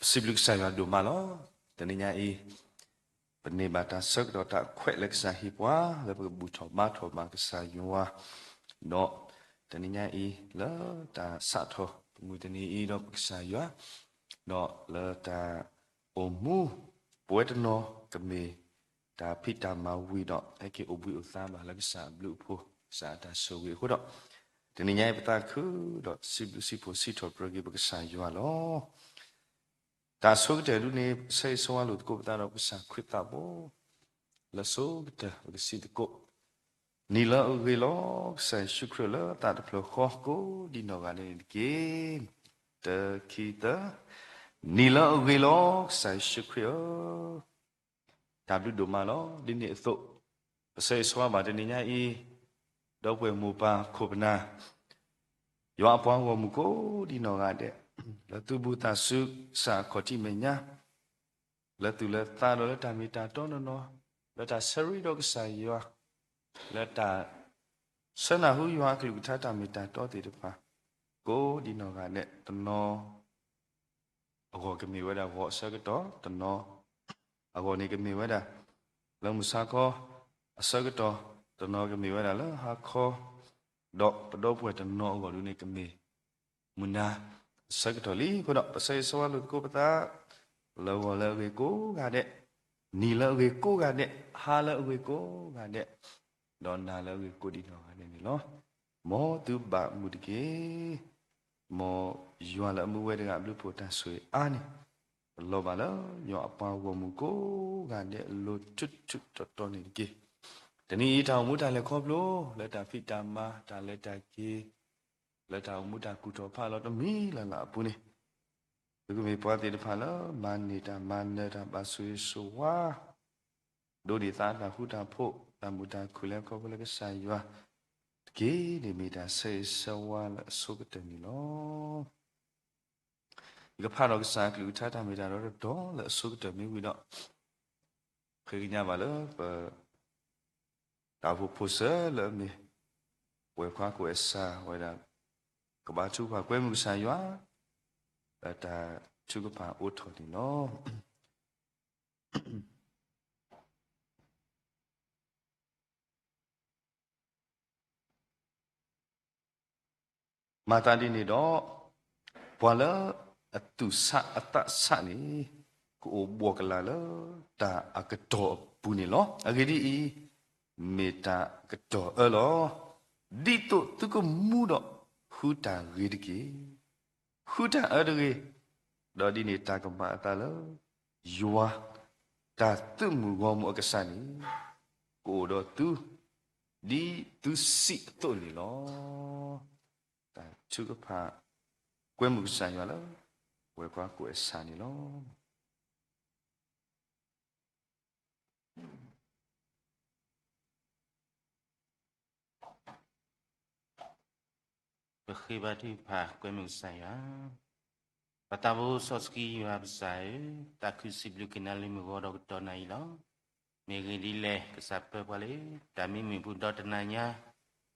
စံးဘျုးကစၢ်ယွၤဒိၣ်မးလီၤ. တနံၤညါအံၤ ပန့ၢ်ဘၣ်တၢ်ဆၢကတီၢ်တၢ်ခွဲးလၢကစၢ်ဟ့ၣ်ပှၤ လၢပကဘူၣ်ထီၣ်ဘါထီၣ်ဘၣ်ကစၢ်ယွၤ, ဒီးတနံၤညါအံၤ လၢတၢ်စးထီၣ်ပမုၢ်တနံၤအံၤဒီးပကစၢ်ယွၤ, ဒီးလၢတၢ်အိၣ်မူ ပဝဲတနီၤကမ့ၢ် တၢ်ဖံးတၢ်မၤဝံၤဒီး ဟဲက့ၤအိၣ်ဘှံးအိၣ်သါဘၣ်လၢကစၢ်အဘျုးအဖှိၣ် ကစၢ်အတၢ်ဆိၣ်ဂ့ၤအဃိဒီး, တနံၤညါအံၤပသးခုဒီးစံးဘျုးစံးဖှိၣ်စံးထီၣ်ပတြၢၤက့ၤပကစၢ်ယွၤလီၤ. တၢ်အဆိကတၢၢ်ဒ်န့ၣ် ပဆၢဂ့ၤဆၢဝါလိာ်သကိးပသးဒီးကစၢ်ခရံာ်သးဘိ, လၢအဆိကတၢၢ်ပကစံးသကိး, နံၤလၢအဂ့ၤလီၤ ကစၢ်ယ့ၣ်ၡူးခရံာ်လၢသးတဖျၢၣ်ဃီကိးဒံးနီၢ်ဂၤဒဲးန့ၣ်တက့ၢ်. တခံသၢ, နံၤလၢအဂ့ၤလီၤ ကစၢ်ယ့ၣ်ၡူးခရံာ်ဧၢ, တၢ်ဘျုးဒိၣ်မးလီၤ. ဒ်န့ၣ်အသိး, ပဆၢဂ့ၤဆၢဝါဘၣ်တနံၤညါအံၤ, ဒီပုၢ်ဝဲၢ်မိၢ်ပၢ်ခိၣ်ပနၢ် ယွၤအပှၤဂီၢ်မုၢ်ကိးဒံးနီၢ်ဂၤဒဲး, လၢသုဘူးသးစူၤကစၢ်အခီၣ်ထံးမဲာ်ညါ, လၢသူၣ်လၢသးဒီးလၢတၢ်မ့ၢ်တၢ်တီနီၢ်နီၢ်, လၢတၢ်ဆၢရ့ဒီးကစၢ်ယွၤ, လၢတၢ်ဆၢနၢ်ဟူယွၤအကလုၢ်ကထါတၢ်မ့ၢ်တၢ်တီသ့ၣ်တဖၣ်, ကိးဒံးနီၢ်ဂၤဒဲး, တနီၤ အဂီၢ်ကမ့ၢ်ဝဲဒၣ်ဂီၤအဆၢကတီၢ်, တနီၤအဂီၢ်န့ၣ်ကမ့ၢ်ဝဲဒၣ် လၢမုၢ်ဆါခီအဆၢကတီၢ်, တနီၤကမ့ၢ်ဝဲဒၣ်လၢဟါခီ, ဒီးပဒီပုၢ်ဝဲၢ်တနီၤအဂီၢ်ဒ်န့ၣ် ကမ့ၢ်မုၢ်နၤအဆၢကတီၢ်လံအဃိဒီး ပဆၢဂ့ၤဆၢဝါလိာ်သကိးပသး လၢဂီၤလၢအဂ့ၤကိးဂၤဒဲး, နံၤလၢအဂ့ၤကိးဂၤဒဲး, ဟါလၢအဂ့ၤကိးဂၤဒဲး, ဒီးနၤလၢအဂ့ၤကိးဒံးနီၢ်ဂၤဒဲးန့ၣ်လီၤ. မ်သုဘၣ်မုာ်တက့ၢ်. မ်ယွၤလၢအမူဝဲတဂၤအဘျုးအဖှိၣ်တၢ်ဆိၣ်ဂ့ၤအါန့ၣ် ပလီၤဘၣ်လၢယွၤအပှၤဂီၢ်မုၢ်ကိးဂၤဒဲးအလိၤထူးထူးတီၤတီၤန့ၣ်တက့ၢ်. တနံၤအံၤတၢ်အိၣ်မူတၢ်လဲၤခီဖျိ လၢတၢ်ဖံးတၢ်မၤ တၢ်လဲၤတၢ်က့ၤ လၢတၢ်အိၣ်မူတၢ်ကူၣ်ထီၣ်ဖးလီၤတမံၤလၢ်လၢ်အပူၤန့ၣ်, သုကမ့ၢ်ပှၤသ့ၣ်တဖၣ်လၢ မၤန့ၢ်တၢ်မၤနၢၤတၢ်ဘၣ်ဆိၣ်ဂ့ၤဆိၣ်ဝါ ဒိးန့ၢ်သးတၢ်ဃူတၢ်ဖိး တၢ်မုာ်တၢ်ခုၣ်လၢခီဖျိလၢကစၢ်ယွၤတက့ၢ်န့ၣ် မ့ၢ်တၢ်ဆၢဂ့ၤဆၢဝါလၢအဆိကတၢၢ်န့ၣ်လီၤ. ယကဖးဒီးကစၢ်အကလုၢ်ကထါတၢ်မ့ၢ်တၢ်တီဒီးတတီၤလၢအဆိကတၢၢ်မ့ၢ်ဝံၤဒီး, ဃ့ကညးဘၣ်လၢပ တၢ်အိၣ်ဖှိၣ်ဖိစၢၤလၢအမ့ၢ် ပဝဲၢ်ခွါကိးအဲၣ်စၢ်ဝဲဒၣ် ကဘါထုကဖၣ်ကွဲမုာ်ကစၢ်ယွၤ လၢတၢ်ထုကဖၣ်အိးထီၣ်န့ၣ်လီၤ. မၤသးဒ်န့ၣ်ဒီး, ပှၤလၢအသူၣ်ဆးအသးဆးန့ၣ် ကအိၣ်ဘှီၣ်ကလာ်လၢတၢ်အကတီၢ်အပူၤန့ၣ်လီၤ. အဂ့ၢ်ဒ်အံၤ, မ့ၢ်တၢ်ကတီၢ်အၢလီၤ. ဒ်သိးသုကမူဒီး ဃုတၢ်ဂ့ၤတက့ၢ်. ဃုတၢ်အၢတဂ့ၤ, ဒီးဒ်န့ၣ်တၢ်ကမၤအသးလၢ ယွၤ တၢ်သုးမုၢ်ဂီၢ်မုၢ်အကစၢ်န့ၣ် ကအိၣ်ဒီးသု ဒ်သုစံးအသိးန့ၣ်လီၤ. တၢ်ထုကဖၣ်ကွဲမုာ်ကစၢ်ယွၤလၢ ပဝဲၢ်ခွါကိးအဲၣ်စၢ်န့ၣ်လီၤ. ပဃ့ဘါထုကဖၣ်ကွဲမုာ်ကစၢ်ယွၤ, ပသးဘိစီဆှံယွၤပကစၢ်ဧၢ, သးခုစံးဘျုးက့ၤနၤလၢမုၢ်ဂီၤဒီးကတီၢ်နၣ်ရံၣ်လီၤ. မ့ၢ်ဂ့ၢ်ဒ်လဲၣ် ကစၢ်ပၢပှၤလၢ တၢ်မံမုာ်ပူၤဒီးတနၤညါ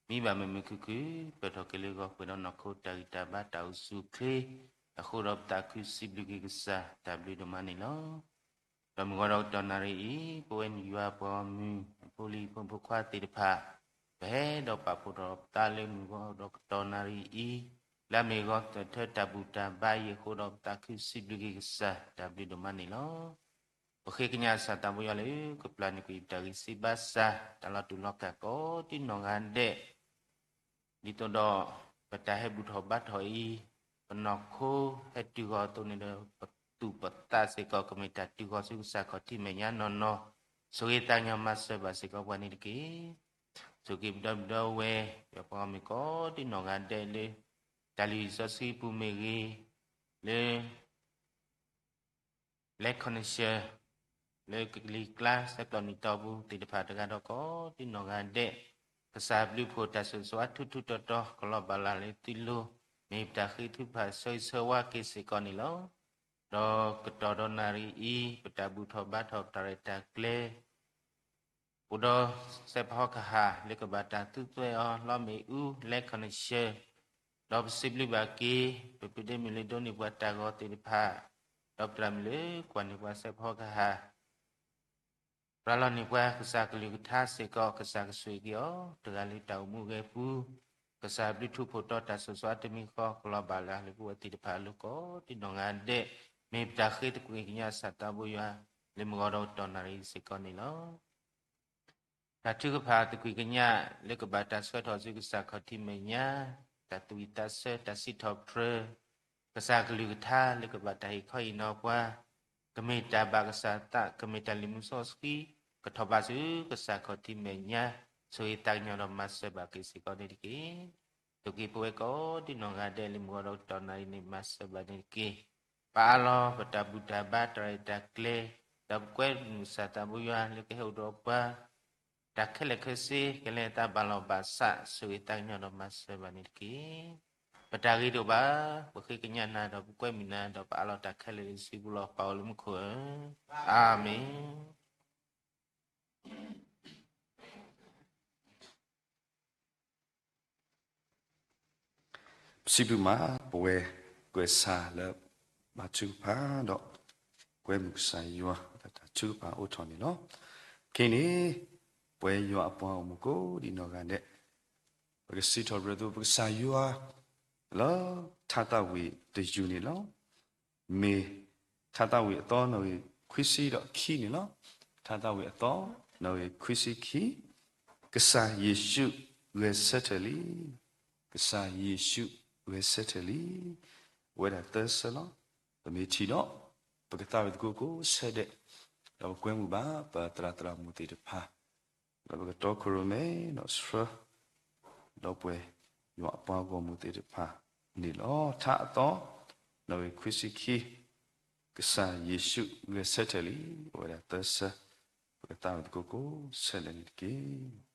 မံဘၣ်မုာ်မုာ်ခုၣ်ခုၣ် ပၢၢ်ထီၣ်က့ၤလၢဂီၤပှဲၤဒီးနီၢ်ခိတၢ်ဂံၢ်တၢ်ဘါတၢ်အိၣ်ဆူၣ်အိၣ်ချ့ အဃိဒီးပသးခုစံးဘျုးက့ၤကစၢ်တၢ်ဘျုးဒိၣ်မးန့ၣ်လီၤ. ဒီးမုၢ်ဂီၤဒီးကတီၢ်နၣ်ရံၣ်အံၤ ပဝဲနယွၤပှၤဂီၢ်မုၢ် အဖိလံၤဖိမုၣ်ဖိခွါသ့ၣ်တဖၣ် ပဟဲဒီးပာ်ဖှိၣ်ထီၣ်ပသးလၢမုၢ်ဂီၤဒီးကတီၢ်နၣ်ရံၣ်အံၤ လၢအမ့ၢ်ဂီၤသထၢတၢ်ဘူၣ်တၢ်ဘါအံၤအဃိဒီး ပသးခုစံးဘျုးက့ၤကစၢ်တၢ်ဘျုးဒိၣ်မးန့ၣ်လီၤ. ပဃ့ကညးကစၢ်သးဘိယွၤလၢ ကပျၢ်န့ၢ်ကွံာ်ပတၢ်ဂံၢ်စၢ်ဘါစၢ် တၢ်လီၤတူာ်လီၤကာ်ကိးဒံးနီၢ်ဂၤဒဲး ဒ်သိးဒီး ပတၢ်ဟဲဘူၣ်ထီၣ်ဘါထီၣ်အံၤ ပနီၢ်ခိဟဲတုၤဃီၤအသိးန့ၣ်ဒီး ပသူၣ်ပသးစ့ၢ်ကီး ကမ့ၢ်တၢ်တုၤဃီၤဆူကစၢ်ခီၣ်ထံးမဲာ်ညါနီၢ်နီၢ် ဆိၣ်ဂ့ၤသးကညီၤမၤစၢၤဘၣ်စ့ၢ်ကီးပှၤန့ၣ်တက့ၢ်. ဆိၣ်ဂ့ၤပဒီပုၢ်ဒီဝဲၢ် ယွၤပှၤဂီၢ်မုၢ်ကိးဒံးနီၢ်ဂၤဒဲးလၢ တၢ်လုၢ်ဟံၣ်စီဆှံပူၤမ့ၢ်ဂ့ၤ, လၢ လၢ connection လၢကလံၤကျါ ဆဲးကျိးနံၣ်တီပူၤသ့ၣ်တဖၣ်တဂၤဒီးကိးဒံးနီၢ်ဂၤဒဲး, ကစၢ်ဘျုးဖှိၣ်တၢ်ဆိၣ်ဂ့ၤဆိၣ်ဝါထူထူတီတီ ကလီၤဘၣ်လၢ်လၢသုလိၤ, မ့ၢ်ပတၢ်ဃ့ထုကဖၣ်ဆၢဂ့ၤဆၢဝါက့ၤစ့ၢ်ကီးန့ၣ်လီၤ. ဒီးကတီၢ်ဒီးနၣ်ရံၣ်အံၤ ပတၢ်ဘူၣ်ထီၣ်ဘါထီၣ်တၢ်ရဲၣ်တၢ်ကျဲၤ အိၣ်ဒီးစဲးဖီကဟၣ် လၢကဘၣ်တၢ်သူသွဲအီၤ လီမ့ၣ်အူ လၢ connection ဒီးပစံးဘျုးဘၣ်က့ၤ ပပုၢ်ဒ့မုၣ်လၢဒိးန့ၢ်ပှၤတၢ်ဂီၤသ့ၣ်တဖၣ်, ဒီး ဒီးပသရၣ်မုၣ်လၢကွၢ်န့ၢ်ပှၤစဲးဖီကဟၣ် ရၤလီၤန့ၢ်ပှၤကစၢ်ကလုၢ်ကထါစ့ၢ်ကီး ကစၢ်ကဆိၣ်ဂ့ၤက့ၤအီၤ တဂၤလၢတၢ်အိၣ်မူအဂဲၤပူၤ, ကစၢ်ဘျုးထူးဖှိၣ်တီတၢ်ဆိၣ်ဂ့ၤအတမံၤဃီ ကလီၤဘၣ်လၢအဟးလၢပဝဲသ့ၣ်တဖၣ်အလိၤကိးဒံးနီၢ်ဂၤဒဲး, မ့ၢ်ပတၢ်ဃ့သကွံၢ်ကညးကစၢ်သးဘိယွၤ လၢမုၢ်ဂီၤဒီးကတီၢ်နၣ်ရံၣ်စ့ၢ်ကီးန့ၣ်လီၤ. တၢ်ထုကဖၣ်သကွံၢ်ကညးလၢကဘၣ်တၢ်ဆှၢထီၣ်ဆူကစၢ်ခီၣ်ထံးမဲာ်ညါ, တၢ်သူၣ်ဝံၣ်သးဆၢ တၢ်စံးထီၣ်ပတြၢၤ ကစၢ်ကလုၢ်ကထါလၢကဘၣ်တၢ်ဟ့ၣ်ခီဟ့ၣ်နီၤပှၤ, ကမ့ၢ်တၢ်ဘၣ်ကစၢ်သး ကမ့ၢ်တၢ်လံၤမုၣ်စီဆှံ ကထီၣ်ဘးဆူကစၢ်ခီၣ်ထံးမဲာ်ညါ, ဆိၣ်ဂ့ၤသးကညီၤဒီးမၤစၢၤဘၣ်က့ၤစ့ၢ်ကီးန့ၣ်တက့ၢ်. ဒိးက့ၤပဝဲကိးဒံးနီၢ်ဂၤဒဲးလၢမုၢ်ဂီၤဒီးကတီၢ်နၣ်ရံၣ်န့ၣ် မၤစၢၤဘၣ်န့ၣ်တက့ၢ်. ပအးလီၤပတၢ်ဘူၣ်တၢ်ဘါ တၢ်ရဲၣ်တၢ်ကျဲၤ, ဒီးပကွဲမုာ်ကစၢ်သးဘိယွၤလၢကဟဲအိၣ်ဒီးပှၤ တၢ်ခဲလၢာ်ခဲဆ့ ကလဲၤအသးဘၣ်လီၢ်ဘၣ်စး ဆိၣ်ဂ့ၤသးကညီၤဒီးမၤစၢၤဘၣ်န့ၣ်တက့ၢ်. ပတၢ်ဂ့ၤတအိၣ်ဘၣ်, ပဃ့ကညးနၤဒီးပကွဲမုာ်နၤ ဒီးပအးလီၤတၢ်ခဲလၢာ်လၢယစုပူၤလီၤ. ပၢ်အိၣ်လၢမူခိၣ်ဧၢ, အၤမ့ၣ်. ပစံးဘျုးမး ပဝဲကွဲးဆၢလၢဘါထုကဖၣ်ဒီး ကွဲမုာ်ကစၢ်ယွၤ တၢ်ထုကဖၣ်အိၣ်ထီၣ်န့ၣ်လီၤ. ခဲအံၤန့ၣ် ပဝဲယွၤအပှၤဂီၢ်မုၢ်ကိးဒံးနီၢ်ဂၤဒဲး ပကစံးထီၣ်ပတြၢၤအသိး ပကစၢ်ယွၤ လၢထါသးဝံၣ်တယုၢ်န့ၣ်လီၤ. မ့ၢ်ထါသးဝံၣ်အသီ နီၣ်ဂံၢ်ခွံဆံဒီးခံန့ၣ်လီၤ. ထါသးဝံၣ်အသီ နီၣ်ဂံၢ်ခွံဆံခံ, ကစၢ်ယ့ၣ်ၡူးဂဲၤဆၢထၢၣ်လံ. ကစၢ်ယ့ၣ်ၡူးဂဲၤဆၢထၢၣ်လံ. အဝဲဒၣ်သၢဆၢလီၤ. ပမ့ၢ်ထံၣ်ဒီး ပကသးဝံၣ်သကိးကိးဆၢဒဲး, ဒီးပကွဲမုာ်ဘၣ် ပသရၣ်သရၣ်မုၣ်သ့ၣ်တဖၣ် ဒီးပကတီခိၣ်ရိၣ်မဲဒီးဆှၢ ဒီးပဝဲယွၤအပှၤဂီၢ်မုၢ်သ့ၣ်တဖၣ်န့ၣ်လီၤ. ထါအသီ နီၣ်ဂံၢ်ခွံဆံခံ, ကစၢ်ယ့ၣ်ၡူးဂဲၤဆၢထၢၣ်လံ. အဝဲဒၣ်သၢဆၢ, ပကသးဝံၣ်သကိးကိးဆၢဒဲးန့ၣ်တက့ၢ်.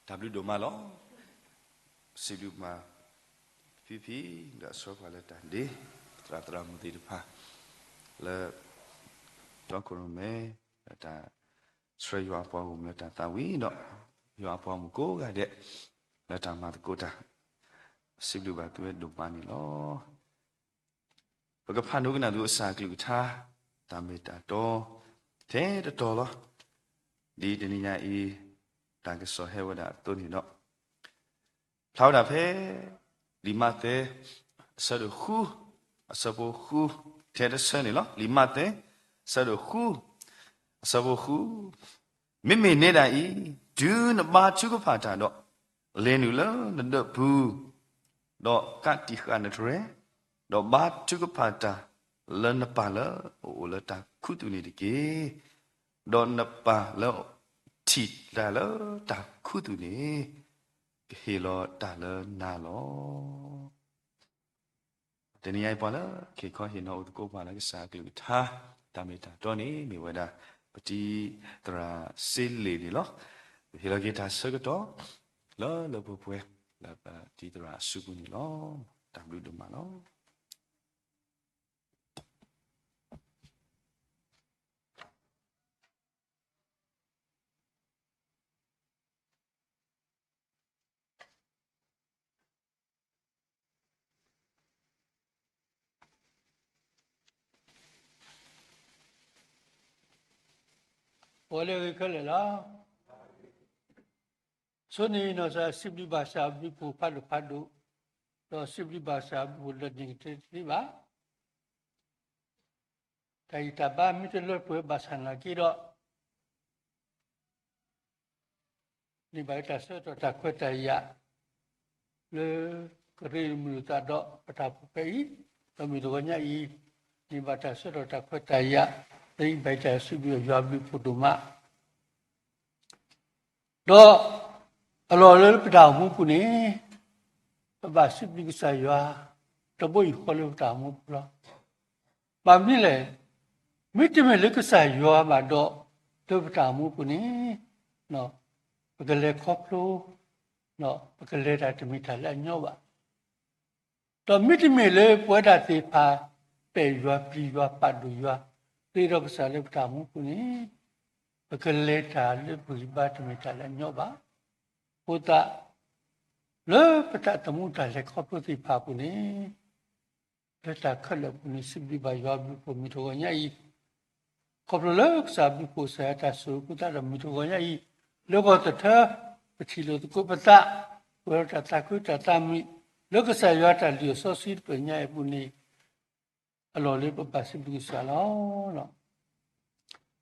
တၢ်ဘျုးဒိၣ်မးလီၤ. စံးဘျုးဘၣ် ဖံဖံ ဒီးအဆှၢပှၤလၢတၢ်ဒ့ သရၣ်သရၣ်မုၣ်သ့ၣ်တဖၣ် လၢ တီခိၣ်ရိၣ်မဲ လၢတၢ်ဆှၢယွၤအပှၤဂီၢ်မုၢ်လၢတၢ်သးဝံၣ်ဒီး ယွၤအပှၤဂီၢ်မုၢ်ကိးဂၤဒဲး လၢတၢ်မၤသကိးတၢ် စံးဘျုးဘၣ်သုဝဲဒိၣ်မးန့ၣ်လီၤ. ပကဖးဒိကနၣ်သုကစၢ်အကလုၢ်ကထါ တၢ်မ့ၢ်တၢ်တီ ထဲတတီၤလီၤ. ဒ်တနံၤညါအံၤ တၢ်ကစီၣ်ဟဲဝဲဒၣ်အသိးန့ၣ်ဒီး ဖျါဝဲဒၣ်ဖဲ လံာ်မးသဲ အဆၢဒိၣ်ဃု အဆၢဖိဃု ထဲတဆၢန့ၣ်လီၤ. လံာ်မးသဲ အဆၢဒိၣ်ဃု အဆၢဖိဃု မ့မ့ၢ်နဲဒၣ်အံၤ တုၤနဘါထုကဖၣ်တၢ်ဒီး လဲၤနုာ်လၢနဒၢးပူၤ ဒီးကးတံာ်ဃာ်နတြဲၤ, ဒီးဘါထုကဖၣ်တၢ်လၢနပၢ်လၢအအိၣ်လၢတၢ်ခူသူၣ်န့ၣ်တက့ၢ်. ဒီးနပၢ်လၢအထံၣ်တၢ်လၢတၢ်ခူသူၣ်န့ၣ် ကဟ့ၣ်လီၤတၢ်လၢနၤလီၤ. တနံၤအံၤပှၤလၢ ခ့ခီဟ့ၣ်နီၤအိၣ်သကိးပှၤလၢကစၢ်အကလုၢ်ကထါ တၢ်မ့ၢ်တၢ်တီန့ၣ် မ့ၢ်ဝဲဒၣ် ပတံၤသရၣ်စ့လ့ၣ်န့ၣ်လီၤ. ပဟ့ၣ်လီၤက့ၤတၢ်ဆၢကတီၢ် လၢလၢပှဲၤပှဲၤ လၢပတံၤသရၣ်အစုပူၤန့ၣ်လီၤ. တၢ်ဘျုးဒိၣ်မးလီၤ. ပဝဲလၢအဂ့ၤခဲလၢာ်လီၤ. ဆိန့ၣ်နီၢ်စၢ်စံးဘျုးဘၣ်စၢ်အဘျုးအဖှိၣ်ဖးဒိၣ်ဖးဒိၣ်, ဒီးစံးဘျုးဘၣ်စၢ်အဘျုးအဖှိၣ်လၢန့ၣ်ကတၢၢ်တသ့ဘၣ်. တၢ်ဂံၢ်တၢ်ဘါမ့ၢ်တလၢပှဲၤဘၣ်ဆၣ်နာ်က့ဒီး န့ၢ်ဘၣ်တၢ်ဆၢကတီၢ်တၢ်ခွဲးတၢ်ယာ် လၢကရ့လိာ်မုာ်လိာ်သးဒီးပတၢ်အိၣ်ဖှိၣ်ဖဲအံၤ, ဒီးမုၢ်တဂီၤညါအံၤ န့ၢ်ဘၣ်တၢ်ဆၢကတီၢ်တၢ်ခွဲးတၢ်ယာ် လၢအံၤဘၣ်တၢ်စံးဘျုးယွၤအဘျုးအဖှိၣ်ဒိၣ်မး ဒီးအလီၢ်လၢပတၢ်အိၣ်မူပူၤန့ၣ် ပဘၣ်စံးဘျုးကစၢ်ယွၤ တဘိယူၢ်ဃီလၢပတၢ်အိၣ်မူပူၤလီၤ. ဘၣ်မနုၤလဲၣ်, မ့တမ့ၢ်လၢကစၢ်ယွၤဘၣ်ဒီး လၢပတၢ်အိၣ်မူပူၤန့ၣ် ပကလဲၤခီဖျိ ပကလဲၤတၢ်တမ့ၢ်တၢ်လၢအညီဘၣ်. ဒီးမ့တမ့ၢ်လၢပဝဲဒၣ်သ့ၣ်တဖၣ် ပဲာ်ယွၤပျံၤယွၤပာ်ဒိၣ်ယွၤ သ့ဒီးကစၢ်လၢပတၢ်အိၣ်မူပူၤန့ၣ် ပကလဲၤတၢ်လၢပဂံၢ်ဘါတမ့ၢ်တၢ်လၢအညီဘၣ်. အဃိသတး လၢပတၢ်သမူတၢ်လဲၤခီဖျိသ့ၣ်တဖၣ်အပူၤန့ၣ် လၢတၢ်ခဲလၢာ်အပူၤန့ၣ် စံးဘျုးဘၣ်ယွၤအဘျုးအဖှိၣ်မုၢ်တဂီၤညါအံၤ ခီဖျိလၢကစၢ်အဘျုးအဖှိၣ်ကစၢ်ယွၤတၢ်ဆိၣ်ဂ့ၤအဃိသတးဒီးမုၢ်တဂီၤညါအံၤ လၢဂီၤသထၢ ပထံၣ်လိာ်သကိးပသး ပှဲၤဒီးတၢ်သးခုတၢ်သးမုာ် လၢကစၢ်ယွၤတၢ်လုၢ်အစီဆှံတဖျၢၣ်ညါအံၤအပူၤန့ၣ် အလီၢ်လၢပဘၣ်စံးဘျုးကစၢ်လီၤ.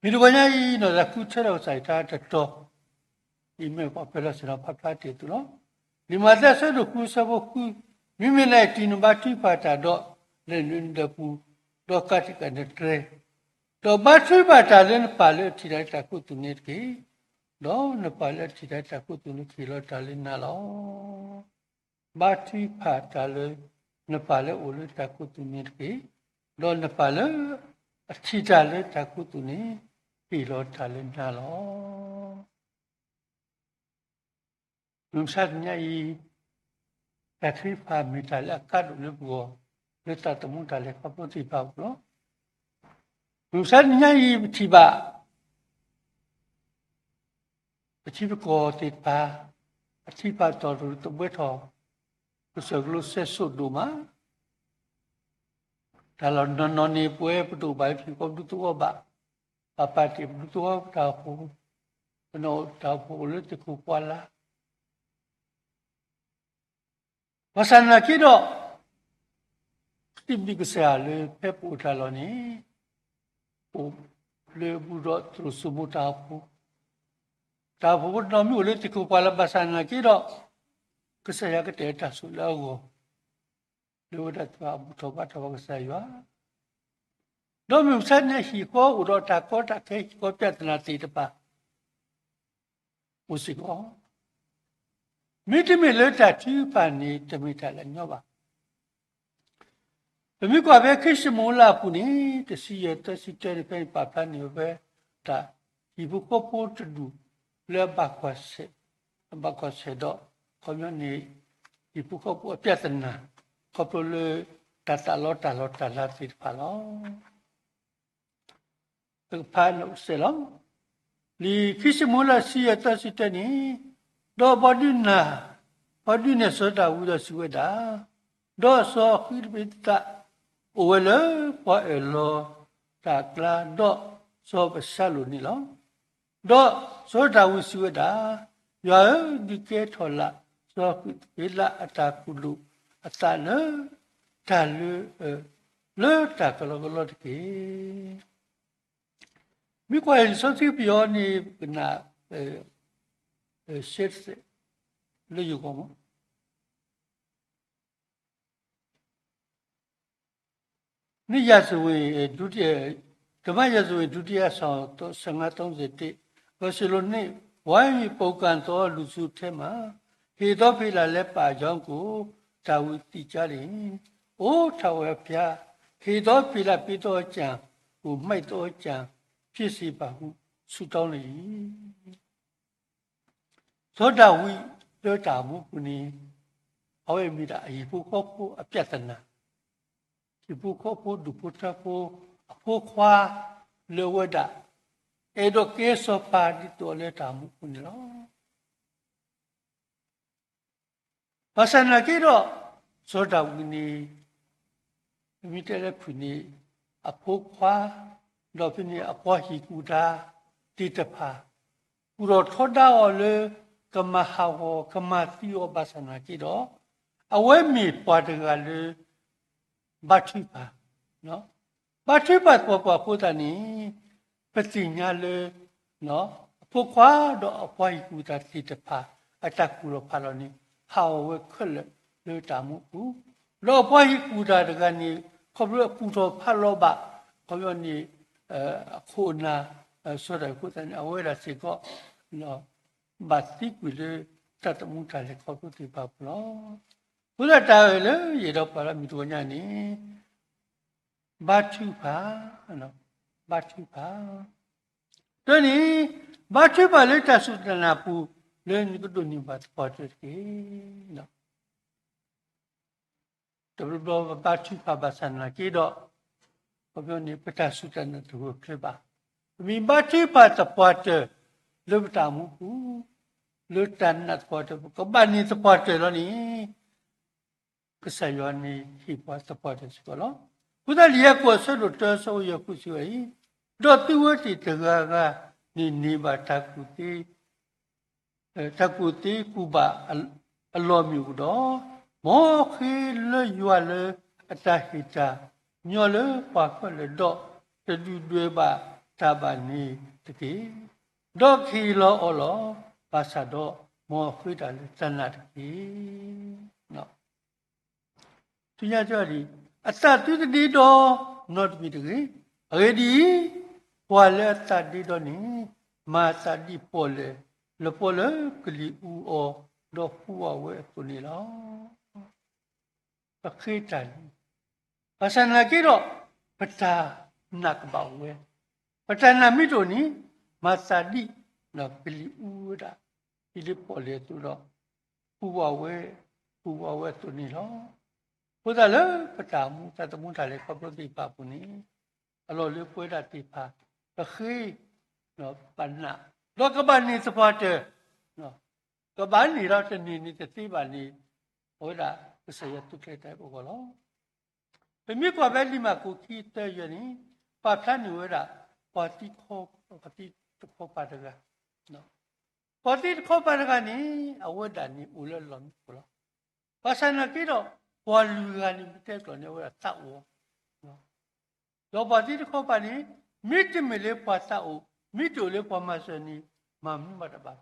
မုၢ်တဂီၤညါအံၤ နီၢ်သးဃုထၢထီၣ်ကစၢ်ယွၤတၢ်တတီၤ အံၤမ့ၢ်ပှၤပၢၤလီၢ်ဆ့ၣ်နီၤဖးဖျါတ့ၢ်အသိးလီၤ. လံာ်မးသဲအဆၢဒိၣ်ဃုအဆၢဖိဃု, မ့မ့ၢ်လၢအံၤ တုၤနဘါထုကဖၣ်တၢ်ဒီး လဲၤနုာ်လၢနဒၢးပူၤ, ဒီးကးတံာ်ဃာ်နတြဲၤ, ဒီးဘါထုကဖၣ်တၢ်လၢနပၢ်လၢအထံၣ်တၢ်လၢတၢ်ခူသူၣ်န့ၣ်တက့ၢ်. ဒီးနပၢ်လၢအထံၣ်တၢ်လၢတၢ်ခူသူၣ်န့ၣ်ကဟ့ၣ်လီၤတၢ်လၢနၤလီၤ. ဘါထုကဖၣ်တၢ်လၢ နပၢ်လၢအအိၣ်လၢတၢ်ခူသူၣ်န့ၣ်တက့ၢ်. ဒီးနပၢ်လၢအထံၣ်တၢ်လၢတၢ်ခူသူၣ်န့ၣ် ဟ့ၣ်လီၤတၢ်လၢနၤလီၤ. မုၢ်မဆါတနံၤညါအံၤ တၢ်ထုကဖၣ်မ့ၢ်တၢ်လၢအကါဒိၣ်လၢပဂီၢ် လၢတၢ်သမူတၢ်လဲၤခီဖျိသ့ၣ်တဖၣ်အပူၤလီၤ. မုၢ်မဆါတနံၤညါအံၤ ပထံၣ်ဘၣ် ပထံပကီၢ်သ့ၣ်တဖၣ် အထံဖးတီၢ်တရူးသဘှဲထီၣ် ကစၢၢ်ကလိစဲစိာ်ဒိၣ်မး တၢ်လီၢ်နီၢ်နီၢ်န့ၣ် ပဝဲပဒိၣ်ဘၣ်လၢထံကီၢ်ပဒူသဝီဘၣ်, ပပာ်တ့ၢ်ပဒူသဝီပတၢ်အိၣ်ဖှိၣ်, ပနီၣ်တၢ်အိၣ်ဖှိၣ်အိၣ်လၢသ့ၣ်ခိၣ်ပှၢ်လၢ် ဘၣ်ဆၣ်နာ်က့ဒီး စံးဘျုးကစၢ်ယွၤလၢဖဲပအိၣ်တၢ်လီၢ်န့ၣ် အိၣ်လၢအဘူးဒီးသရိာ်စိမိၤတၢ်အိၣ်ဖှိၣ်, တၢ်အိၣ်ဖှိၣ်ပတနီၤမ့ၢ်အိၣ်လၢသ့ၣ်ခိၣ်ပှၢ်လၢ်ဘၣ်ဆၣ်နာ်က့ဒီး ကစၢ်ယွၤကတဲာ်တၢ်ဆိၣ်လၢအဂီၢ် လၢဝဲဒၣ်သ့ၣ်တဖၣ်အဘူၣ်ထီၣ်ဘါထီၣ်ဘၣ်ကစၢ်ယွၤ ဒီးမုၢ်မဆါတနံၤဟံၣ်ဃီအိၣ်ဒီးတၢ်ကီတၢ်ခဲဟံၣ်ဃီပြဿနာသ့ၣ်တဖၣ် အိၣ်စ့ၢ်ကီး, မ့တမ့ၢ်လၢတၢ်ထုကဖၣ်န့ၣ် တမ့ၢ်တၢ်လၢအညီဘၣ်. ပမ့ၢ်ကွၢ်ဖဲခံၡမူၤအ့လးအပူၤန့ၣ် တဆံယဲၢ်သၢဆံတၢန့ၣ် ဖဲန့ၣ်ပာ်ဖျါန့ၢ်ဝဲဖဲ တၢ်ဟံၣ်ဖိဃီဖိတဒူၣ်လၢအဘၣ်ကွၢ်ဆဲး ဘၣ်ကွၢ်ဆၢၣ်ဒီး ခီပညီန့ၣ် ဟံၣ်ဖိဃီဖိအပြဿနာ ခီဖျိလၢ တၢ်သးလီတၢ်လီတၢ်လၤသ့ၣ်တဖၣ်လီၤ. ပကဖးနီၣ်ကစဲးလီၤ. လံာ်ခံၡမူၤအ့လး ဆံယဲၢ် သၢဆံတၢန့ၣ်, ဒီးပှၤဒုးနၢ်, ပှၤဒုးနဲၣ်စီၤဒၤဝံးဒီးစံးဝဲဒၣ်, ဒီးစီၤဃံးတဘ့းသး အိၣ်ဝဲလၢပှၤအၢၣ်လီၤတၢ်အကျါ, ဒီးစီၤအးဘၡါလိၣ်န့ၣ်လီၤ. ဒီးစီၤဒၤဝံးစံးဝဲဒၣ်, ယွၤဧၢ, ဒုးကဲထီၣ်လၢ်စီၤဃံးတဘ့းသးအတၢ်ကူၣ်လိာ်အသးလၢ တၢ်လၢ လၢတၢ်ကလီကလီတက့ၢ်. မ့ၢ်ကွၢ်လံာ်စီဆှံပယီၤန့ၣ် ပကနၣ် ရှဲတစဲး လၢယဂီၢ်မး နှစ်ရာဇဝင် ဒုတိယ, ဓမ္မရာဇဝင် ဒုတိယဆောင် ဆယ့်ငါး သုံးဆယ့်တစ်, ဘၡလိန့ၣ် ဝိုင်းပြီးပုန်ကန်သောလူစုထဲမှာ ဟ့ၣ်သောဖေလၢ်လဲၤပာ်အကြောင်းကို ဒါဝိဒ်သိကြားလျှင်, အိ ထာဝရဘုရား, ဟ့ၣ်သောဖေလၢ်ပေးသောအကြံကို မိုက်သောအကြံဖြစ်စေပါဟု ဆုတောင်းလေ၏. စီၤဒၤဝံးလၢတၢ်အိၣ်မူပူၤန့ၣ် အဝဲမ့ၢ်ဒၣ် အဟံၣ်ဖိဃီဖိအပြဿနာ, ဟံၣ်ဖိဃီဖိ ဒူၣ်ဖိထၢဖိ အဖိခွါလၢအဝဲဒၣ် အဲၣ်ဒိးကဲစီၤပၤဒ်သိးလၢတၢ်အိၣ်မူပူၤန့ၣ်လီၤ. ဘၣ်ဆၣ်နာ်က့ဒီး စီၤဒၤဝံးန့ၣ် ပမ့ၢ်တဲလၢဖုၣ်န့ၣ် အဖိခွါ ဒီးဖဲန့ၣ်အပှၤဟံၣ်ကူၣ်တၢ်သ့ၣ်တဖၣ် ကူၣ်ထီၣ်ထီဒါအီၤလၢ ကမၤဟးဂီၤ ကမၤသံအီၤဘၣ်ဆၣ်နာ်က့ဒီး အဝဲမ့ၢ်ပှၤတဂၤလၢ ဘါထုကဖၣ်, ဘါထုကဖၣ်သပှၢ်ပှၢ်အဃိသတးန့ၣ် ပသ့ၣ်ညါလၢ အဖိခွါဒီးအပှၤဟံၣ်ကူၣ်တၢ်သ့ၣ်တဖၣ် အတၢ်ကူၣ်ထီၣ်ဖးလီၤန့ၣ် ဟးဂီၤဝဲခဲလၢာ်လၢတၢ်အိၣ်မူအပူၤ, ဒီးအပှၤဟံၣ်ကူၣ်တၢ်တဂၤန့ၣ် ခီဖျိအကူၣ်ထီၣ်ဖးလီၤဘၣ် ခီပညီန့ၣ် အခိၣ်အနၢ် စီၤဒၤဝံးအဃိသတးန့ၣ် အဝဲဒၣ်စ့ၢ်ကီး ဘၣ်သံကွံာ်လၢ တၢ်သမူတၢ်လဲၤခီဖျိသ့ၣ်တဖၣ်အပူၤလီၤ. အဃိသတးတၢ်အၢၣ်လၢယအဲၣ်ဒိးပာ်လီၤမုၢ်တဂီၤညါန့ၣ် ဘါထုကဖၣ်, ဘါထုကဖၣ်, တၢ်န့ၣ် ဘါထုကဖၣ်လၢတၢ်စူၢ်တၢ်နာ်အပူၤ လၢနကဒိးန့ၢ်ဘၣ်သပှၢ်တၢၢ်တက့ၢ်. တဘျီဘျီပဘါထုကဖၣ်ဘၣ်ဆၣ်နာ်က့ဒီး ခီပညီန့ၣ် ပတၢ်စူၢ်တၢ်နာ်တဂၢၢ်ကျၢၤဘၣ်. ပမ့ၢ်ဘါထုကဖၣ်သပှၢ်တၢၢ် လၢပတၢ်အိၣ်မူပူၤ လၢတၢ်နာ်သပှၢ်တၢၢ် ပကဘၣ်န့ၢ်သပှၢ်တၢၢ်လီၤန့ၣ် ကစၢ်ယွၤန့ၣ်ဟ့ၣ်ပှၤသပှၢ်တၢၢ်စ့ၢ်ကီးလီၤ. အဃိသတးလံာ်ယၤကိာ်အဆၢဒိၣ်တၢ အဆၢဖိယဲၢ်ဃုစံးဝဲအံၤ, ဒီးသုဝဲသ့ၣ်တဂၤဂၤန့ၣ်န့ၢ်ဘၣ်တၢ်ကူၣ်သ့ တၢ်ကူၣ်သ့ကူၣ်ဘၣ်အလီၢ်မ့ၣ်အူဒီး, မ်ဃ့လၢယွၤလၢအတၢ်ဟ့ၣ်တၢ်ညီလၢပှၤခဲလၢာ်ဒီး တဒုၣ်ဒွဲၣ်ဘၣ်တၢ်ဘၣ်န့ၣ်တက့ၢ်. ဒီးကဟ့ၣ်လီၤအီၤလီၤ. ဘၣ်ဆၣ်ဒီးမ်ဃ့တၢ်လၢတၢ်နာ်တက့ၢ်. ဆူညါတဒံး, အသးသုတဒ့ဒီနီတမံၤတဂ့ၤ. အဂ့ၢ်ဒ်အံၤ, ပှၤလၢအသးဒ့ဒီန့ၣ် မၤသးဒ်ပီၣ်လဲၣ် လပီလၢကလံၤအူအီၤ ဒီးဟူးဝးဝဲအသိးန့ၣ်လီၤ. ပဃ့တၢ်လံ, ဘၣ်ဆၣ်နာ်က့ဒီး ပတၢ်နာ်ကဘၣ်အိၣ်ဝဲ, ပတၢ်နာ်မ့ၢ်တအိၣ်န့ၣ် မၤသးဒ်ကလံၤအူဝဲဒၣ် ဒ်လၢပီၣ်လဲၣ်အသိးဒီး ဟူးဝးဝဲ, ဟူးဝးဝဲအသိးန့ၣ်လီၤ. အဃိသတးလၢပတၢ်အိၣ်မူ တၢ်သမူတၢ်လဲၤခီဖျိသ့ၣ်တဖၣ်အပူၤန့ၣ် အလီၢ်လၢပဝဲဒၣ်သ့ၣ်တဖၣ် ပဃ့ ပနာ် ဒီးကဘၣ်န့ၢ်သပှၢ်တၢၢ်, ကဘၣ်န့ၢ်ဒီးတန့ၢ်န့ၣ်တသ့ဘၣ်န့ၣ် အဝဲဒၣ်ကစၢ်ယွၤသူၣ်ကျဲၤတၢ်အဂီၢ်လီၤ. ပမ့ၢ်ကွၢ်ဖဲလံာ်မၢ်ကူးခံ သၢ ယဲၢ်န့ၣ် ပာ်ဖျါန့ၢ်ဝဲဒၣ် ပှၤသံတခီပၤတဂၤ, ပှၤသံတခီပၤတဂၤန့ၣ် အဝဲဒၣ်န့ၣ်အိၣ်လၢအလီၢ်မံခိၣ်လီၤ. ဘၣ်ဆၣ်နာ်က့ဒီး ပှၤလွံၢ်ဂၤန့ၣ် ပတဲကျိာ်န့ၣ် အဝဲဒၣ်သးအိၣ် ဒီးပှၤသံတခီပၤန့ၣ် မ့တမ့ၢ်လၢပှၤသးအိၣ်, မ့တအိၣ်လၢပှၤမၤစၢၤန့ၣ် မၤမနုၤမးတဘၣ်.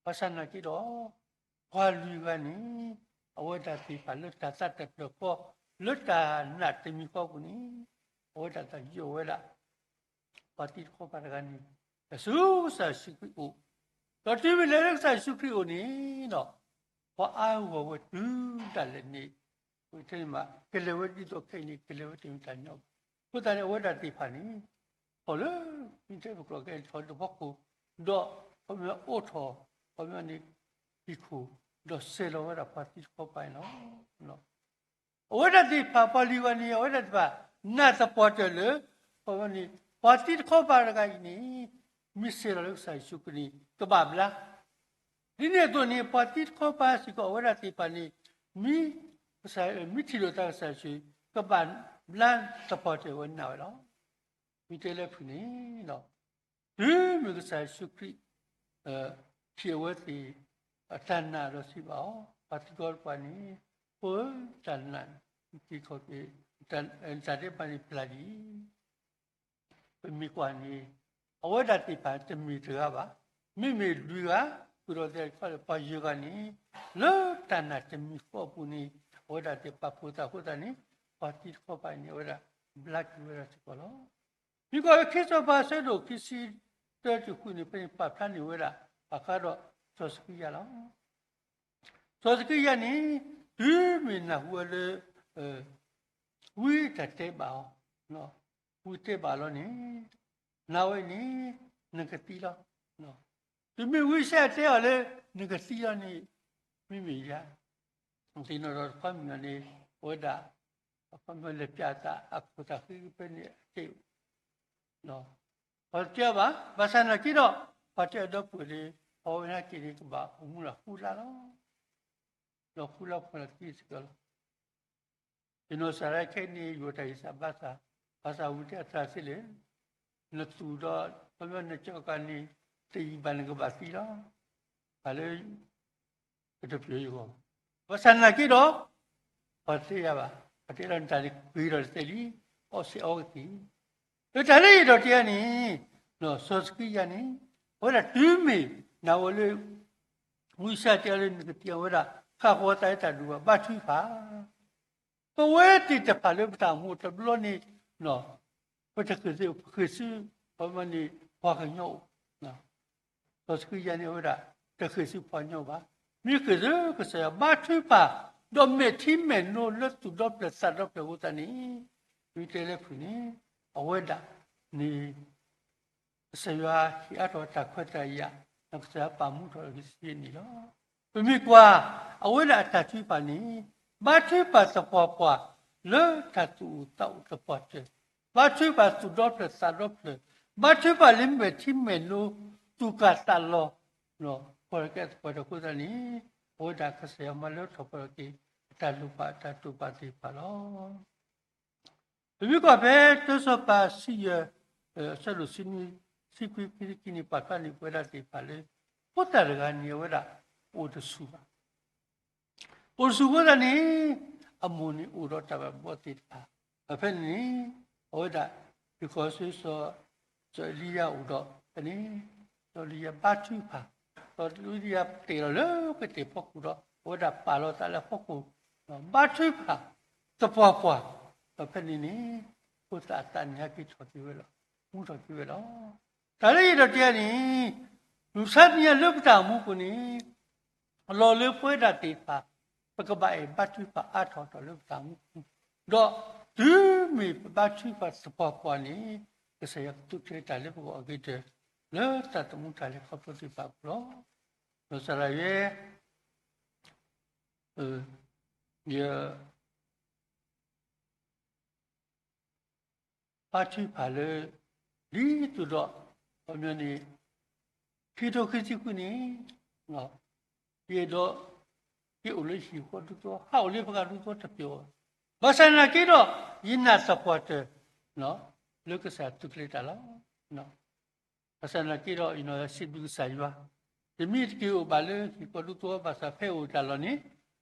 ဘၣ်ဆၣ်နာ်က့ဒီး ပှၤလွံၢ်ဂၤန့ၣ် အဝဲဒၣ်သ့ၣ်တဖၣ်လၢတၢ်သးတဖျၢၣ်ဃီ လၢတၢ်နာ်တမံၤဃီပူၤန့ၣ် အဝဲဒၣ်သးယိၣ်ဝဲဒၣ် ပှၤသံတခီပၤတဂၤန့ၣ် ဆူကစၢ်ယ့ၣ်ၡူးခရံာ်အအိၣ်, ဒီးတုၤမ့ၢ်လဲၤလၢကစၢ်ယ့ၣ်ၡူးခရံာ်အအိၣ်န့ၣ်ဒီး ပှၤအါဂီၢ်ဝဲတုၤဒၣ်လဲာ်န့ၣ် ပကတဲန့ၣ်မး ကလဲၤဝဲဒ်သိးခဲအံၤန့ၣ် ကလဲၤဝဲတမ့ၢ်တၢ်ညီဘၣ်. အဃိသတးန့ၣ် အဝဲဒၣ်သ့ၣ်တဖၣ်န့ၣ် ထီၣ်လၢ မ့ၢ်တဲပကျိာ်ကဲထီၣ်လၢဖီခိၣ် ဒီး ခီပညီအိးထီၣ် ခီပညီန့ၣ် ဟံၣ်ခိၣ်, ဒီးစဲၤလီၤဝဲဒၣ်ပှၤသံတခီပၤန့ၣ်လီၤ. အဝဲဒၣ်သ့ၣ်တဖၣ် ပှၤလွံၢ်ဂၤန့ၣ် အဝဲဒၣ်သ့ၣ်တဖၣ် နာ်သပှၢ်တၢၢ်လၢ ပှၤန့ၣ် ပှၤသံတခီပၤတဂၤအံၤန့ၣ် မ့ၢ်စဲၤလီၤလၢကစၢ်ယ့ၣ်ၡူးခရံာ်န့ၣ် ကဘၣ်ဘျါ ဒ်န့ၣ်အသိးန့ၣ် ပှၤသံတခီပၤစ့ၢ်ကီး အဝဲဒၣ်သ့ၣ်တဖၣ်န့ၣ် မ့ၢ် မ့ၢ်ထံၣ်လိာ်သးကစၢ်ယ့ၣ်ၡူး ကဘၣ်ဘျါသပှၢ်တၢၢ်ဝဲနာ်ဝဲလီၤ. မ့ၢ်တဲလၢဖုၣ်န့ၣ် တုၤမ့ၢ်ကစၢ်ယ့ၣ်ၡူးခရံာ် ထံၣ်အဝဲသ့ၣ် အတၢ်နာ်ဒီးစံးဘၣ်အီၤ, ပှၤသံတခီပၤန့ၣ် ဖိဧၢ, တၢ်နာ်န့ၣ် က့ၤခီၣ်က့ၤ တၢ်ဒဲးဘးန့ၣ်ပျၢ်လံ ပမ့ၢ်ကွၢ်န့ၣ် အဝဲဒၣ်သ့ၣ်တဖၣ်တမ့ၢ်တဂၤဘၣ်, မ့မ့ၢ်လွံၢ်ဂၤ, ဃုာ်ဒီးသဲခီဒီးပှၤယဲၢ်ဂၤန့ၣ် လၢတၢ်နာ်တမံၤဃီအပူၤန့ၣ် အဝဲဒၣ်သ့ၣ်ပာ်ဖှိၣ်သးအဃိသတးန့ၣ် ပှၤသံတခီပၤန့ၣ် အဝဲဒၣ်ဘျါက့ၤဝဲဒၣ်စ့ၢ်ကီးလီၤ. မ့ၢ်ကွၢ်လၢခံစီၤပၤအဆၢဒိၣ်ခံဆံတၢတုၤဃုန့ၣ် ဖဲန့ၣ်ပာ်ဖျါန့ၢ်ဝဲဒၣ် ဘၣ်ဃးဒီးစီၤစကံယၤလီၤ. စီၤစကံယၤန့ၣ် တုၤမ့ၢ်နၢ်ဟူဝဲလၢ ဝံတၢ်တဲဘၣ်အီၤ, ဝံတဲဘၣ်လီၤန့ၣ် နၤဝဲန့ၣ် နကသံလီၤ. တုၤမ့ၢ်ဝံယၡါယၤတဲအီၤလၢ နကသံလီၤန့ၣ် မ့မ့ၢ်ယၤ သ့ၣ်နီၣ်ဒီးတခီမ့ၢ်အီၤန့ၣ် အဝဲဒၣ် အခီပညီလဲၤပျးသးအခိၣ်သးဃံဖဲန့ၣ်အတ့ၢ် ပှၤတတဲအီၤဘၣ်, ဘၣ်ဆၣ်နာ်က့ဒီး ပှၤတဲအီၤဒီပုၢ်ဝဲၢ်လၢ အဝဲနာ်က့န့ၣ် ကဘၣ်အိၣ်မူလၢဃူလၢ်လီၤ. ဒီးဃူလၢ်ဖိလၢသံစ့ၢ်ကီးလီၤ. ယနီၢ်စၢ်ဒၣ်ခဲအံၤန့ၣ် ယိၤတၢ်ဂံၢ်စၢ်ဘါစၢ်, ဘၣ်ဆၣ်ဝံၤတဲအသးစ့ၢ်လၢ နသူၣ်ဒီး ခီပညီနကၠီကၤန့ၣ် တယံာ်ဘၣ်နကဘၣ်သံလီၤ. ဘၣ်လၢ ကတပျၢၤယဂီၢ်, ဘၣ်ဆၣ်နာ်က့ဒီး ပှၤတတဲယၤဘၣ်, ပှၤတဲလီၤနတၢ်န့ၣ် ပှ့ၤဒီးတတဲလံ, အီၣ်စ့အီကသံၣ်, လၢတၢ်လၢယဒီးတဲယၤန့ၣ် စီၤစကံယၤန့ၣ် အဝဲဒၣ်တုၤမ့ၢ်နၢ်ဟူဝဲလၢ ဝံယၡါယၤတဲအီၤလၢနကသံအဝဲဒၣ် ဃၣ်ဃီၤသးလၢတၢ်ဒူၣ်ဘၣ် ဘါထုကဖၣ် ပဝဲသ့ၣ်တဖၣ်လၢပတၢ်အိၣ်မူတဘျီန့ၣ် ပတဃ့ၢ်ဆူ ပဃ့ၢ်ဆူ ပမ့ၢ်န့ၣ် ပှၤကညီအိၣ်, စီၤစကံယၤန့ၣ် အဝဲဒၣ် တဃ့ၢ်ဆူပှၤကညီဘၣ်, မ့ၢ်ဃ့ၢ်ဆူကစၢ်ယွၤ ဘါထုကဖၣ် ဒီးမဲာ်ထံမဲာ်နိလၢသူၣ်ဒီဖျၢၣ်သးဒီဖျၢၣ်အဃိသတးန့ၣ် မ့ၢ်တဲလၢဖုၣ်န့ၣ် အဝဲဒၣ်န့ၣ် ကစၢ်ယွၤဟ့ၣ်အါထီၣ်တၢ်ခွဲးတၢ်ယာ် ဒီးကစၢ်ယွၤပာ်မူထီၣ်က့ၤစ့ၢ်န့ၣ်လီၤ. ပမ့ၢ်ကွၢ် အဝဲဒၣ်အတၢ်ထုကဖၣ်န့ၣ် ဘါထုကဖၣ်သပှၢ်ပှၢ် လၢတၢ်သူၣ်အိၣ်သးအိၣ်သပှၢ်တၢၢ်, ဘါထုကဖၣ်သူၣ်ဒီဖျၢၣ်သးဒီဖျၢၣ်, ဘါထုကဖၣ်လၢမဲာ်ထံမဲာ်နိ သူၣ်ကၢ်သးလီၤ ပှၤကဲသပှၢ်တၢၢ်အဃိသတးန့ၣ် အဝဲဒၣ်ကစၢ်ယွၤမၤလၢထီၣ်ပှဲၤထီၣ်က့ၤ အတၢ်လိၣ်ဘၣ်အတၢ်တိာ်ပာ်သ့ၣ်တဖၣ်လီၤ. ပမ့ၢ်ကွၢ်ဖဲတၢစီၤပၤဆံယဲၢ် အဆၢဒိၣ်ဆံနွံ ဆံခွံ ခံဆံခံန့ၣ် ပာ်ဖျါန့ၢ်ပဝဲဒၣ်သ့ၣ်တဖၣ်လၢ ဖိသၣ်တဂၤန့ၣ် အဝဲဒၣ်အိၣ်တဆူၣ်ဘၣ်. အိၣ်တဆူၣ်အဃိသတးန့ၣ် အမိၢ်န့ၣ်အိၣ်ဒီးတၢ်ဘၣ်ဘျီသ့ၣ်တဖၣ်, ဒီးဖဲန့ၣ်န့ၣ် အဝဲဒၣ် ဟ့ၣ်ခီဆူစီၤ စီၤအ့လံယၤအိၣ်ဒီး ဖဲန့ၣ် စီၤအ့လံယၤဘါထုကဖၣ်, စီၤအ့လံယၤတဲာ်လီၤလၢကတဲာ်ဖီခိၣ်ဒီး အဝဲဒၣ်ပာ်လီၤသးလၢအဖီခိၣ် ဘါထုကဖၣ် သပှၢ်ပှၢ်, ဒီးဖဲန့ၣ်န့ၣ် ဖိသၣ်အသးန့ၣ်ဟဲက့ၤထီၣ်က့ၤဝဲလီၤ, မူထီၣ်က့ၤဝဲလီၤ. တၢ်လၢယအဲၣ်ဒိးတဲန့ၣ် မုၢ်ဆါတနံၤညါလၢပတၢ်အိၣ်မူပူၤန့ၣ် အလီၢ်လၢပဝဲဒၣ်သ့ၣ်တဖၣ် ပကဘၣ်အဲၣ်ဘါထုကဖၣ်အါထီၣ်အါထီၣ်လၢပတၢ်အိၣ်မူပူၤ, ဒီးတုၤမ့ၢ်ပဘါထုကဖၣ်သပှၢ်ပှၢ်န့ၣ် ကစၢ်ယွၤကသူၣ်ကျဲၤတၢ်လၢပဂီၢ်အဂ့ၤကတၢၢ် လၢတၢ်သမူတၢ်လဲၤခီဖျိသ့ၣ်တဖၣ်အပူၤလီၤ. ဒီးစးထီၣ်ယဲ ယ ဘါထုကဖၣ်လၢ ဒ်သိးဒီး ခီပညီန့ၣ် ခံထိခံဆံဃုန့ၣ် ယအဲၣ်ဒိး ယအိၣ်လၢဟံၣ်ဃီဒူသဝီ ဟးအိၣ်လၢပှၤဒူသဝီတပျီၤ, ဘၣ်ဆၣ်နာ်က့ဒီး ယနာ်သပှၢ်တၢၢ် လၢကစၢ်သူၣ်ကျဲၤတၢ်လီၤ. ဘၣ်ဆၣ်နာ်က့ဒီး ယနီၢ်စံးဘျုးကစၢ်ယွၤ, ယမ့ၢ်တက့ၤအိၣ်ဘၣ်လၢဟံၣ်ဃီဒူသဝီဘၣ်ဆၣ်ဖဲအိၣ်တၢ်လီၢ်န့ၣ်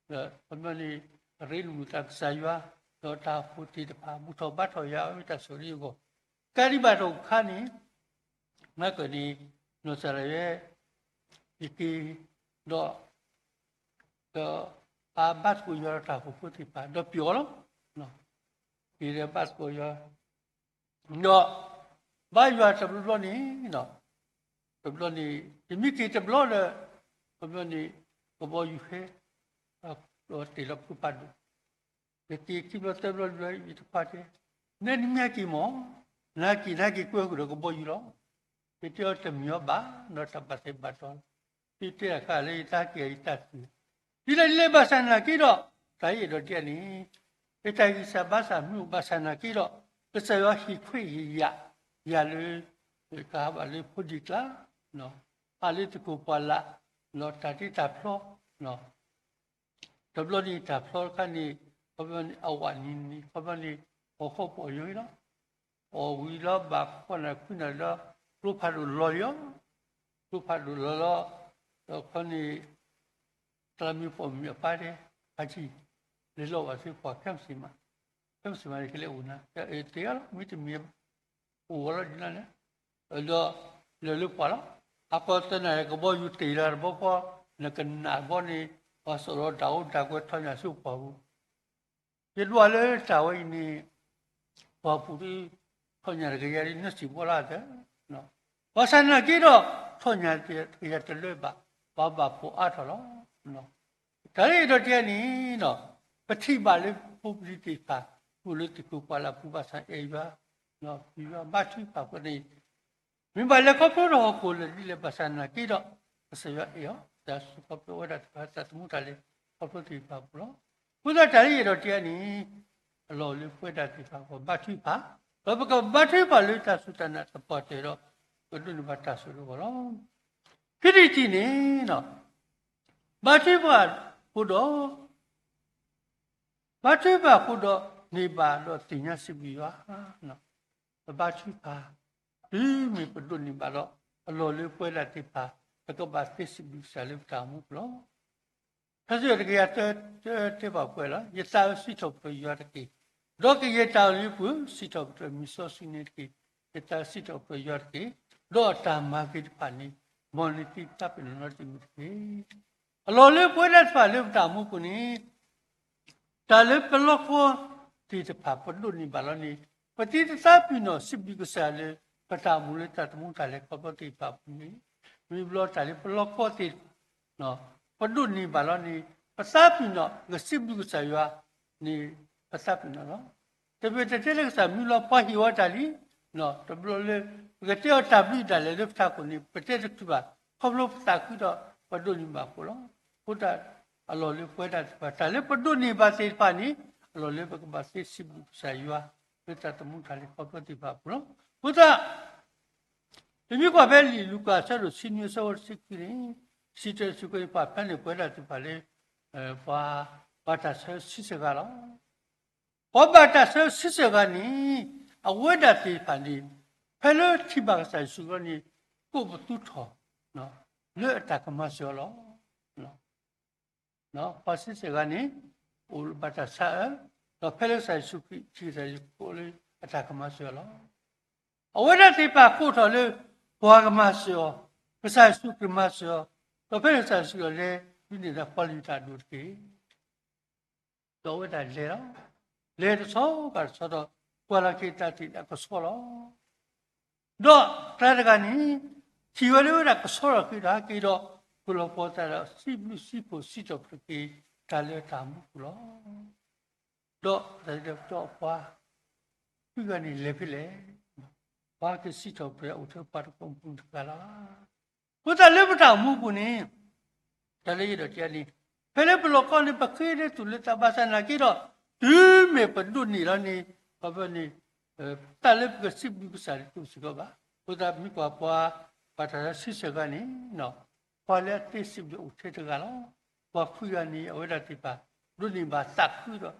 ဒီးခီပညီန့ၣ် ရ့လိာ်မုာ်သးကစၢ်ယွၤ, ဒီးတၢ်အိၣ်ဖှိၣ်သ့ၣ်တဖၣ် ဘူၣ်ထီၣ်ဘါထီၣ်ယၤ အဝဲတၢ်ဆိၣ်ဂ့ၤအဂီၢ်, ကးဒံးဘၣ်တခါန့ၣ် မၤကၢၣ်န့ၣ် နီၢ်စၢ်ဒၣ်ဝဲ ယက့ၤ ဒီး ဒီး အဘါသကိးယွၤဒီးတၢ်အိၣ်ဖှိၣ်ဖိသ့ၣ်တဖၣ် ဒီးပျီၤလီၤ. က့ၤဒီးဘါသကိးယွၤ ဒီး ဘါယွၤတဘျီဘျီန့ၣ် တဘျီန့ၣ် ယမ့ၢ်က့ၤတဘျီဒီး တဘျီန့ၣ် ကဘီယူၤဟဲ ဒီးတ့ၢ်လီၤဖုဖးဒိၣ်, ယက့ၤခံဘျီသၢဘျီလွံၢ်ဘျီ ယတခွါတဲ, နဲနမ့ၢ်က့ၤမး, နက့ၤ နက့ၤကွဲဃုာ်ဒီးကဘီယူၤလီၤ. ယတဲအီၤတမံၤအီၤဘၣ် ဒီးတၢ်ဘၣ်သဲဘၣ်တီၤလီၤ. ယတဲတခါလၢယတၢ်က့ၤယတၢ်သံ, ဒ်လဲၣ်ဒ်လဲၣ်ဘၣ်ဆၣ်နာ်က့ဒီး, တၢ်အံၤအဲၣ်ဒိးတဲန့ၣ်, ယတၢ်ဂံၢ်စၢ်ဘါစၢ်မ့ၢ်အိၣ်ဘၣ်ဆၣ်နာ်က့ဒီး, ကစၢ်ယွၤဟ့ၣ်ခွဲးဟ့ၣ်ယာ်, ယၤလၢ, ကဟးဘၣ်လၢဖိဒံးကျါ, ဟးလၢသကိးပှၢ်လၢ်, တၢ်တ့တၢ်ဖျီ, တဘျီန့ၣ်တၢ်ဖျီတခါန့ၣ်, ခီဖျိန့ၣ်အဝဲန့ၣ်န့ၣ် ခီဖျိန့ၣ်, အီၣ်ခီပီၣ်ယိၤလီၤ, အီၣ်ဝံၤလီၤဘၣ်ဃိးနၣ်ရံၣ်ခွံနၣ်ရံၣ်လီၤ, ကျိဖးဒိၣ်လီၤလံအီၤ, ကျိဖးဒိၣ်လီၤလီၤ, ဒီးခီန့ၣ် တၢ်လၢမ့ၢ်ပိာ်မုၣ်အပၢ်တဲ, ဖါတံၢ်, လဲၤလီၤဘၣ်သုပှၤခဲမုၢ်ဆ့ၣ်မး, ခဲမုၢ်ဆ့ၣ်မးန့ၣ်ကလဲၤအိၣ်နၤ, တဲအီၤလီၤ မ့တမ့ၢ်, အိၣ်ဝဲလီၤဒ်န့ၣ်, ဒီးလဲၤလၢပှၢ်လီၤ, အကီၢ်သနၢ်ကဘီယူၤတ့ၢ်လီၤတဘီဃီ, နကနၣ်ဘီန့ၣ်, ပှၤစိာ်ဒီးတၢ်အိၣ်တၢ်ကွဲထီၣ်ညၣ်ဆူပှၢ်ပူၤ ယဒွးလၢတၢ်ဝဲအံၤန့ၣ်, ပှၢ်ပူၤဒ်, ထီၣ်ညၣ်တကယၤဒ်နစံၣ်ဘီလၢသၢ, ဘၣ်ဆၣ်နာ်က့ဒီး, ထီၣ်ညၣ်တကယၤတလၢဘၣ်, ပှၤဘၣ်ဖှီၣ်အါထီၣ်လီၤ. တၢ်လၢအဲၣ်ဒိးတဲန့ၣ်, ပထံၣ်ဘၣ်လၢဖိပလံၤသ့ၣ်တဖၣ်, အိၣ်လၢသကိးပှၢ်လၢ်ပူၤဘၣ်ဆၣ်အဲၣ်ယွၤ, ယွၤဘါထုကဖၣ်အဃိန့ၣ် မ့ၢ်ဘၣ်လဲၤခီဖျိဒီးဟီၣ်ခိၣ်လၢာ်ဒ်လဲၣ်ဘၣ်ဆၣ်နာ်က့ဒီး, ကစၢ်ယွၤအဲၣ်အီၤ, တၢ်စူၤခီဖျိဝဲဒၣ်တဖၣ်တၢ်သမူတၢ်လဲၤခီဖျိသ့ၣ်တဖၣ်အပူၤလီၤ. အဃိသတးတၢ်လၢအဲၣ်ဒိးတဲန့ၣ်, အလီၢ်လၢပဝဲဒၣ်သ့ၣ်တဖၣ်ပဘါထုကဖၣ်, ဒီးပကဘါထုကဖၣ်လၢတၢ်စူၢ်တၢ်နာ်သပှၢ်တၢၢ်ဒီး, ပဒိးန့ၢ်ဘၣ်တၢ်ဆိၣ်ဂ့ၤအဂီၢ်လီၤ. ခံထံၣ်တထံၣ်န့ၣ်, ဘါထုကဖၣ်အဃိဒီး ဘါထုကဖၣ်အဃိဒီး, န့ၢ်ဘၣ်ဒီးသ့ၣ်ညါစံးဘျုးယွၤ, ပဘါထုကဖၣ်, တုၤမ့ၢ်ပဒိးန့ၢ်ဘၣ်ဒီး, အလီၢ်လၢပဝဲဒၣ်သ့ၣ်တဖၣ်, ပကဘၣ်သ့စံးဘျုးကစၢ်လၢပတၢ်အိၣ်မူပူၤလီၤ. ဖဲစံးတကယၤသၢ, တဲဘၣ်ပှဲၤလီၤ, ယသးဧၢ စံးထီၣ်ပတြၢၤယွၤတက့ၢ်, ဒီးကယဲၢ်တၢ်လုၢ်အပူၤ, စံးထီၣ်ပတြၢၤမံၤစီဆှံန့ၣ်တက့ၢ်, ယသးဧၢ စံးထီၣ်ပတြၢၤယွၤတက့ၢ်, ဒီးအတၢ်မၤဂ့ၤတဖၣ်န့ၣ်, မ်နသုတသးပ့ၤနီၣ်နီတမံၤတက့ၢ်. အလီၢ်လၢပဝဲဒၣ်သ့ၣ်တဖၣ်လၢပတၢ်အိၣ်မူပူၤန့ၣ်, တၢ်လၢပလီၢ်ကီသ့ၣ်တဖၣ်ပဒိးန့ၢ်ဘၣ်လီၤန့ၣ်, ပတံၤတသးပ့ၤနီၣ်စံးဘျုးကစၢ်လၢ, ပတၢ်အိၣ်မူလၢတၢ်သမူတၢ်လဲၤခီဖျိသ့ၣ်တဖၣ်အပူၤန့ၣ်, မ့ၢ်ဘျီတၢ်လၢပလီၢ်ကီသ့ၣ်တဖၣ်, ပဒိးန့ၢ်ဘၣ်လီၤန့ၣ်, ပသးပ့ၤနီၣ်ကစံးဘျုးကစၢ်ယွၤန့ၣ်, ပသးပ့ၤနီၣ်လီၤ. တမ့ၢ်တတဲလၢကစၢ်မ့ၢ်လီၤပှၤဟ့ၣ်ဝဲတၢ်လံ, တဘျီလၢ, ပကတဲအီၤတၢ်ဘျုးဒၣ်လဲာ်လၢပထးခိၣ်န့ၣ် ပတဲတချုးဘၣ်, ခီဖျိပသးခုဒီးပဒိးန့ၢ်ဘၣ်အဃိလီၤ. အဃိသတး, အလီၢ်လၢပဝဲဒၣ်သ့ၣ်တဖၣ် တၢ်လၢပဒိးန့ၢ်ဘၣ်သ့ၣ်တဖၣ်န့ၣ်, အလီၢ်လၢပကဘၣ်သ့စံးဘျုးကစၢ်ယွၤ, လၢတၢ်သမူတၢ်လဲၤခီဖျိသ့ၣ်တဖၣ်အပူၤလီၤ. အဃိသတး ပမ့ၢ်ကွၢ်ဖဲလံာ်လူၤကၣ်အဆၢဒိၣ်ဆံနွံအဆၢဖိတဆံခွံန့ၣ်, စံးတၢ်စူၤကွဲပာ်ဖျါန့ၢ်ပဝဲဒၣ်သ့ၣ်တဖၣ်လၢ, ပှၤ, ပှၤဘၣ်တၢ်ဆၢဆံဆဲၣ်ဂၤလီၤ. ပှၤဘၣ်တၢ်ဆၢဆံဆဲၣ်ဂၤန့ၣ်, အဝဲဒၣ်သ့ၣ်တဖၣ်န့ၣ်, ဖဲလၢထံၣ်ဘၣ်ကစၢ်ယ့ၣ်ၡူးခရံာ်န့ၣ်, ကိးပသူထီၣ်, လၢအတၢ်ကမၤစၢၤအီၤလီၤ. ပှၤဆံဆဲၣ်ဂၤန့ၣ်, အိၣ်ဘၣ်တၢ်ဆါအၢ, ဒီးဖဲလၢကစၢ်ယ့ၣ်ၡူးခရံာ်ထံၣ်ကစၢ်ယ့ၣ်ၡူးခရံာ်လၢအတၢ်ကမၤစၢၤအီၤလီၤ. အဝဲဒၣ်သ့ၣ်တဖၣ်ကိးထီၣ်လၢ, ပှၤကမၤစၢၤအီၤ, ကစၢ်ယ့ၣ်ၡူးခရံာ်မၤစၢၤအီၤ, ဒီးဖဲန့ၣ်ကစၢ်ယ့ၣ်ၡူးခရံာ်လဲၤ, ဒုးနဲၣ်တၢ်ဖီလံာ်တၢ်ဒိၣ်တက့ၢ်. ဒီးအဝဲဒၣ်လဲၤလီၤ. လဲၤတဆီဘၣ်တဆီဒီး, ကွၢ်လီၤက့ၤတၢ်သ့ၣ်အကဆှီလီၤ. ဒီးတၢ်တဂၤန့ၣ်, ထံၣ်ဝဲလၢဝဲဒၣ်ကဆှီထီၣ်က့ၤဒီးဟဲက့ၤဒီး, ဃုာ်လီၤပီၤသးဒီးစံးဘျုးစံးဖှိၣ်စံးထီၣ်ပတြၢၤက့ၤ, တၢ်လၢတၢ်မူပူၤလီၤ. ဒီးတၢ်ဒီးပှၤ, ဃုဂၤန့ၣ်လဲၤဖဲလဲၣ်, ပှၤကစံးထီၣ်ပတြၢၤအိၣ်ထဲပှၤတကီၢ်ပူၤတဂၤလီၤ. အဃိသတးလၢပတၢ်အိၣ်မူပူၤန့ၣ်, တၢ်လၢယအဲၣ်ဒိးတဲန့ၣ်, ဖဲလၢပလီၢ်ကီန့ၣ် ပဃ့လၢသူၣ်လၢသးဘၣ်ဆၣ်နာ်က့ဒီး, တုၤမ့ၢ်ပဒိးန့ၢ်လီၤန့ၣ်, ခီဖျိန့ၣ်, တၢ်လၢပကစံးဘျုးကစၢ်န့ၣ်တအိၣ်စ့ၢ်ကီးဘၣ်. အဃိသတးမ့ၢ်ကွၢ်ပှၤ, ဘၣ်တၢ်ဆၢဆံဆဲၣ်ဂၤန့ၣ်, ပှၤလၢအသ့စံးဘျုးအိၣ်ထဲတဂၤလီၤ. ပှၤဃုဂၤန့ၣ် အဝဲဒၣ်သ့ၣ်တဖၣ်, ဒိးန့ၢ်ဘၣ်သးခုဒီး,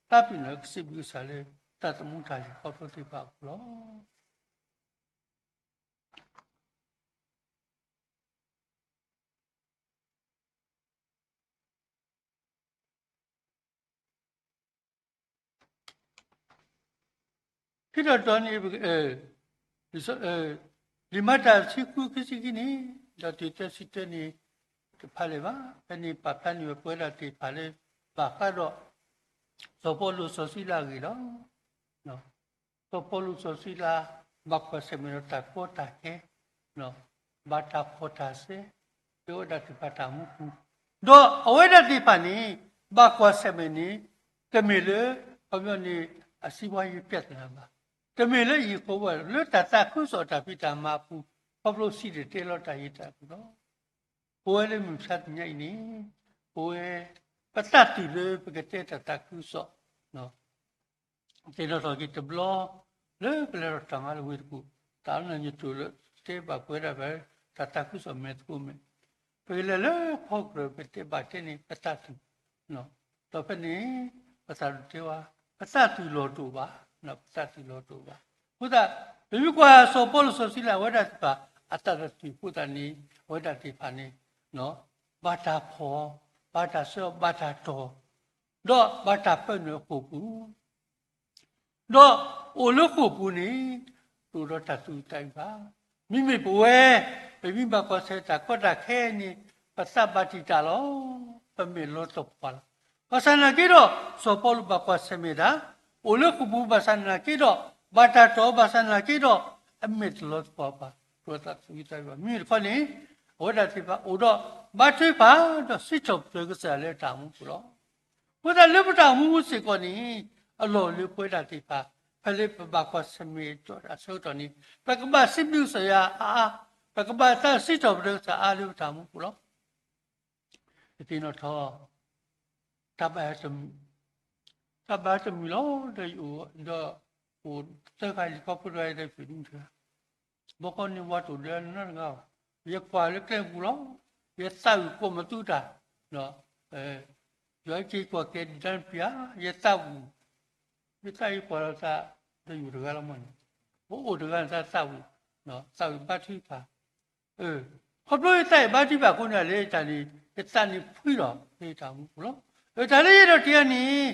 သးပ့ၤနီၣ်ကစံးဘျုးကစၢ်လၢ, တၢ်သမူတၢ်လဲၤခီဖျိသ့ၣ်တဖၣ်အပူၤလီၤ. ခံထီၣ်တတီၤန့ၣ်, လံာ်မၤတၢ်ဆံဃုခံဆံခံန့ၣ်, ဒီးတုၤသၢဆံတၢန့ၣ်, တဖးလဲၣ်ဘၣ်, ဖဲန့ၣ်ပာ်ဖျါန့ၢ်ဝဲပဝဲဒၣ်သ့ၣ်တဖၣ်လၢ, ဘၣ်ဃးဒီး, စီၤပီလူးစီၤစံလၤအဂ့ၢ်လီၤ. စီၤပီလူးစီၤစံလၤ, ဘၣ်ကွၢ်ဆၢၣ်မဲာ်ဒီးတၢ်ကီတၢ်ခဲ, ဘၣ်တၢ်ဖှီၣ်တၢ်စဲ, လၢအဝဲဒၣ်သ့ၣ်တဖၣ်တၢ်မူပူၤ, ဒီးအဝဲဒၣ်သ့ၣ်တဖၣ်န့ၣ်, ဘၣ်ကွၢ်ဆၢၣ်မဲာ်န့ၣ်, တမ့ၢ်လၢ, ခီပညီန့ၣ်, အစံးဘှါယံၤပျဲၢ်သနာ်ဘၣ်, တမ့ၢ်လၢယံၤဃီဝဲလၢတၢ်သးခုစီၤတၢ်ဖံးတၢ်မၤအပူၤ, ခီဖျိစံၣ်တဲၤတဲလီၤတၢ်ယံၤတၢ်ပူၤလီၤ. ပဝဲလၢမုၢ်မဆါတနံၤအံၤန့ၣ်, ပဝဲ, ပသးတုၤလၢပကတဲတၢ်သးခုကစီၣ်, သ့ၣ်နီၣ်ထီၣ်က့ၤတဘျီ, လၢပလဲၤထီၣ်တၢ်မၤလၢဝ့ၢ်တကူၣ်, တၢ်လၢနညတိၤလၢတဲဘၣ်ပဝဲဒၣ်ဖဲ တၢ်သးခုကစီၣ်မဲာ်သကိးမဲာ်, ပကလဲၤလၢဟီၣ်ခိၣ်ဒီး ပတဲဘၣ်တဲန့ၣ် ပသးတုၤ, ဒီးဖဲန့ၣ် ပသးဒိၣ်တဲဝဲ, ပသးတုၤလီၤဒိၣ်ဘၣ်, ပသးတုၤလီၤဒိၣ်ဘၣ်. အဃိသတး, ပမ့ၢ်ကွၢ်စီၤပီလူးစီၤစံလၤ အဝဲဒၣ်သ့ၣ်တဖၣ် အသးတတုၤအဃိသတးန့ၣ်, အဝဲဒၣ်သ့ၣ်တဖၣ်န့ၣ်, ဘၣ်တၢ်ဖီၣ်, ဘၣ်တၢ်ဆှၢ, ဘၣ်တၢ်တီၢ်, ဒီးဘၣ်တၢ်ပၢနုာ်အဃိာ်ပူၤ ဒီးအိၣ်လၢဃိာ်ပူၤန့ၣ်, တအိၣ်ဒီးတၢ်သူၣ်အုးသးအုးဘၣ်. မ့မ့ၢ်ပဝဲ, ပမ့ၢ်ဘၣ်ကွၢ်ဆၢၣ်တၢ်ကီတၢ်ခဲန့ၣ်, ပသးဘၣ်တံာ်တာ်လီၤ. ပမဲာ်လီၤသပှၢ်လီၤ. ဘၣ်ဆၣ်သနာ်က့ဒီး, စီၤပီလူးဘၣ်ကွၢ်ဆၢၣ်မဲာ်တၢ်, အိၣ်လၢဃိာ်ပူၤဘၣ်ဆၣ်သနာ်က့ဒီး, ဘၣ်တၢ်တီၢ်ဘၣ်ဆၣ်သနာ်က့ဒီး, အမဲာ်တလီၤသပှၢ်ဘၣ်, တအိၣ်ဒီးတၢ်သူၣ်အုးသးအုးဘၣ်. မ့မ့ၢ်တခီန့ၣ်, အဝဲဒၣ်သ့ၣ်တဖၣ်အိၣ်ဒီးဘါထုကဖၣ်, ဒီးစံးထီၣ်ပတြၢၤကစၢ်ယွၤလၢတၢ်အိၣ်မူပူၤလီၤ. အဃိသတးလၢပတၢ်အိၣ်မူပူၤစ့ၢ်ကီးန့ၣ်, အလီၢ်လၢပဝဲဒၣ်သ့ၣ်တဖၣ်, ဖဲလၢပဘၣ်ကွၢ်ဆၢၣ်မဲာ်ဒီးတၢ်ဆၢကတီၢ်န့ၣ်, ပကဘၣ်စံးဘျုးကစၢ်ယွၤအါအါ, ပကဘၣ်သးစံးထီၣ်ပတြၢၤကစၢ်အါလၢပတၢ်အိၣ်မူပူၤလီၤ. ယသ့ၣ်နီၣ်ထီၣ်, တၢ်ဘၣ်တမုာ်, တၢ်ဘၣ်တမုာ်လီၤ. ဒီးယအိၣ်ဒီး, အိၣ်သၢဂၤလံၤခီဖိတဂၤ ယတဖုၣ်တမုၢ်တဂၤ, ဘီကီန့ၣ်ဝါတိၢ်ဒၢနီတဂၤဘၣ်. ယကွၢ်လၢကျဲပူၤလီၤ. ယသးဝံၣ်ကိးမသူတၢ်, ယွၤက့ၤကွၢ်ကဲဒုၣ်ဒါနပျံၤဧါ, ယသးဝံၣ်, ယသးအံၤကွၢ်လီၤသး, ဒီးယအိၣ်တဂၤလီၤမ့ၢ်န့ၣ်, ပအိၣ်တဂၤန့ၣ်သးသးဝံၣ်, သးဝံၣ်ဘါထုကဖၣ် ခီဖျိယသးအံၤဘါထုကဖၣ်အဃိန့ၣ် လၢယတၢ်န့ၣ် ယသးန့ၣ်ဖှံလီၤလၢယတၢ်အိၣ်မူပူၤလီၤ. တၢ်လၢယအဲၣ်ဒိးတဲန့ၣ်,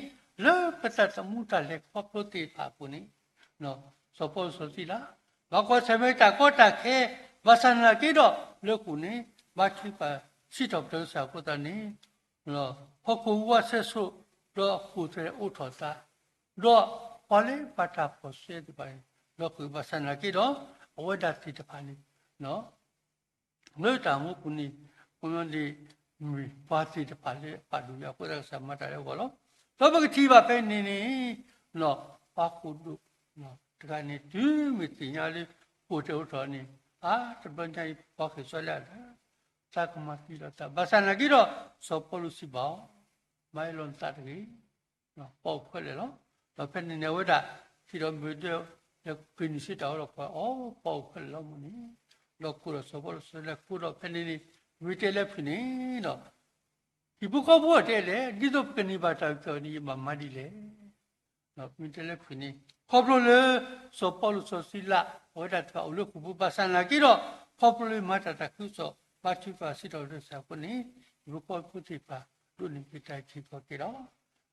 လၢပသးသမူတၢ်လဲၤခီဖျိသ့ၣ်တဖၣ်အပူၤန့ၣ်, စီၤပီလူးစီၤစံလၤ, ဘၣ်ကွၢ်ဆၢၣ်မဲာ်တၢ်ကီတၢ်ခဲ, ဘၣ်ဆၣ်သနာ်က့ဒီးလၢဃိာ်န့ၣ်, ဘါထုကဖၣ်စံးထီၣ်ပတြၢၤကစၢ်အဃိသတးန့ၣ်, ဟီၣ်ခိၣ်ဝးဆဲးဆိး, ဒီးဃိာ်သဲးအိးထီၣ်သး, ဒီးပှၤလၢဘၣ်တၢ်ဖီၣ်ဆှၢသ့ၣ်တဖၣ်န့ၣ်, ဒီးဃုာ်ဘၣ်ဆၣ်သနာ်က့ဒီး, အဝဲဒၣ်သ့ၣ်တဖၣ်န့ၣ် လၢတၢ်အိၣ်မူပူၤန့ၣ်, ခီပညီန့ၣ်, မ့ၢ်ပှၤသ့ၣ်တဖၣ်လၢအပာ်ဒိၣ်ယွၤအဃိသတး ကစၢ်မၤတၢ်လၢအဂီၢ်လီၤ. ဒီးပကထံၣ်ဘၣ်ဖဲန့ၣ်န့ၣ်, ပှၤဃိာ်ဒိၣ်တဂၤန့ၣ် တုၤမ့ၢ်သ့ၣ်ညါလၢဃိာ်သဲးအိးထီၣ်န့ၣ်, အါ တဘျီညါအံၤ ပှၤဃ့ၢ်စီလၢအဂၤ, သးကမၤသံလီၤသး, ဘၣ်ဆၣ်သနာ်က့ဒီး, စီၤပီလူးစံးဘၣ်အီၤ, မၤအ့ၣ်လိာ်နသးတဂ့ၤ ပှၤအိၣ်ဖဲလဲၣ်လီၤ. ဒီးဖဲန့ၣ်န့ၣ် အဝဲဒၣ်, ထံၣ်ဒီးမ့ၢ်ဒၢ, လဲၤဃ့န့ၢ်စ့ၢ်တၢ်အီၣ်ဒီးကွၢ်အီၤ, ပှၤအိၣ်ဖဲလဲၣ်လီၤမ့ၢ်န့ၣ်, ဒီးကိးဒီးစီၤပီလူးစီၤစံလၤ ကိးဒီးဖဲန့ၣ်န့ၣ်, မ့ၢ်တဲလၢဖုၣ်န့ၣ်ဒီး, ဟံၣ်ဖိဃီဖိတဲလဲၣ်, ဒ်သိးပကန့ၢ်ဘၣ်တၢ်အုၣ်က့ၤခီၣ်က့ၤန့ၣ် ယဘၣ်မၤဒ်လဲၣ် မ့ၢ်တဲလၢဖုၣ်န့ၣ်, ခီဖျိလၢစီၤပီလူးစီၤစံလၤ အဝဲဒၣ်တဖၣ်အိၣ်လၢဃိာ်ပူၤဘၣ်ဆၣ်သနာ်က့ဒီး, ခီဖျိလၢမၤတၢ်သးခုကစီၣ် ဘါထုကဖၣ်စံးထီၣ်ပတြၢၤကစၢ်အဃိန့ၣ်, ဟံၣ်ဖိဃီဖိသ့ၣ်တဖၣ် ဒိးန့ၢ်က့ၤတၢ်အုၣ်က့ၤခီၣ်က့ၤလီၤ.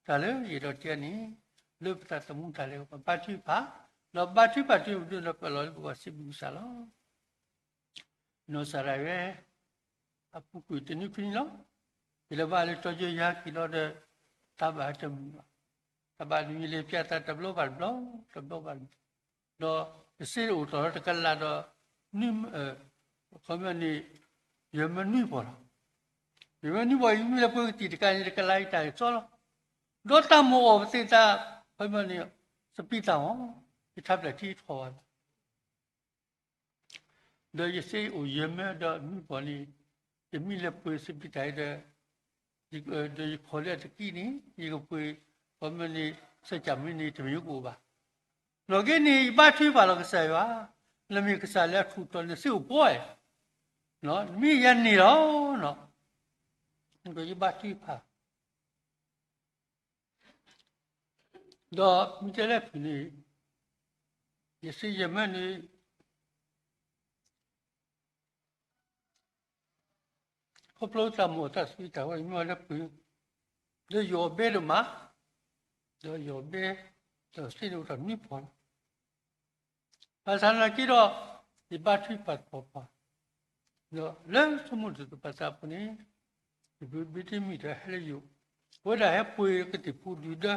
တၢ်လၢယအဲၣ်ဒိးတဲန့ၣ်, လၢပသးသမူတၢ်လဲၤဘါထုကဖၣ်, ဒီးဘါထုကဖၣ်တုၤမ့ၢ်ဒိၣ်ဒီးပလီၢ်လၢပဂီၢ်စံးဘျုးကစၢ်လီၤ. နီၢ်စၢ်ဒၣ်ဝဲ အပူၤကွံာ်တနွံဖဲန့ၣ်လီၤ. ယလဲၤဘၣ်လၢတီယိယဟဲက့ၤလီၤဒီး, တၢ်ဘၣ်တမုာ်ဘၣ်, တၢ်ဘၣ်တမုာ် လဲၤပျးသးတဘျီဘၣ်တဘျီ, တဘျီဘၣ်တဘျီ, ဒီးယစ့အိၣ်ထီၣ်လၢတကလးဒီး, နွံ, ခီပညီန့ၣ်, ယမၢနွံပီၢ်လီၤ. ယမၢနွံပီၢ် ယမ့ၢ်လဲၤပှ့ၤကသံၣ်တကးန့ၣ် တကလးအံၤတၢ်ကစီလီၤ. ဒီးတၢ်မိၣ်အီၣ်ပသ့ၣ်သး, ခီပညီန့ၣ်, စပံးတၢ်အီၣ်, ယထးဖျဲၣ်ထံထီၣ်ဘၣ်လီၤ. ဒီးယစ့အိၣ်ယမၢဒီးနွံပီၢ်န့ၣ်, ယမ့ၢ်လဲၤပှ့ၤစပံးတၢ်အံၤဒီး, ဒီးယခီၣ်လၢအတကံၢ်န့ၣ် ယကပှ့ၤ, ခီပညီန့ၣ်, စကမ့ၢ်န့ၣ် တမ့ၢ်ယကအိၣ်ဘၣ်. နီၢ်က့န့ၣ် ယဘါထုကဖၣ်လီၤကစၢ်ယွၤ, နမ့ၢ်ကစၢ်လၢအထူးတီၤန့ၣ် စ့အိၣ်ပှဲၤ, နမ့ၢ်ယၤန့ၣ်လီၤ. ဒီးယဘါထုကဖၣ် ဒီးမ့ၢ်တဲလၢဖုၣ်န့ၣ်, ယစ့ယမၢန့ၣ်, ခီဖျိတၢ်မိၣ်အီၣ်တၢ်စပံးတၢ်အီၣ် ယမ့ၢ်အီၣ်လၢပှ့ၤ, ဒီးယအီၣ်ဘဲဒိၣ်မး, ဒီးယအီၣ်ဘဲ, ဒီးစ့န့ၣ်အိၣ်ထီၣ်နွံပီၢ်လီၤ. ဘၣ်ဆၣ်သနာ်က့ဒီး, ယဘါထုကဖၣ်တပီၢ်ပီၢ်, ဒီးလၢဆိကမိၣ်တၢ်သပၣ်သးအပူၤန့ၣ်, ယဘံတမံၤဒီးဟဲလၢယိာ်, အဝဲဒၣ်ဟဲပှ့ၤကသံၣ်ဖိဒုၣ်ဒါ,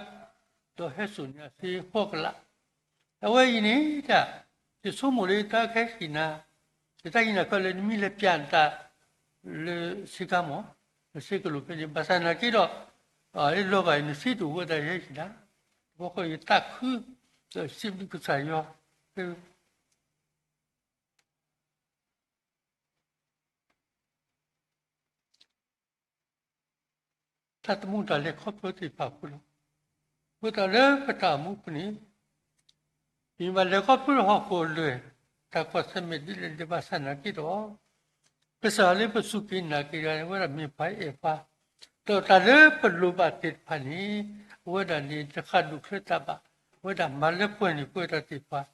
ဒီးဟဲစိာ်န့ၢ်အစ့ဃိးကလး, အဝဲအံၤန့ၣ်တၢ်, ယဆိကမိၣ်လၢယတၢ်ကဟဲဟံၣ်နၤ, ယတၢ်ဟံၣ်နၤခဲလၢာ် နမ့ၢ်လဲၤပျးနတၢ်, လၢစ့ကါမီၢ်, လၢစ့ကလိာ်ဖဲန့ၣ် ဘၣ်ဆၣ်သနာ်က့ဒီး, လၢလီၤဂာ်အံၤ နစ့တအိၣ်ဝဲဒၣ်ယဟဲဟံၣ်နၤ, တဘျီဃီယသးခု, ဒီးစံးဘျုးကစၢ်ယွၤ, ဖဲ ဒီး တၢ်သမူတၢ်လဲၤခီဖျိသ့ၣ်တဖၣ်အပူၤလီၤ. အဃိသတးလၢပတၢ်အိၣ်မူအပူၤန့ၣ် ပမ့ၢ်ဘၣ်လဲၤခီဖျိလၢဟီၣ်ခိၣ်အလွဲၢ် တၢ်ကွၢ်ဆၢၣ်မဲာ်ဒ်လဲၣ်ဒ်လဲၣ်ဘၣ်ဆၣ်နာ်က့ဒီး ကစၢ်လၢပစူၢ်က့ၤနာ်က့ၤတဂၤန့ၣ် အဝဲဒၣ်မ့ၢ်ပှၤအဲၣ်ပှၤ, ဒီးတၢ်လၢပလိၣ်ဘၣ်သ့ၣ်တဖၣ်န့ၣ် အဝဲဒၣ်န့ၣ် တဃၣ်ဒူၣ်ချၢသးဘၣ်, အဝဲဒၣ်မၤလၢပှဲၤန့ၢ်ပဝဲဒၣ်သ့ၣ်တဖၣ်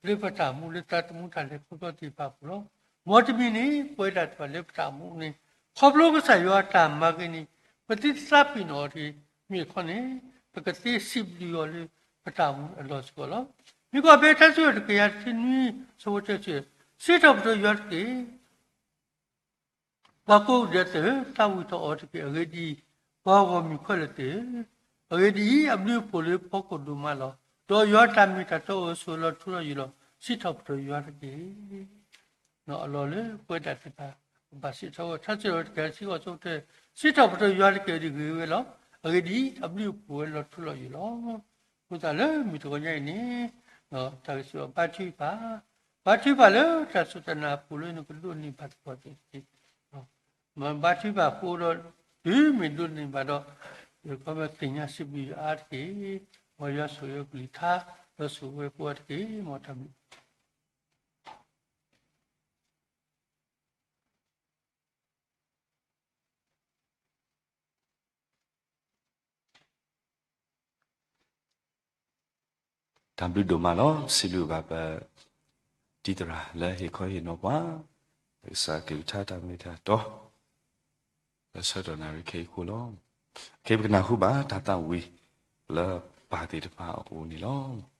လၢပတၢ်အိၣ်မူလၢတၢ်သမူတၢ်လဲၤခီဖျိသ့ၣ်တဖၣ်အပူၤလီၤ. မ်တမံၤန့ၣ် ပဝဲဒၣ်သ့ၣ်တဖၣ်လၢပတၢ်အိၣ်မူန့ၣ် ခီဖျိကစၢ်ယွၤအတၢ်မၤဂ့ၤန့ၣ် ပသ့သးပ့ၤနီၣ်အီၤတဂ့ၤ, မ့ၢ်တခီန့ၣ် ပကသ့စံးဘျုးအီၤလၢပတၢ်အိၣ်မူအလီၢ်စ့ၢ်ကီးလီၤ. မ့ၢ်ကွၢ်ဖဲထါစံးထီၣ်ပတြၢၤတကယၤတဆံနွံ ဆၢဖိတၢ စံးထီၣ်ပတြၢၤယွၤတက့ၢ် ပှၤကိးဂၤဒဲးသ့ၣ်ဧၢ, သးဝံၣ်ထီၣ်အီၤတက့ၢ်. အဂ့ၢ်ဒ်အံၤ, ပှၤဂီၢ်မုၢ်ခဲလၢာ်သ့ၣ်ဧၢ, အဂ့ၢ်ဒ်အံၤ, အဘျုးအဖှိၣ်လၢဖီခိၣ်ဒိၣ်မးလီၤ. ဒီးယွၤအတၢ်မ့ၢ်တၢ်တီအၢ ဆိၣ်ဂ့ၤလီၤထူလီၤယိာ်လီၤ. စံးထီၣ်ပတြၢၤယွၤတက့ၢ်. အလီၢ်လၢပဝဲဒၣ်သ့ၣ်တဖၣ် ပဘၣ်စံးထီၣ်ဝဲ ထါစံးထီၣ်ပတြၢၤတကယၤတဆံဃိး ဆၢဖိတၢ, စံးထီၣ်ပတြၢၤယွၤတက့ၢ် ဒ်ဂ့ၤဝဲလီၤ. အဂ့ၢ်ဒ်အံၤ, အဘျုးအဖှိၣ်ဝဲလီၤထူလီၤယိာ်လီၤ. အဃိသတးလၢမုၢ်တဂီၤညါအံၤန့ၣ် တၢ်ကစီၣ်ဘါထုကဖၣ်, ဘါထုကဖၣ်လၢတၢ်စူၢ်တၢ်နာ်အပူၤလၢနကဒိးန့ၢ်ဘၣ်သပှၢ်ကတၢၢ်တက့ၢ်. မ့ၢ်ဘါထုကဖၣ်ဃိဒီး တုၤမ့ၢ်ဒိးန့ၢ်ဘၣ်ဒီး ယကဘၣ်သ့ၣ်ညါစံးဘျုးယွၤအါတက့ၢ်. မ်ယွၤဆိၣ်ဂ့ၤကလုၢ်ကထါ ဒီးဆိၣ်ဂ့ၤပှၤတက့ၢ်. မ်တၢ်ဘျုး တၢ်ဘျုးဒိၣ်မးလီၤ. စံးဘျုးဘၣ်ပတံၤသရၣ်လၢဟ့ၣ်ခီဟ့ၣ်နီၤပှၤ ကစၢ်ကလုၢ်ကထါတၢ်မ့ၢ်တၢ်တီ လၢဆၢကတီၢ်နၣ်ရံၣ်ခဲအံၤအဃိလီၤ. ခဲအံၤပကနၢ်ဟူဘၣ်တၢ်သးဝံၣ်လၢပၢ်သ့ၣ်တဖၣ်အအိၣ်န့ၣ်လီၤ.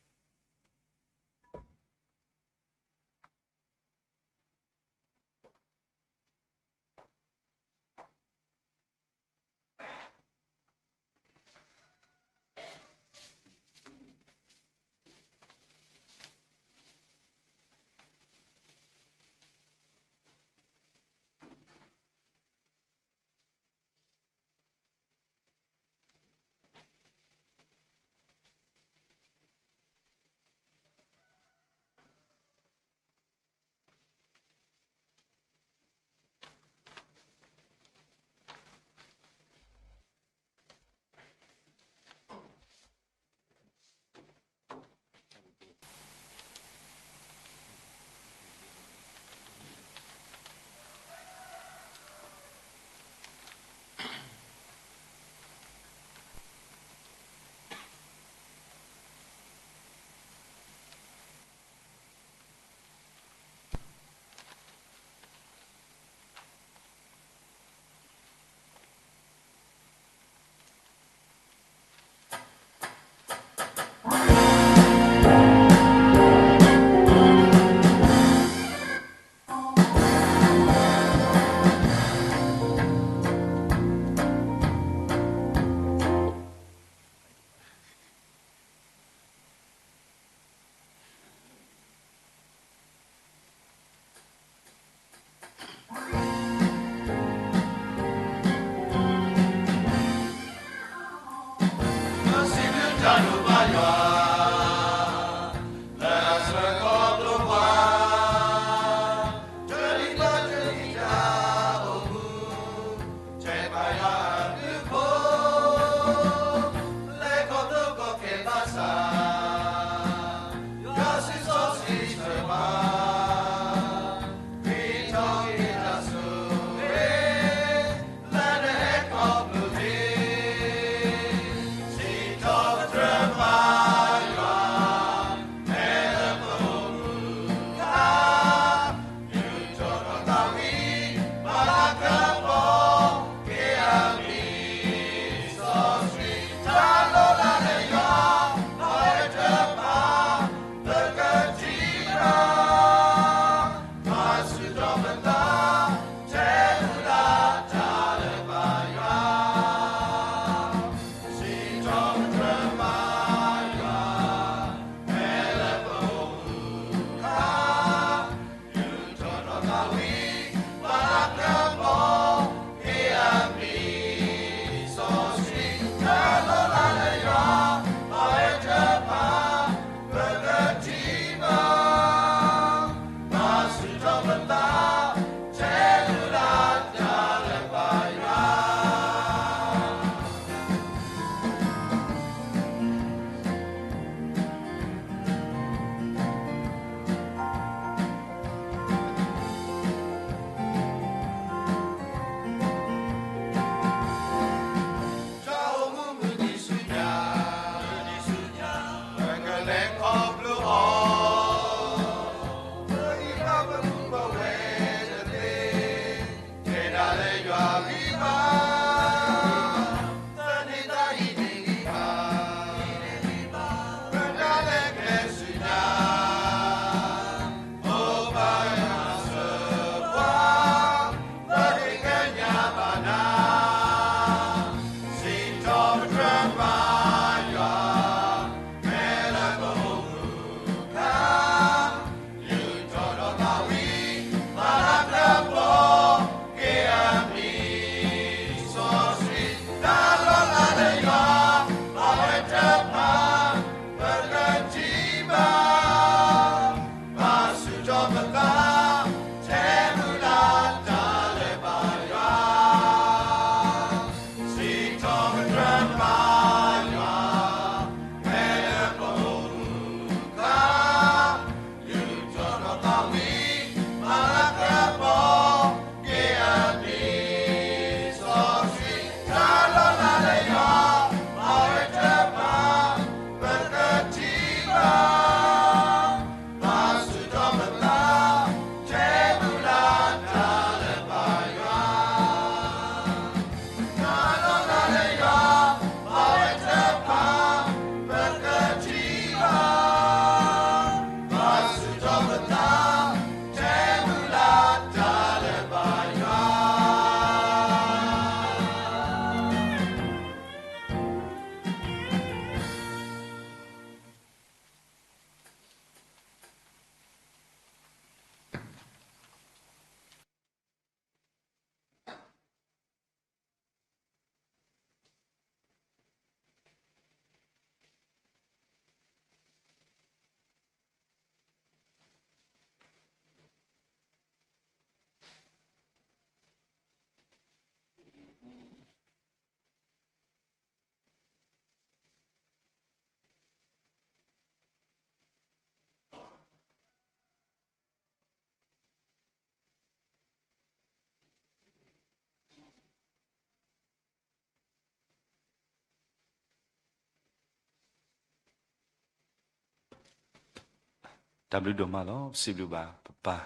တၢ်ဘျုးဒိၣ်မးလီၤ. ပစံးဘျုးဘၣ်ပပၢ်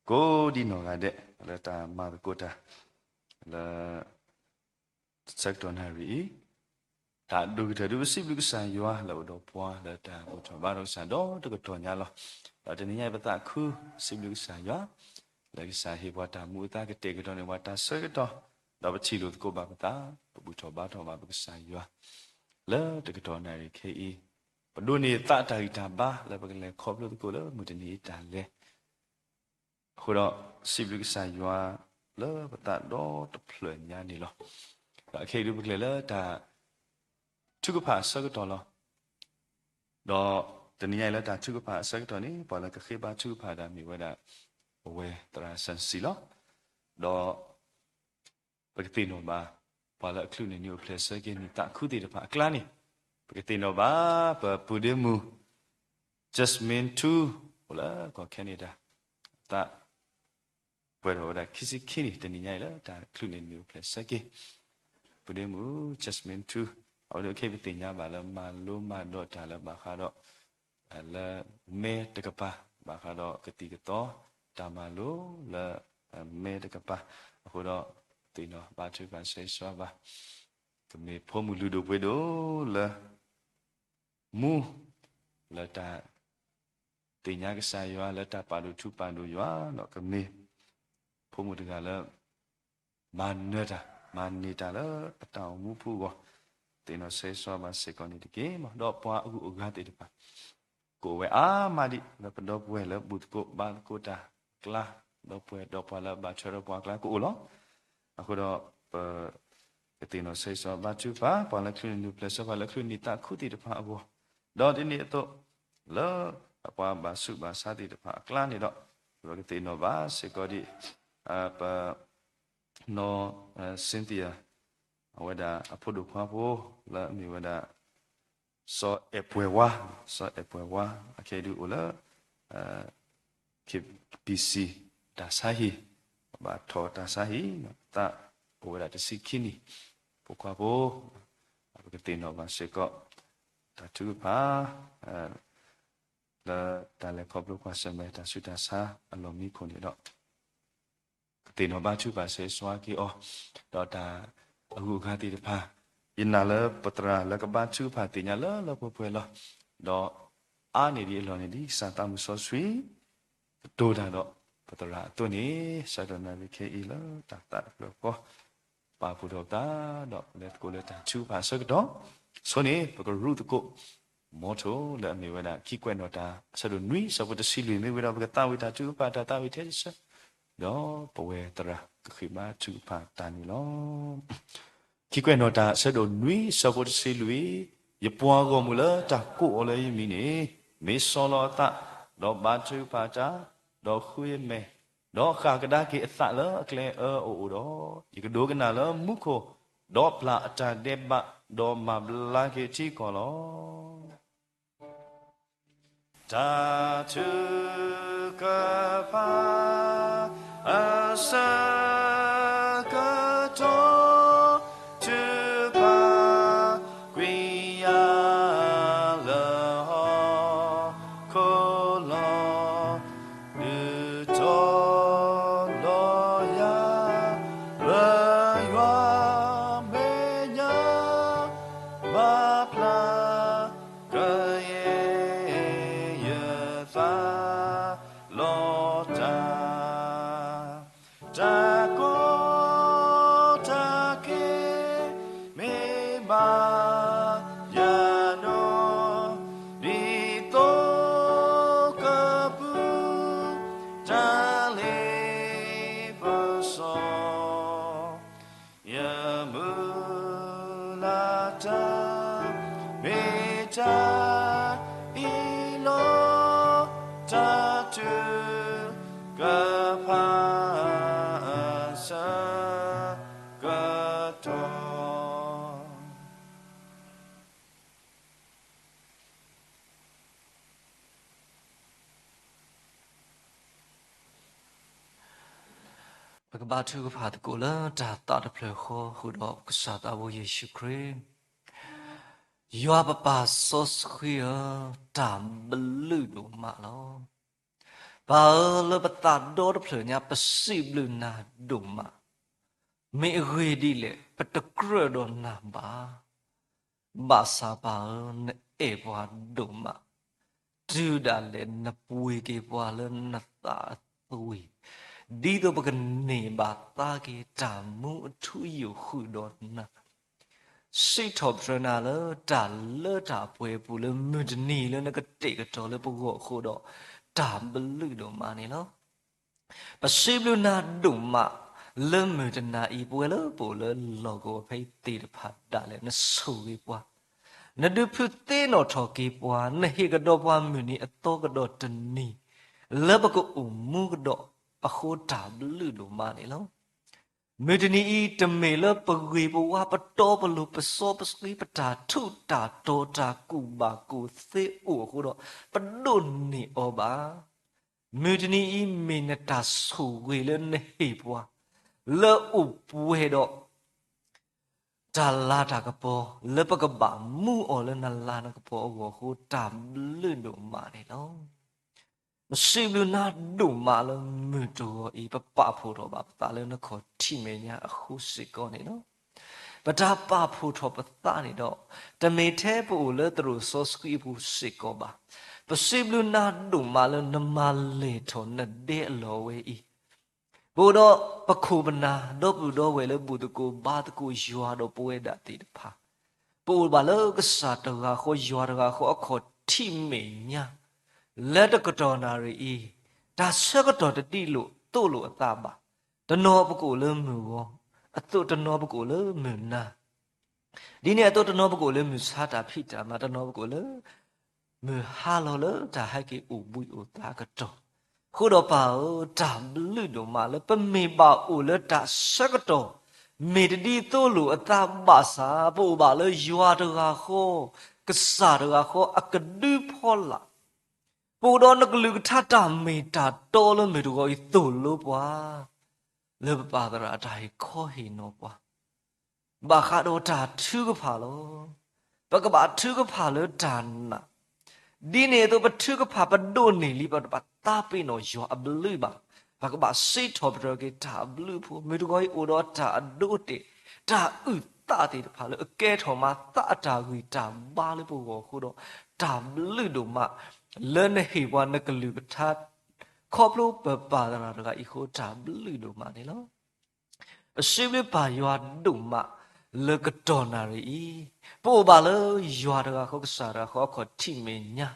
ကိးဒံနီၢ်ဂၤဒဲး လၢတၢ်မၤသကိးတၢ် လၢ ဆၢကတီၢ်နၣ်ရံၣ်အံၤ, တၢ်ဒိၣ်ကတၢၢ်ဒုး ပစံးဘျုးကစၢ်ယွၤလၢအိၣ်ဒီးပှၤလၢတၢ်ဘူၣ်ထီၣ်ဘါထီၣ်ကစၢ်ဒီတကတီၢ်ညါလီၤ. ဒီးတနံၤညါအံၤပသးခု စံးဘျုးကစၢ်ယွၤ လၢကစၢ်ဟ့ၣ်ပှၤတၢ်မူအသးကတဲာ်ကတီၤန့ၢ်ပှၤတၢ်ဆၢကတီၢ်, ဒီးပထံၣ်လိာ်သကိးဘၣ်ပသး ပဘူၣ်ထီၣ်ဘါထီၣ်ဘၣ်ပကစၢ်ယွၤ လၢတကတီၢ်နၣ်ရံၣ်ခဲအံၤ, ပဒိးန့ၢ်သးတၢ်ဂံၢ်တၢ်ဘါလၢပကလဲၤခီဖျိသကိးလၢမုၢ်တနံၤအံၤတၢ်လဲၤ အဃိဒီး စံးဘျုးကစၢ်ယွၤလၢပသးဒီတဖျၢၣ်ညါန့ၣ်လီၤ. ဒီးအခဲအံၤဒုးပကလဲၤလၢတၢ် ထုကဖၣ်အဆၢကတီၢ်လီၤ. ဒီးတနံၤညါအံၤလၢတၢ်ထုကဖၣ်အဆၢကတီၢ်န့ၣ် ပှၤလၢကဃ့ဘါထုကဖၣ်တၢ်မ့ၢ်ဝဲဒၣ် ပဝဲသရၣ်စၢၣ်စံၣ်လီၤ. ဒီး ပကသ့ၣ်နီၣ်ဘၣ် ပှၤလၢအချုးန့ၢ်နံၣ်အိၣ်ဖျဲၣ်ဆၢက့ၤနံၣ်သးခုသ့ၣ်တဖၣ်အကျါန့ၣ်, ပကသ့ၣ်နီၣ်ဘၣ် ပပုၢ်ဒ့မုၣ် Jasmine ထူ အိၣ်လၢကီၢ် Canada သး ပှဲၤထီၣ်ဝဲဒၣ်ခံဆံခံနံၣ် တနံၤညါအံၤလၢတၢ်ချုးန့ၢ်နံၣ်အိၣ်ဖျဲၣ်ဆၢက့ၤ ပုၢ်ဒ့မုၣ် Jasmine ထူ အဝဲဒၣ်ခဲအံၤပသ့ၣ်ညါဘၣ်လၢမၤလိမၤဒိးတၢ်လၢဘၣ်ဃးဒီး လၢမဲတကပၤ ဘၣ်ဃးဒီးကသံၣ်ကသီ တၢ်မၤလိလၢ မဲတကပၤ, အဃိဒီး သ့ၣ်နီၣ်ဘါထုကဖၣ်ဆၢဂ့ၤဆၢဝါဘၣ်, ကမ့ၢ်ဖိမုၣ်လုၢ်ဒိၣ်ပှ့ၤဒိၣ်လၢ မူ လၢတၢ် သ့ၣ်ညါကစၢ်ယွၤ လၢတၢ်ပာ်ဒိၣ်ထူပာ်ဒိၣ်ယွၤဒီး ကမ့ၢ်ဖိမုၣ်တဂၤလၢ မၤနၢၤတၢ် မၤန့ၢ်တၢ်လၢအတၢ်အိၣ်မူပူၤအဂီၢ်, သ့ၣ်နီၣ်ဆၢဂ့ၤဆၢဝါဘၣ်စ့ၢ်ကီးန့ၣ်တက့ၢ်. ဒီးပှၤအဂုၤအဂၤသ့ၣ်တဖၣ် ကအိၣ်ဝဲအါမးဒံး လၢပဒီပုၢ်ဝဲၢ်လၢဘူၣ်သကိးဘါသကိးတၢ်အကျါ, ဒီပုၢ်ဝဲၢ်ဒီးပှၤလၢအဘၣ်ထွဲဒီးပှၤအကျါကအိၣ်လီၤ. အဃိဒီး ပ ကသ့ၣ်နီၣ်ဆၢဂ့ၤဆၢဝါဘါထုကဖၣ် ပှၤလၢချုးန့ၢ်နံၣ်အိၣ်ဖျဲၣ်ဆၢ ပှၤလၢချုးနံၣ်သးခုသ့ၣ်တဖၣ်အဂီၢ်, ဒီးဒ်န့ၣ်အသိး လၢပှၤဘၣ်ဆူးဘၣ်ဆါသ့ၣ်တဖၣ်အကျါန့ၣ်ဒီး ပကသ့ၣ်နီၣ်ဘၣ်စ့ၢ်ကီးဒံး ပ နီၢ် Cynthia အဝဲဒၣ်အဖိဒိၣ်ခွါဖိ လၢအမ့ၢ်ဝဲဒၣ် စီၤအဲၣ်ပှဲၤဝါ, စီၤအဲၣ်ပှဲၤဝါ အခဲအံၤဒုးအိၣ်လၢ KBC တၢ်ဆါဟံၣ်, ဘၣ်ထီၣ်တၢ်ဆါဟံၣ်, သးအိၣ်ဝဲဒၣ်တဆံခံနံၣ်, ဖိခွါဖိ, ပကသ့ၣ်နီၣ်ဘၣ်စ့ၢ်ကီး တၢ်ထုကဖၣ် လၢတၢ်လဲၤခီဖျိကွၢ်ဆၢၣ်မဲာ်တၢ်ဆူးတၢ်ဆါအလီၢ်မံခိၣ်န့ၣ်ဒီး ကသ့ၣ်နီၣ်ဘါထုကဖၣ်ဆၢဂ့ၤဆၢဝါက့ၤအီၤ, ဒီးတၢ်အဂုၤအဂၤသ့ၣ်တဖၣ်, ယနာ်လၢပသရၣ်လၢကဘါထုကဖၣ်သ့ၣ်ညါလၢလၢပှဲၤပှဲၤလီၤ. ဒီးအါန့ၢ်ဒံးအလီၢ်န့ၣ်ဒ်ကစၢ်သးမုၢ်စီဆှံ ကတိၤတၢ်ဒီးပသရၣ်အသိးန့ၣ်, ဆၢကတီၢ်နၣ်ရံၣ်ခဲအံၤလၢတၢ်သးတဖျၢၣ်ဃီ ပာ်ဖှိၣ်ထီၣ်ပသး ဒီးပလဲၤသကိးလၢတၢ်ထုကဖၣ်အဆၢကတီၢ်, ဆိန့ၣ် ပကရူးသကိး မီထိၣ်လၢအမ့ၢ်ဝဲဒၣ် ခံကွဲးနီၣ်တၢ် အဆၢဒိၣ်နွံ ဆၢဖိတဆံလွံၢ် မ့ၢ်ဝဲဒီးပကသးဝံၣ်တၢ်ထုကဖၣ် တၢ်သးဝံၣ်ထဲတဆၢ, ဒီးပဝဲသရၣ်ကဃ့ဘါထုကဖၣ်တၢ်န့ၣ်လီၤ. ခံကွဲးနီၣ်တၢ် အဆၢဒိၣ်နွံ ဆၢဖိတဆံလွံၢ်, ယပှၤဂီၢ်မုၢ်လၢတၢ်ကိးအီၤလၢယမံၤန့ၣ် မ့ၢ်ဆီလီၤအသး, ဒီးဘါထုကဖၣ်တၢ်, ဒီးဃုအမဲာ်, ဒီးဃၣ်ကဒါက့ၤအသးလၢအကျဲအၢအအိၣ်ဒီး, ယကဒိကနၣ်လၢမူခိၣ်, ဒီးပျၢ်အတၢ်ဒဲးဘး, ဒီးမၤဘျါက့ၤထံကီၢ်လီၤ. တၢ်ထုကဖၣ်အဆၢကတီၢ်, ထုကဖၣ်ကွံာ်ယၤလၢဟီၣ်ခိၣ်လီၤ. ဒုးတီၤလီၤယၤ လၢယွၤမဲာ်ညါ မၤဖျါကယဲၢ် ယသးလီၤတၢ်, တၢ်ကီတၢ်ခဲ မ့ၢ်ဘၣ်ယၤဒီး ဒ်သိးကပူၤ တၢ်လ့ပစီ ယမုၢ်လၢ်တၢ် မ့ၢ်တၢ်အံၤလီၤ. တၢ်ထုကဖၣ်အဆၢကတီၢ် ပကဘါထုကဖၣ်သကိးလၢတၢ်သးတဖျၢၣ်ဃီ ဃုာ်ဒီးကစၢ်သးဘိယ့ၣ်ၡူးခရံာ်. ယွၤပပၢ်စီဆှံဧၢ, တၢ်ဘျုးဒိၣ်မးလီၤ. ပၢ်ဧၢ, လၢပသးဒီတဖျၢၣ်ညါ ပစံးဘျုးနၤဒိၣ်မး, မ့ၢ်အဂ့ၢ်ဒ်လဲၣ် ပတကြၢးဒီးနၤဘၣ်. ဘၣ်ဆၣ်ပၢ်ဧၢ, နအဲၣ်ပှၤဒိၣ်မး, တုၤဒၣ်လဲာ် နပှ့ၤက့ၤပှၤလၢနသးအသွံၣ်, ဒ်သိးပကန့ၢ်ဘၣ်သါက့ၤ တၢ်မူအထူအယိာ်ဃုာ်ဒီးနၤ စံးထီၣ်ပတြၢၤနၤလၢတၢ်လၢတၢ်ပှဲၤအပူၤ လၢမုၢ်တနံၤလၢနကတဲာ်ကတီၤလၢပဂီၢ်အဃိဒီး တၢ်ဘျုးဒိၣ်မးန့ၣ်လီၤ. ပစံးဘျုးနၤဒိၣ်မး လၢမုၢ်တနၤအံၤ ပဝဲလၢပအိၣ်လၢလီၢ်ကဝီၤဖဲအံၤသ့ၣ်တဖၣ်ဒၣ်လဲာ် နဆိၣ်ဂ့ၤပှၤ, နဒုးဖုသ့နီၣ်ထီၣ်က့ၤပှၤ, နဟ့ၣ်ကဒီးပှၤမုၢ်နံၤအသီကဒီးတနံၤ လၢပကအိၣ်မူကဒီးအဃိ တၢ်ဘျုးဒိၣ်မးန့ၣ်လီၤ. မုၢ်တနံၤအံၤ တမ့ၢ်လၢပဂ့ၤပဝါ ပတီပလိၤ ပစီပဆှံ ပတၢ်ထူးတၢ်တီၤ တၢ်ကူၣ်ဘၣ်ကူၣ်သ့အိၣ်အဃိဒီး ပဒိးန့ၢ်အီၤဘၣ်. မုၢ်တနံၤအံၤ မ့ၢ်နတၢ်ဆိၣ်ဂ့ၤလၢနဟ့ၣ်ပှၤ လၢအိၣ်ပှဲၤဒီး တၢ်လၤတၢ်ကပီၤ လၢပကဘၣ်မူအီၤလၢနလၤနကပီၤအဂီၢ်အဃိ တၢ်ဘျုးဒိၣ်မးန့ၣ်လီၤ. ပစံးဘျုးနၤဒိၣ်မးလၢမုၢ်တဂီၤအံၤ ပပာ်ဖှိၣ်ထီၣ်ဘၣ်ပသးလၢနခီၣ်ထံးမဲာ်ညါအဃိစ့ၢ်ကီးန့ၣ်လီၤ. ပတၢ်ပာ်ဖှိၣ်ထီၣ်ပသးန့ၣ်ဒီး တမ့ၢ်ထဲပအိၣ်လၢသရိာ်စီဆှံအပူၤစ့ၢ်ကီးဘၣ်. ပစံးဘျုးနၤဒိၣ်မးလၢနမၤလဲၢ်ထီၣ်နဒဲအလီၢ်ဝဲအံၤ ပအိၣ်ဒီးပခိၣ်ပနၢ် ဒီပုၢ်ဒီဝဲၢ်လၢဘူၣ်သကိးဘါသကိးယွၤဒီးပဝဲဒၣ်သ့ၣ်တဖၣ်, ပအိၣ်ဘၣ်လၢကစၢ်တဂၤဃီ ယွၤတဂၤဃီအခီၣ်ထံးမဲာ်ညါ, လၢတကတီၢ်နၣ်ရံၣ်အံၤ တၢ်ဆၢကတီၢ်တဒ်သိးလိာ်အသးဘၣ်. တနီၤပကအိၣ်လၢမုၢ်ဂီၤ, အသိးတနီၤပကအိၣ်လၢမုၢ်နၤ ဒ်န့ၣ်အသိးတနီၤပကအိၣ်လၢမုၢ်ဆါတၢ်ဖံးတၢ်မၤ, တနီၤပကအိၣ်လၢ မုၢ်ဟါလီၤလၢတၢ်ဟဲက့ၤအိၣ်ဘှံးအိၣ်သါအကတီၢ်. အဃိဒီးပၢ်ဧၢ, တၢ်ဘျုးဒိၣ်မးလၢပမ့ၢ်ဘၣ်အိၣ်လၢတၢ်ဆၢကတီၢ် မ့ၢ်တဒ်သိးလိာ်အသးဘၣ်ဆၣ် ပအိၣ်ဘၣ်လၢယွၤတဂၤဃီ, ကစၢ်တဂၤဃီအကဒုဖီလာ်, ပအိၣ်ဒီးနကလုၢ်ကထါတၢ်မ့ၢ်တၢ်တီလၢမုၢ်တဂီၤအံၤသိၣ်လိပှၤ, လၢပပၢ်သရၣ်အတၢ်ဟ့ၣ်ခီဟ့ၣ်နီၤပှၤ ဘၣ်ဃးဒီးတၢ်ထုကဖၣ်လီၤ. ပကဘၣ်ထုကဖၣ်လၢတၢ်နာ်, ဒ်န့ၣ်အသိးပထုကဖၣ်ပဒိးန့ၢ်လံ ပတဘၣ်သးပ့ၤနီၣ်ယွၤအဘျုးဘၣ်. ပကဘၣ်စံးထီၣ်ပတြၢၤက့ၤတၢ်ဘျုးအဖိ, မုၢ်တဂီၤအံၤအိၣ်ဒီးတၢ်အဒိအတဲာ်, တၢ်အုၣ်သးသ့ၣ်တဖၣ်လၢအကဲထီၣ်မၤသးအတၢ်ဂံၢ်တၢ်ဘါလၢပဂီၢ်အဃိဒီး တၢ်ဘျုးဒိၣ်မး လၢနဟ့ၣ်ပှၤနကလုၢ်ကထါ ခီဖျိပပၢ်သရၣ်တဂၤအံၤအဃိ တၢ်ဘျုးဒိၣ်မးန့ၣ်လီၤ. ပစံးဘျုးပၢ်ယွၤဒိၣ်မး လၢကတီၢ်နၣ်ရံၣ်အံၤ ပအိၣ်ဘၣ်လၢယွၤတဂၤဃီ ကစၢ်တဂၤဃီအခီၣ်ထံးမဲာ်ညါ,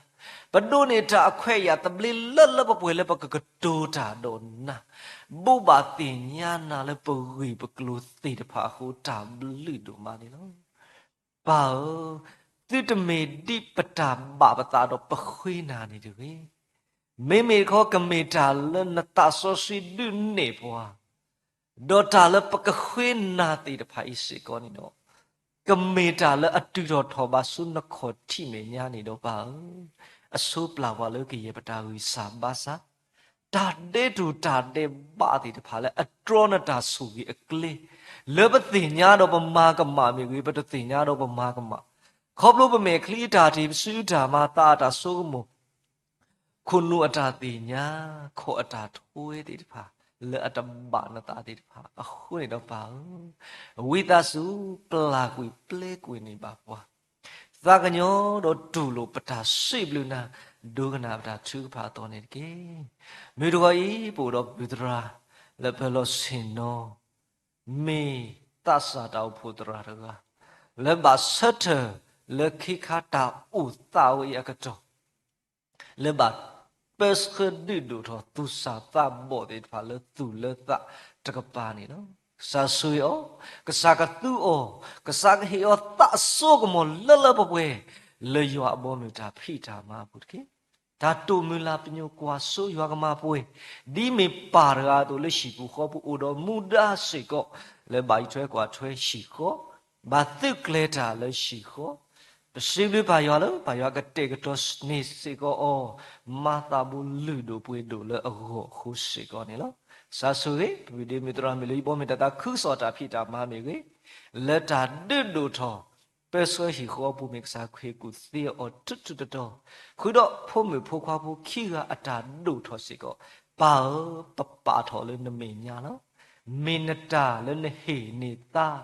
ပဒိးန့ၢ်တၢ်အခွဲးအယာ်သဘျ့လၢလၢပှဲၤပှဲၤလၢပကကတိၤတၢ်ဒီးနၤ, ဘိးဘၣ်သ့ၣ်ညါနၤလၢပဂ့ၢ်ပကျိၤသ့ၣ်တဖၣ်အဃိ တၢ်ဘျုးဒိၣ်မးန့ၣ်လီၤ. ပၢ်ဧၢ, သုတမ့ၢ်ဒ်ပတၢ်ဘၣ်ပသးဒီးပဃ့နၤန့ၣ်တဂ့ၤ. မ့မ့ၢ်တခီ ကမ့ၢ်တၢ်လၢနသးစီဆှံဒုးနဲၣ်ပှၤ, ဒီးတၢ်လၢပကဃ့နၤသ့ၣ်တဖၣ်အံၤစ့ၢ်ကီးန့ၣ်ဒီး ကမ့ၢ်တၢ်လၢအတုၤထီၣ်ထီၣ်ဘးဆူနခီၣ်ထံးမဲာ်ညါန့ၣ်ဒီးပၢ်ဧၢ, အဆိပျၢ်ပှၤလၢကယဲၢ်ပတၢ်ဂံၢ်စၢ်ဘါစၢ်, တၢ်ဒဲးတူၢ်တၢ်ဒဲးဘးသ့ၣ်တဖၣ်လၢအတြီနတၢ်ဆိၣ်ဂ့ၤအကျဲ, လၢပသ့ၣ်ညါဒီးပမၤကမၣ်မ့ၢ်ဂ့ၤ, ပတသ့ၣ်ညါဒီးပမၤကမၣ်, ခီဖျိပမဲာ်ချံအတၢ်တ့ၢ် ပစုအတၢ်မၤ သးအတၢ်ဆိကမိၣ် ခိၣ်နူာ်အတၢ်သ့ၣ်ညါ, ခီၣ်အတၢ်ထွဲသ့ၣ်တဖၣ် လၢအတဘၣ်နသးသ့ၣ်တဖၣ်အဃိန့ၣ်ဒီးပၢ်ဧၢ, ဝံသးစူၤပျၢ်ကွံာ်ပျဲကွံာ်န့ၢ်ဘၣ်ပှၤ, သးကညီၤဒီးတူၢ်လိာ်ပတၢ်စံးဘျုးနၤ, ဒိကနၣ်ပတၢ်ထုကဖၣ်အသီန့ၣ်တက့ၢ်. မုၢ်တဂီၤအံၤ ပအိၣ်ဒီးပုၢ်သရၣ် လၢပၢၤလီၢ်ဆ့ၣ်နီၤ မ့ၢ်သးစၢ်တၢ်အိၣ်ဖှိၣ်သရၣ်တဂၤ လၢဘၣ်ဆၢထၢၣ်လၢခ့ခါတၢ်အိၣ်သးဝဲအံၤအကတီၢ် လၢဘၣ်ပၢဆှၢဒုးဒိၣ်ထီၣ်သူၣ်စၢ်သးဘီၣ်သ့ၣ်တဖၣ်လၢသူၣ်လၢသးတကပၤန့ၣ်လီၤ. ကစၢ်ဆိၣ်ဂ့ၤအီၤ, ကစၢ်ကသူအီၤ, ကစၢ်ကဟ့ၣ်အီၤသးစိကမီၤလၢလၢပှဲၤပှဲၤ လၢယွၤအဘီအမုၢ်တၢ်ဖံးတၢ်မၤအပူၤတက့ၢ်. တၢ်တိာ်မုၢ်လၢ်ပညိၣ်ကွၢ်စိယွၤကမၤပှဲၤ, ဒ်မ့ၢ်ပၢ်တဂၤအသိးလၢဟံၣ်ပူၤဃီပူၤ အိၣ်ဒီးမူဒါစ့ၢ်ကီး လၢဘၣ်အံးထွဲကွၢ်ထွဲဟံၣ်ဃီ, ဘၣ်သုးကျဲၤတၢ်လၢဟံၣ်ဃီ, ပစံးဘျုးပၢ်ယွၤလၢ ပၢ်ယွၤကတဲာ်ကတီၤန့ၢ်စ့ၢ်ကီးအီၤ မၤသးဘိလုၢ်ဒိၣ်ပှ့ၤဒိၣ်လၢအဂီၢ်အဃိစ့ၢ်ကီးန့ၣ်လီၤ. ကစၢ်ဆိၣ်ဂ့ၤ ပမုၢ်ဒ့မုၢ်သရၣ်မုၢ်လၢယဘီမုၢ်တၢ်သးခုကစီၣ်တၢ်ဖံးတၢ်မၤမ့ၢ်ဂ့ၤ, လၢတၢ်ဒုးဒိၣ်ထီၣ် ပၢဆှၢဟံၣ်ဃီအပူၤမ့ၢ်ကစၢ်ခရံာ်ကူၣ်သ့အီၤထူထူတီတီ, ဃုာ်ဒီးဖိမုၣ်ဖိခွါဖိခံဂၤအတၢ်ဒိၣ်ထီၣ်စ့ၢ်ကီး, ပၢ်ဧၢ, ပပာ်ထီၣ်လၢနမဲာ်ညါလီၤ. မ့ၢ်နတၢ်လၢနဟ့ၣ်န့ၢ်သး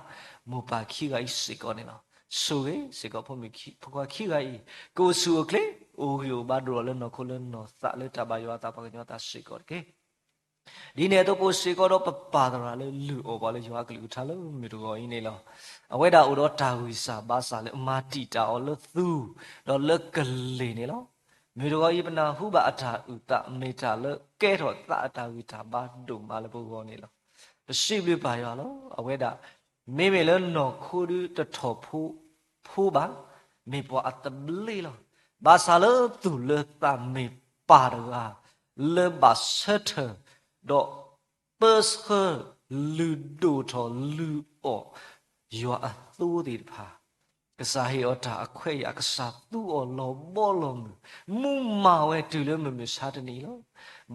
မိၢ်ပၢ်ခံဂၤအံၤစ့ၢ်ကီးန့ၣ်လီၤ. ဆိၣ်ဂ့ၤစ့ၢ်ကီးဖိမုၣ်ဖိခွါခံဂၤအံၤ, ကအိၣ်ဆူၣ်အိၣ်ချ့, အိၣ်ဂံၢ်အိၣ်ဘါဒိၣ်ထီၣ်လၢနီၢ်ခိလၢနီၢ်သးလၢတၢ်ဘၣ်ယွၤအသးပှၤကညီအသးစ့ၢ်ကီးတက့ၢ်. ဒ်န့ၣ်အသိးပအိၣ်စ့ၢ်ကီးဒီးပပၢ်သရၣ်လၢလုၢ်အီၣ်ပှၤလၢယွၤအကလုၢ်ကထါလၢမုၢ်တဂီၤအံၤန့ၣ်လီၤ. အဝဲဒၣ်အိၣ်ဒီးတၢ်ဂံၢ်စၢ်ဘါစၢ်လၢအမၤတံာ်တာ်အီၤလၢသူၣ်ဒီးလၢကလ့ၢ်န့ၣ်လီၤ. မုၢ်တဂီၤအံၤပနၢ်ဟူဘၣ်အတၢ်အုၣ်သး မ့ၢ်တၢ်လၢကဲထီၣ်သးအတၢ်ဂံၢ်တၢ်ဘါဒိၣ်မးလၢပဂီၢ်န့ၣ်လီၤ. ပစံးဘျုးပၢ်ယွၤလီၤ. အဝဲဒၣ် မ့မ့ၢ်လၢနီၢ်ခိဒုတထီၣ်ဖိ ဖိဘၣ်, မ့ၢ်ပှၤအသဘျ့လီၤ. ဘၣ်ဆၣ်လၢသူၣ်လၢသးမ့ၢ်ပၢ်တဂၤ လၢဘၣ်ဆၢထၢၣ် ဒီးပၢဆှၢလုၢ်ဒိၣ်ထီၣ်လုၢ်အီၣ် ယွၤအသိသ့ၣ်တဖၣ်, ကစၢ်ဟ့ၣ်အီၤတၢ်အခွဲးအယာ်, ကစၢ်သူအီၤလီၤဘီလီၤမုၢ်, မူမၤဝဲတုၤလၢမုၢ်မဆါတနံၤလီၤ.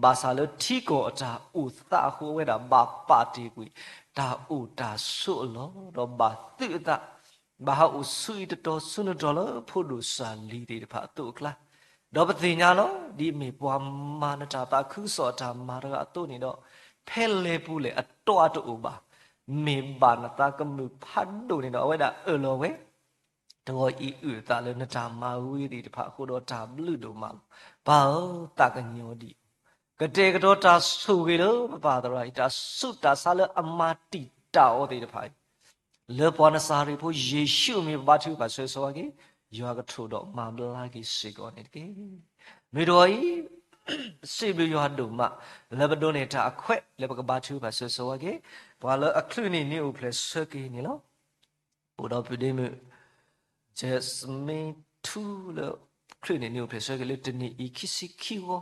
ဘၣ်ဆၣ်လၢထံကီၢ်အတၢ်အိၣ်သးအဃိ အဝဲဒၣ်ဘၣ်ပာ်တ့ၢ်ကွံာ် တၢ်အိၣ်တၢ်ဆိးအလီၢ်, ဒီးဘၣ်သုးအသး, ဘၣ်ဟးအိၣ်ဆူအံၤတတီၤဆူနတီၤလၢဖိဒိၣ်စၢ်လံၤသ့ၣ်တဖၣ်အသိးအကျါ, ဒီးပသ့ၣ်ညါလီၤ. ဒ်မ့ၢ်ပှၤမၤနတၢ်သးခုကစီၣ်အတၢ်မၤတဂၤအသိးန့ၣ်ဒီး, ဖဲလဲၣ်ပူၤလဲၣ်အတီအတအိၣ်ဘၣ်, မ့ၢ်ဘၣ်နသးကမုာ်ဖးဒိၣ်န့ၣ်ဒီး အဝဲဒၣ်အၢၣ်လီၤဝဲ တဂီၤအံၤအုၣ်အသးလၢနတၢ်မၤဝံၤသ့ၣ်တဖၣ်အဃိဒီးတၢ်ဘျုးဒိၣ်မးလီၤ. ပၢ်ဧၢ, သးကညီၤဒံး, ကတဲာ်ကတီၤတၢ်ဆိၣ်ဂ့ၤလၢပပၢ်သရၣ်အံၤ, တၢ်ဆူးတၢ်ဆါလၢအမၤတံာ်တာ်အီၤသ့ၣ်တဖၣ်အံၤ, လၢပှၤနစၤရ့းဖိယ့ၣ်ၡူးအမံၤပဘါထုကဖၣ်ဆၢဂ့ၤဆၢဝါက့ၤ, ယွၤကထိၣ်ဒီးမၤဘျါက့ၤစ့ၢ်ကီးန့ၣ်တက့ၢ်. မုၢ်တဂီၤအံၤ စံးဘျုးယွၤဒိၣ်မး လၢပဒိးန့ၢ်တၢ်အခွဲးလၢပကဘါထုကဖၣ်ဆၢဂ့ၤဆၢဝါက့ၤ, ပှၤလၢအချုးန့ၢ်နံၤအိၣ်ဖျဲၣ်ဆၢက့ၤန့ၣ်လီၤ. အိၣ်ဒီးပုၢ်ဒ့မုၣ် Jasmine ထူလၢချုးန့ၢ်နံၤအိၣ်ဖျဲၣ်ဆၢက့ၤလၢတနံၤအံၤခံဆံခံဂီၤ,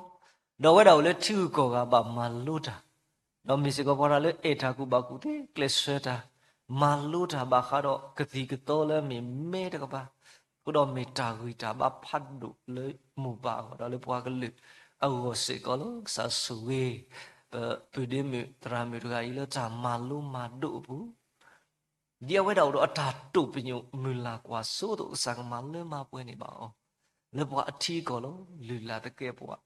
ဒီးအဝဲဒၣ်အိၣ်လၢထံဂုၤကီၢ်ဂၤဘၣ်မၤလိတၢ်, ဒီးမ့ၢ်စ့ၢ်ကီးပှၤတဂၤလၢအဲၣ်တၢ်ကူၣ်ဘၣ်ကူၣ်သ့ကျဲးစၢးတၢ်, မၤလိတၢ်ဘၣ်ဃးဒီးကသံၣ်ကသီလၢအမ့ၢ်မဲတကပၤ, အဃိဒီးမ့ၢ်တၢ်ဂံၢ်တၢ်ဘါဖးဒိၣ်လၢမိၢ်ပၢ်အဂီၢ် ဒီးလၢပှၤကလုာ်အဂီၢ်စ့ၢ်ကီးလီၤ. ကစၢ်ဆိၣ်ဂ့ၤ ပပုၢ်ဒ့မုၣ်သရၣ်မုၣ်တဂၤအံၤလၢတၢ်မၤလိမၤဒိးအပူၤ ဒ်အဝဲဒၣ်အိၣ်ဒီးအတၢ်တိာ်ပညိၣ်မုၢ်လၢ်ကွၢ်စိသိး ကစၢ်ကမၤလၢမၤပှဲၤန့ၢ်ဘၣ်အီၤ, လၢပှၤအထံအကီၢ်လီၤ. လုၢ်လၢ်သကဲးပဝး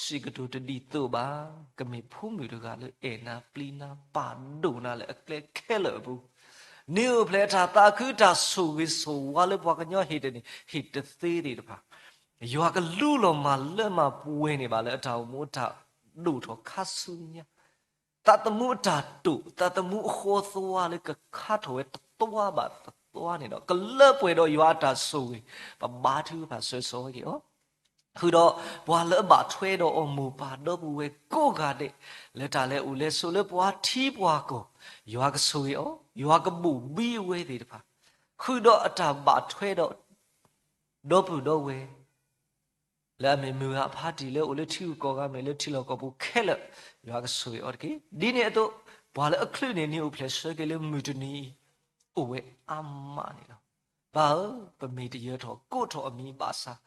စံးကတိၤတဒ်သိးဘၣ်, ကမ့ၢ်ဖိမုၣ်တဂၤလၢအဲၣ်နၤပျံၤနၤပာ်ဒိၣ်နၤလၢအကျဲခဲလၢာ်အပူၤ, နံၤအိၣ်ဖျဲၣ်အတၢ်သးခုတၢ်ဆိၣ်ဂ့ၤဆိၣ်ဝါလၢပှၤကညီဟ့ၣ်တနံၤဟ့ၣ်တသ့သ့ၣ်တဖၣ်, ယွၤကလူလီၤမၤလၢမၤပှဲၤန့ၢ်ဘၣ်လၢအတၢ်အိၣ်မူအတၢ်ဒိၣ်ထီၣ်ခါဆူညါ သးသမူအတၢ်တိာ်, သးသမူအဃီသွါလၢကခါထီၣ်ဝဲတသွါဘၣ်တသွါန့ၣ်ဒီး ကလၢပှဲၤဒီးယွၤအတၢ်ဆိၣ်ဂ့ၤ, ပဘါထုကဖၣ်ဆၢဂ့ၤဆၢဝါက့ၤအီၤ, ဃုာ်ဒီးပှၤလၢအဘၣ်ထွဲဒီးအီၤမိၢ်ပၢ်ဒီပုၢ်ဝဲၢ်ကိးဂၤဒဲး, လၢတၢ်လဲၤအိၣ်လဲၤဆိးလၢပှၤထံပှၤကီၢ်, ယွၤကဆိၣ်ဂ့ၤအီၤ, ယွၤကဘိၣ်ဘံအဝဲသ့ၣ်တဖၣ်, ဃုာ်ဒီးအတၢ်ဘၣ်ထွဲဒီး ဒီပုၢ်ဒီဝဲၢ် လၢအမ့ၢ်မုၢ်ဂၤဖးတံၢ်လၢအိၣ်လၢထံဂုၤကီၢ်ဂၤ မ့ၢ်လၢထံလီၢ်ကီၢ်ပူၤခဲလၢာ်, ယွၤကဆိၣ်ဂ့ၤအီၤတက့ၢ်. ဒ်န့ၣ်အသိး, ပှၤလၢအချုးန့ၢ်နံၤအိၣ်ဖျဲၣ်ဆၢက့ၤလၢမုၢ်တနံၤအံၤ, အိၣ်ဝဲအါမးန့ၣ်လီၤ. ပၢ်ဧၢ, ပမ့ၢ်တယၢၤထီၣ်ကိးထီၣ်အမံၤဘၣ်ဆၣ်,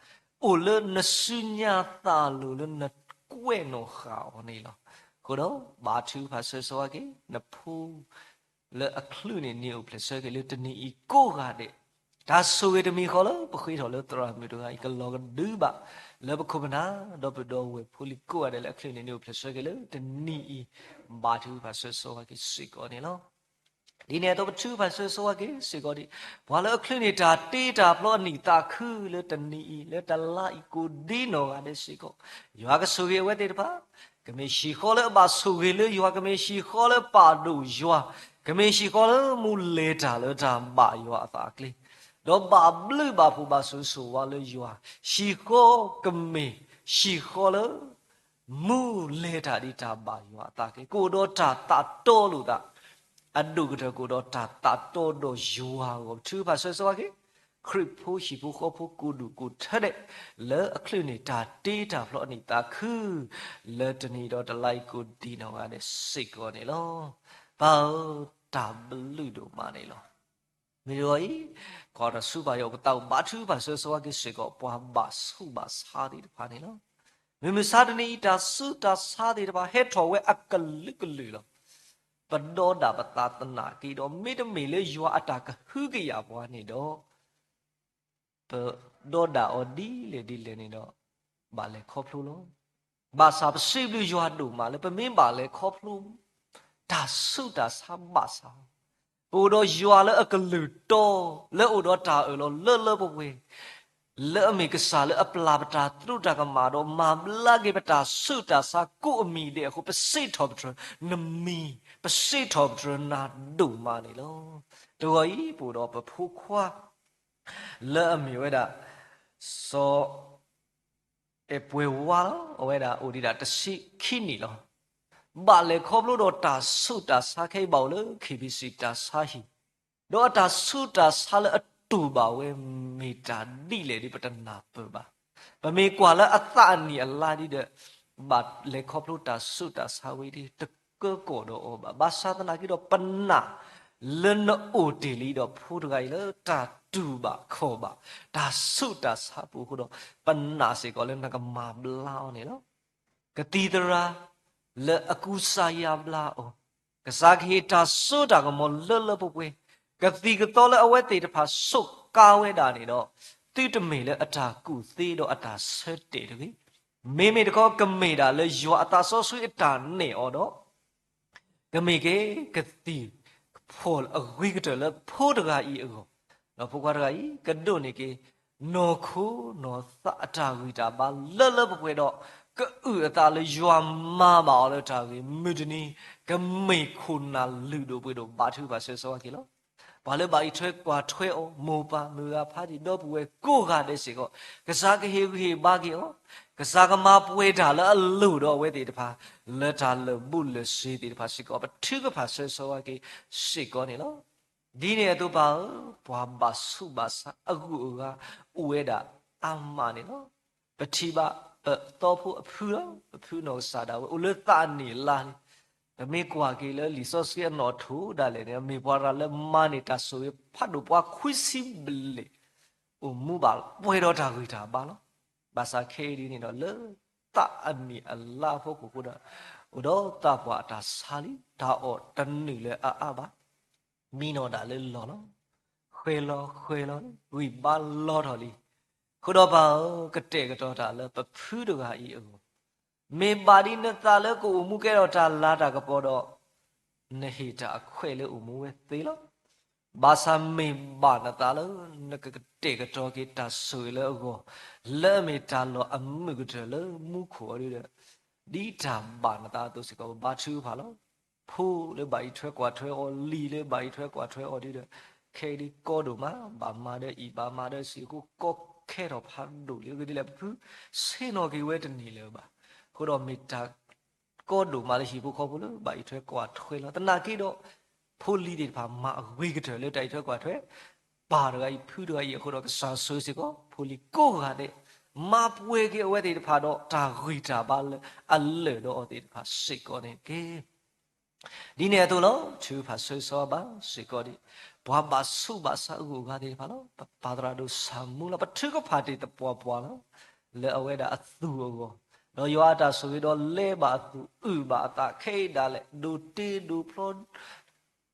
အိၣ်လၢနစုညါသးလိၤလၢနကွဲးနီၣ်ဃာ်အီၤန့ၣ်လီၤ. အဃိဒီး ဘါထုကဖၣ်ဆၢဂ့ၤဆၢဝါက့ၤ နဖိ လၢအချုးန့ၢ်နံၤအိၣ်ဖျဲၣ်ဆၢက့ၤလၢတနံၤအံၤကိးဂၤဒဲး, တၢ်ဆိၣ်ဂ့ၤတမံၤဃီလၢပဃ့ထီၣ်လၢသရၣ်မုၣ်တဂၤအံၤ ကလီၤကဒုဘၣ်လၢပခိၣ်ပနၢ် ဒီပုၢ်ဒီဝဲၢ်ဖိလံၤကိးဂၤဒဲးလၢအချုးန့ၢ်နံၤအိၣ်ဖျဲၣ်ဆၢက့ၤလၢတနံၤအံၤ, ဘါထုကဖၣ်ဆၢဂ့ၤဆၢဝါက့ၤစ့ၢ်ကီးန့ၣ်လီၤ. ဒ်န့ၣ်အသိးပထုကဖၣ်ဆၢဂ့ၤဆၢဝါက့ၤစ့ၢ်ကီးဒံး, ပှၤလၢအချုးန့ၢ်တၢ်တ့တၢ်ဖျီအနံၣ်သးခုလၢတနံၤအံၤ လၢတလါအံၤကိးဒံနီၢ်ဂၤဒဲးစ့ၢ်ကီး, ယွၤကဆိၣ်ဂ့ၤအဝဲသ့ၣ်တဖၣ် ကမ့ၢ်ဟံၣ်ဃီလၢအဘၣ်ဆိၣ်ဂ့ၤလၢယွၤ, ကမ့ၢ်ဟံၣ်ဃီလၢပာ်ဒိၣ်ယွၤ, ကမ့ၢ်ဟံၣ်ဃီလၢမူလဲၤတၢ်လၢတၢ်ဘၣ်ယွၤအသးအကျဲ, ဒီးဘၣ်ဘျုးဘၣ်ဖှိၣ်ဘၣ်ဆိၣ်ဂ့ၤဆိၣ်ဝါလၢယွၤ, ဟံၣ်ဃီကမ့ၢ်ဟံၣ်ဃီလၢ မူလဲၤတၢ်ဒ်တၢ်ဘၣ်ယွၤအသးက့ၤ, ကအိၣ်ဒီးတၢ်သးတီလိာ်သး, အဒိၣ်ကတၢၢ်ကအိၣ်ဒီးတၢ်သးတီဒီးယွၤအဂီၢ်, ပထုကဖၣ်ဆၢဂ့ၤဆၢဝါက့ၤ ခရံာ်ဖိဟံၣ်ဖိဃီဖိကိးဒူၣ်ကိးထၢဒဲး လၢအချုးန့ၢ်တၢ်တ့တၢ်ဖျီအနံၣ်သးခု လၢတနံၤဒီးတလါအံၤကိးဒံနီၢ်ဂၤဒဲးစ့ၢ်ကီးန့ၣ်လီၤ. ပၢ်ဧၢ, တၢ်ဘျုးဒိၣ်မးန့ၣ်လီၤ. မ့ၢ်တဂီၤအံၤ, ကွၢ်တၢ်ဆူပၢ်ယွၤပသးအိၣ်ဘါထုကဖၣ်ဆၢဂ့ၤဆၢဝါက့ၤစ့ၢ်ကီး ပှၤဘၣ်ဆူးဘၣ်ဆါသ့ၣ်တဖၣ်န့ၣ်လီၤ. မုၢ်မဆါတနံၤအံၤ တၢ်ဆူးတၢ်ဆါသ့ၣ်တဖၣ် ဟဲထီၣ်ဝဲအကလုာ်ကလုာ်လီၤ. ပဒီဒၣ်ပသးသနာ်က့ဒီး မ့တမ့ၢ်လၢယွၤအတၢ်ကဟုကယာ်ပှၤန့ၣ်ဒီး, ပဒီဒၣ်အီၤဒ်လဲၣ်ဒ်လဲၣ်န့ၣ်ဒီး ဘၣ်လဲၤခီဖျိလီၤ. ဘၣ်ဆၣ်ပစံးဘျုးယွၤဒိၣ်မးလၢပမ့ၢ်ဘၣ်လဲၤခီဖျိ တၢ်ဆူးတၢ်ဆါဘၣ်ဆၣ် ပအိၣ်ဒီးယွၤလၢအကလုၢ်တီ လၢအိၣ်ဒီးတၢ်အၢၣ်လီၤလၢလၢပှဲၤပှဲၤ လၢအမ့ၢ်ကစၢ်လၢအပျၢ်ပတၢ်သရူးတၢ်ကမၣ်ဒီး မၤဘျါက့ၤပတၢ်ဆူးတၢ်ဆါကိးအမံၤဒဲးအဃိ ပစံးထီၣ်ပတြၢၤနမံၤ, ပစံးထီၣ်ပတြၢၤနၤဒိၣ်မးန့ၣ်လီၤ. တဂီၤအံၤ ပအိၣ်ဒီးပဖိခွါ လၢအမ့ၢ်ဝဲဒၣ် စီၤ အဲၣ်ပှဲၤဝါလီၤ. အဝဲဒၣ်အိၣ်ဒံးဒၣ်တဆံခံနံၣ်လီၤ. ဘၣ်လဲၤခီဖျိဒီးတၢ်ဆူးတၢ်ဆါ ခဲအံၤဘၣ်အိၣ်လၢ KBC တၢ်ဆါဟံၣ်, ဒီးအတၢ်ဆူးတၢ်ဆါလၢအတူၢ်ဘၣ်ဝဲ မ့ၢ်တၢ်ဒ်လဲၣ်ဒီး ပတနၢ်ပၢၢ်ဘၣ်. ပမ့ၢ်ကွၢ်လၢအသးအနံၣ်အလါဒ်ဒီး ဘၣ်လဲၤခီဖျိတၢ်ဆူးတၢ်ဆါဝဲဒၣ် တကၢကီၢ်ဒီးအီၤဘၣ်. ဘၣ်ဆၣ်သနာ်က့ဒီး ပနာ်လၢနအိၣ်တ့ၢ်လံဒီးဖိတဂၤအံၤလၢတၢ်တူၢ်ဘၣ်ခီၣ်ဘၣ်, တၢ်ဆူးတၢ်ဆါပူၤအဃိဒီး ပနာ်စ့ၢ်ကီးလၢနကမၤဘျါအီၤန့ၣ်လီၤ. ကသံၣ်သရၣ်လၢအကူစါယါဘျါအီၤ, ကစၢ်ကဟ့ၣ်တၢ်စိတၢ်ကမီၤလၢလၢပှဲၤပှဲၤ, ကသံၣ်ကသီလၢအဝဲသ့ၣ်တဖၣ်စူးကါဝဲဒၣ်န့ၣ်ဒီး သုတမ့ၢ်လၢအတၢ်ကူၣ်သ့ဒီးအတၢ်ဆၢတဲာ်တဂ့ၤ. မ့မ့ၢ်တခီ ကမ့ၢ်ဒၣ်လၢယွၤအသးစီဆှံအတၢ်နဲၣ်အီၤဒီး ကမ့ၢ်က့ၤကသံၣ်ကဖီၣ်အဂ့ၤကတၢၢ်လၢဖိတဂၤအံၤအဂီၢ်, ဒီးဖိခွါတဂၤအံၤ ကဒိးန့ၢ်က့ၤ နီၢ်ခိနီၢ်သးအတၢ်ဂံၢ်တၢ်ဘါလၢလၢပှဲၤပှဲၤဒီး ကအုၣ်အသးလၢယွၤမၤဘၣ်အီၤလၢတၢ်ဂ့ၤ မုၢ်တနံၤ ကမ့ၢ်ခိၣ်နၢ်လုၢ်ဒိၣ်ပှ့ၤဒိၣ်ဘါထုကဖၣ်ဆၢဂ့ၤဆၢဝါက့ၤလီၤ. ပှၤလၢဘၣ်အံးထွဲကွၢ်ထွဲအီၤ မိၢ်ပၢ်မုၢ်ဂၤဖးဒံၣ်ဒီပုၢ်ဝဲၢ်ကိးဂၤဒဲးစ့ၢ်ကီး ကစၢ်ကဟ့ၣ်ဂံၢ်ဟ့ၣ်ဘါက့ၤအီၤ, ကစၢ်ကမၤပှဲၤတၢ်လၢအလိၣ်ဒီးအဝဲသ့ၣ်တဖၣ် လၢတၢ်လၢာ်ဘူၣ်လၢာ်စ့ၤသ့ၣ်တဖၣ်စ့ၢ်ကီး ပထုကဖၣ်ဆၢဂ့ၤဆၢဝါက့ၤစ့ၢ်ကီးန့ၣ်လီၤ. ဒ်န့ၣ်အသိးပၢ်ဧၢ, ပှၤဘၣ်ဆူးဘၣ်ဆါအဂုၤအဂၤအိၣ်ဝဲဒၣ်အါမးန့ၣ်လီၤ. ပထံၣ်ဘၣ်ပသီဖိအဖုလီၤ, ပဖုနီၢ်ကစၢ်ဒၣ်ဝဲအိၣ်လၢသးအနံၣ်အလါန့ၣ်, ပမ့ၢ်ကွၢ်က့ၤလၢလံာ်စီဆှံအနီၢ်ထိဒၣ်လဲာ်န့ၣ် မ့ၢ်ပှၤတဂၤလၢမၤန့ၢ်တၢ်ဆိၣ်ဂ့ၤဖးဒိၣ်ပှၤခွံဆံဘျဲၣ် အိၣ်မူဘၣ်ပှဲၤဒီးတၢ်ဂံၢ်တၢ်ဘါလီၤ. ဘၣ်ဆၣ်ခဲအံၤဒ်န့ၣ်ဒီး လၢသးအနံၣ်အလါအဖီခိၣ်အဃိဒီး အိၣ်ဒီးသးပှၢ်အတၢ်ဆါလံ, တၢ်အီၣ်တနုာ်လၢအအါဘၣ်, မံနီၣ်ဒၣ်လၢလီၢ်လီၤ. ဃဲၤလီၤဃဲၤလီၤလံ, ဂံၢ်ဘါလီၤထီၣ်လံ. အဃိဒီးပၢ်ဧၢ, ကတဲာ်ကတီၤတၢ်လၢပဖုတဂၤအံၤအဂီၢ်, မ့ၢ်ဘၣ်ဒ်နသးလၢကအိၣ်မူကဲထီၣ်တၢ်လၤတၢ်ကပီၤဒီး နဟ့ၣ်တၢ်အခွဲးလၢအိၣ်မူဝဲသ့လီၤ. ဘၣ်ဆၣ်မ့ၢ်ဘၣ်နသးလၢ နကကတဲာ်ကတီၤက့ၤတၢ်ဆိၣ်ဂ့ၤလၢအဂီၢ်, လၢအမ့ၢ်တၢ်လီၢ်အမုာ်ကတၢၢ်လၢမူခိၣ်အီၤဒ်ဒီး, ဒ်တၢ်ဘၣ်နသးအသိးစ့ၢ်ကီး ပဘါထုကဖၣ်လီၤ. ဖိလၢဘၣ်အံးထွဲကွၢ်ထွဲအီၤ, လံၤလၢဘၣ်အံးထွဲကွၢ်ထွဲအီၤဒ်ဒီး, ခဲအံၤဒ်ကီဒိၣ်မး, ဘၣ်မၤဒီးအံၣ်ဘၣ်မၤဒီးစံာ်အဃိ ကီခဲထီၣ်ဖးဒိၣ်လံ. အဂ့ၢ်ဒ်လဲၣ် ပဖုဆ့ၣ်နီၤက့ၤဝဲတန့ၢ်လၢၤဘၣ်. အဃိဒီးမ့ၢ်တၢ် ကီဒိၣ်မးလၢဟံၣ်ဖိဃီဖိလၢဘၣ်အံးထွဲကွၢ်ထွဲလီၤ. သနာ်က့ဒီး ဖိလံၤသ့ၣ်တဖၣ်မၤအဂ့ၤကတၢၢ်လၢတၢ်အံးထွဲကွၢ်ထွဲ, ပၢ်တဂၤအံၤဖုတဂၤအံၤအဃိဒီး ကစၢ်ဆိၣ်ဂ့ၤစ့ၢ်ကီး ဖိလံၤကိးဂၤဒဲး, မၤပှဲၤက့ၤအဝဲသ့ၣ်တဖၣ်ဒီးတၢ်ဂံၢ်တၢ်ဘါလၢအလၢာ်ဒီးအီၤသ့ၣ်တဖၣ်စ့ၢ်ကီးန့ၣ်တက့ၢ်. ဒ်န့ၣ်အသိးလီၤ. ထုကဖၣ်ဆၢဂ့ၤဆၢဝါဘၣ်စ့ၢ်ကီးဒ် ပှၤဘၣ်ဆူးဘၣ်ဆါအဂုၤအဂၤသ့ၣ်တဖၣ်လီၤ. ပပၢ်သရၣ်ဒိၣ်ဆၣ်မူလီၤ. ပထုကဖၣ်တ့ၢ်သပှၢ်ပှၢ်လီၤ. လၢအဝဲဒၣ်အသူၣ်အဂီၢ်, ဒီးယွၤအတၢ်ဆိၣ်ဂ့ၤဒီးလဲၤဘၣ်အသူၣ်အုၣ်ဘၣ်အသးခဲအံၤဒၣ်လဲာ်, ဒိးတ့ဒိးဖျီ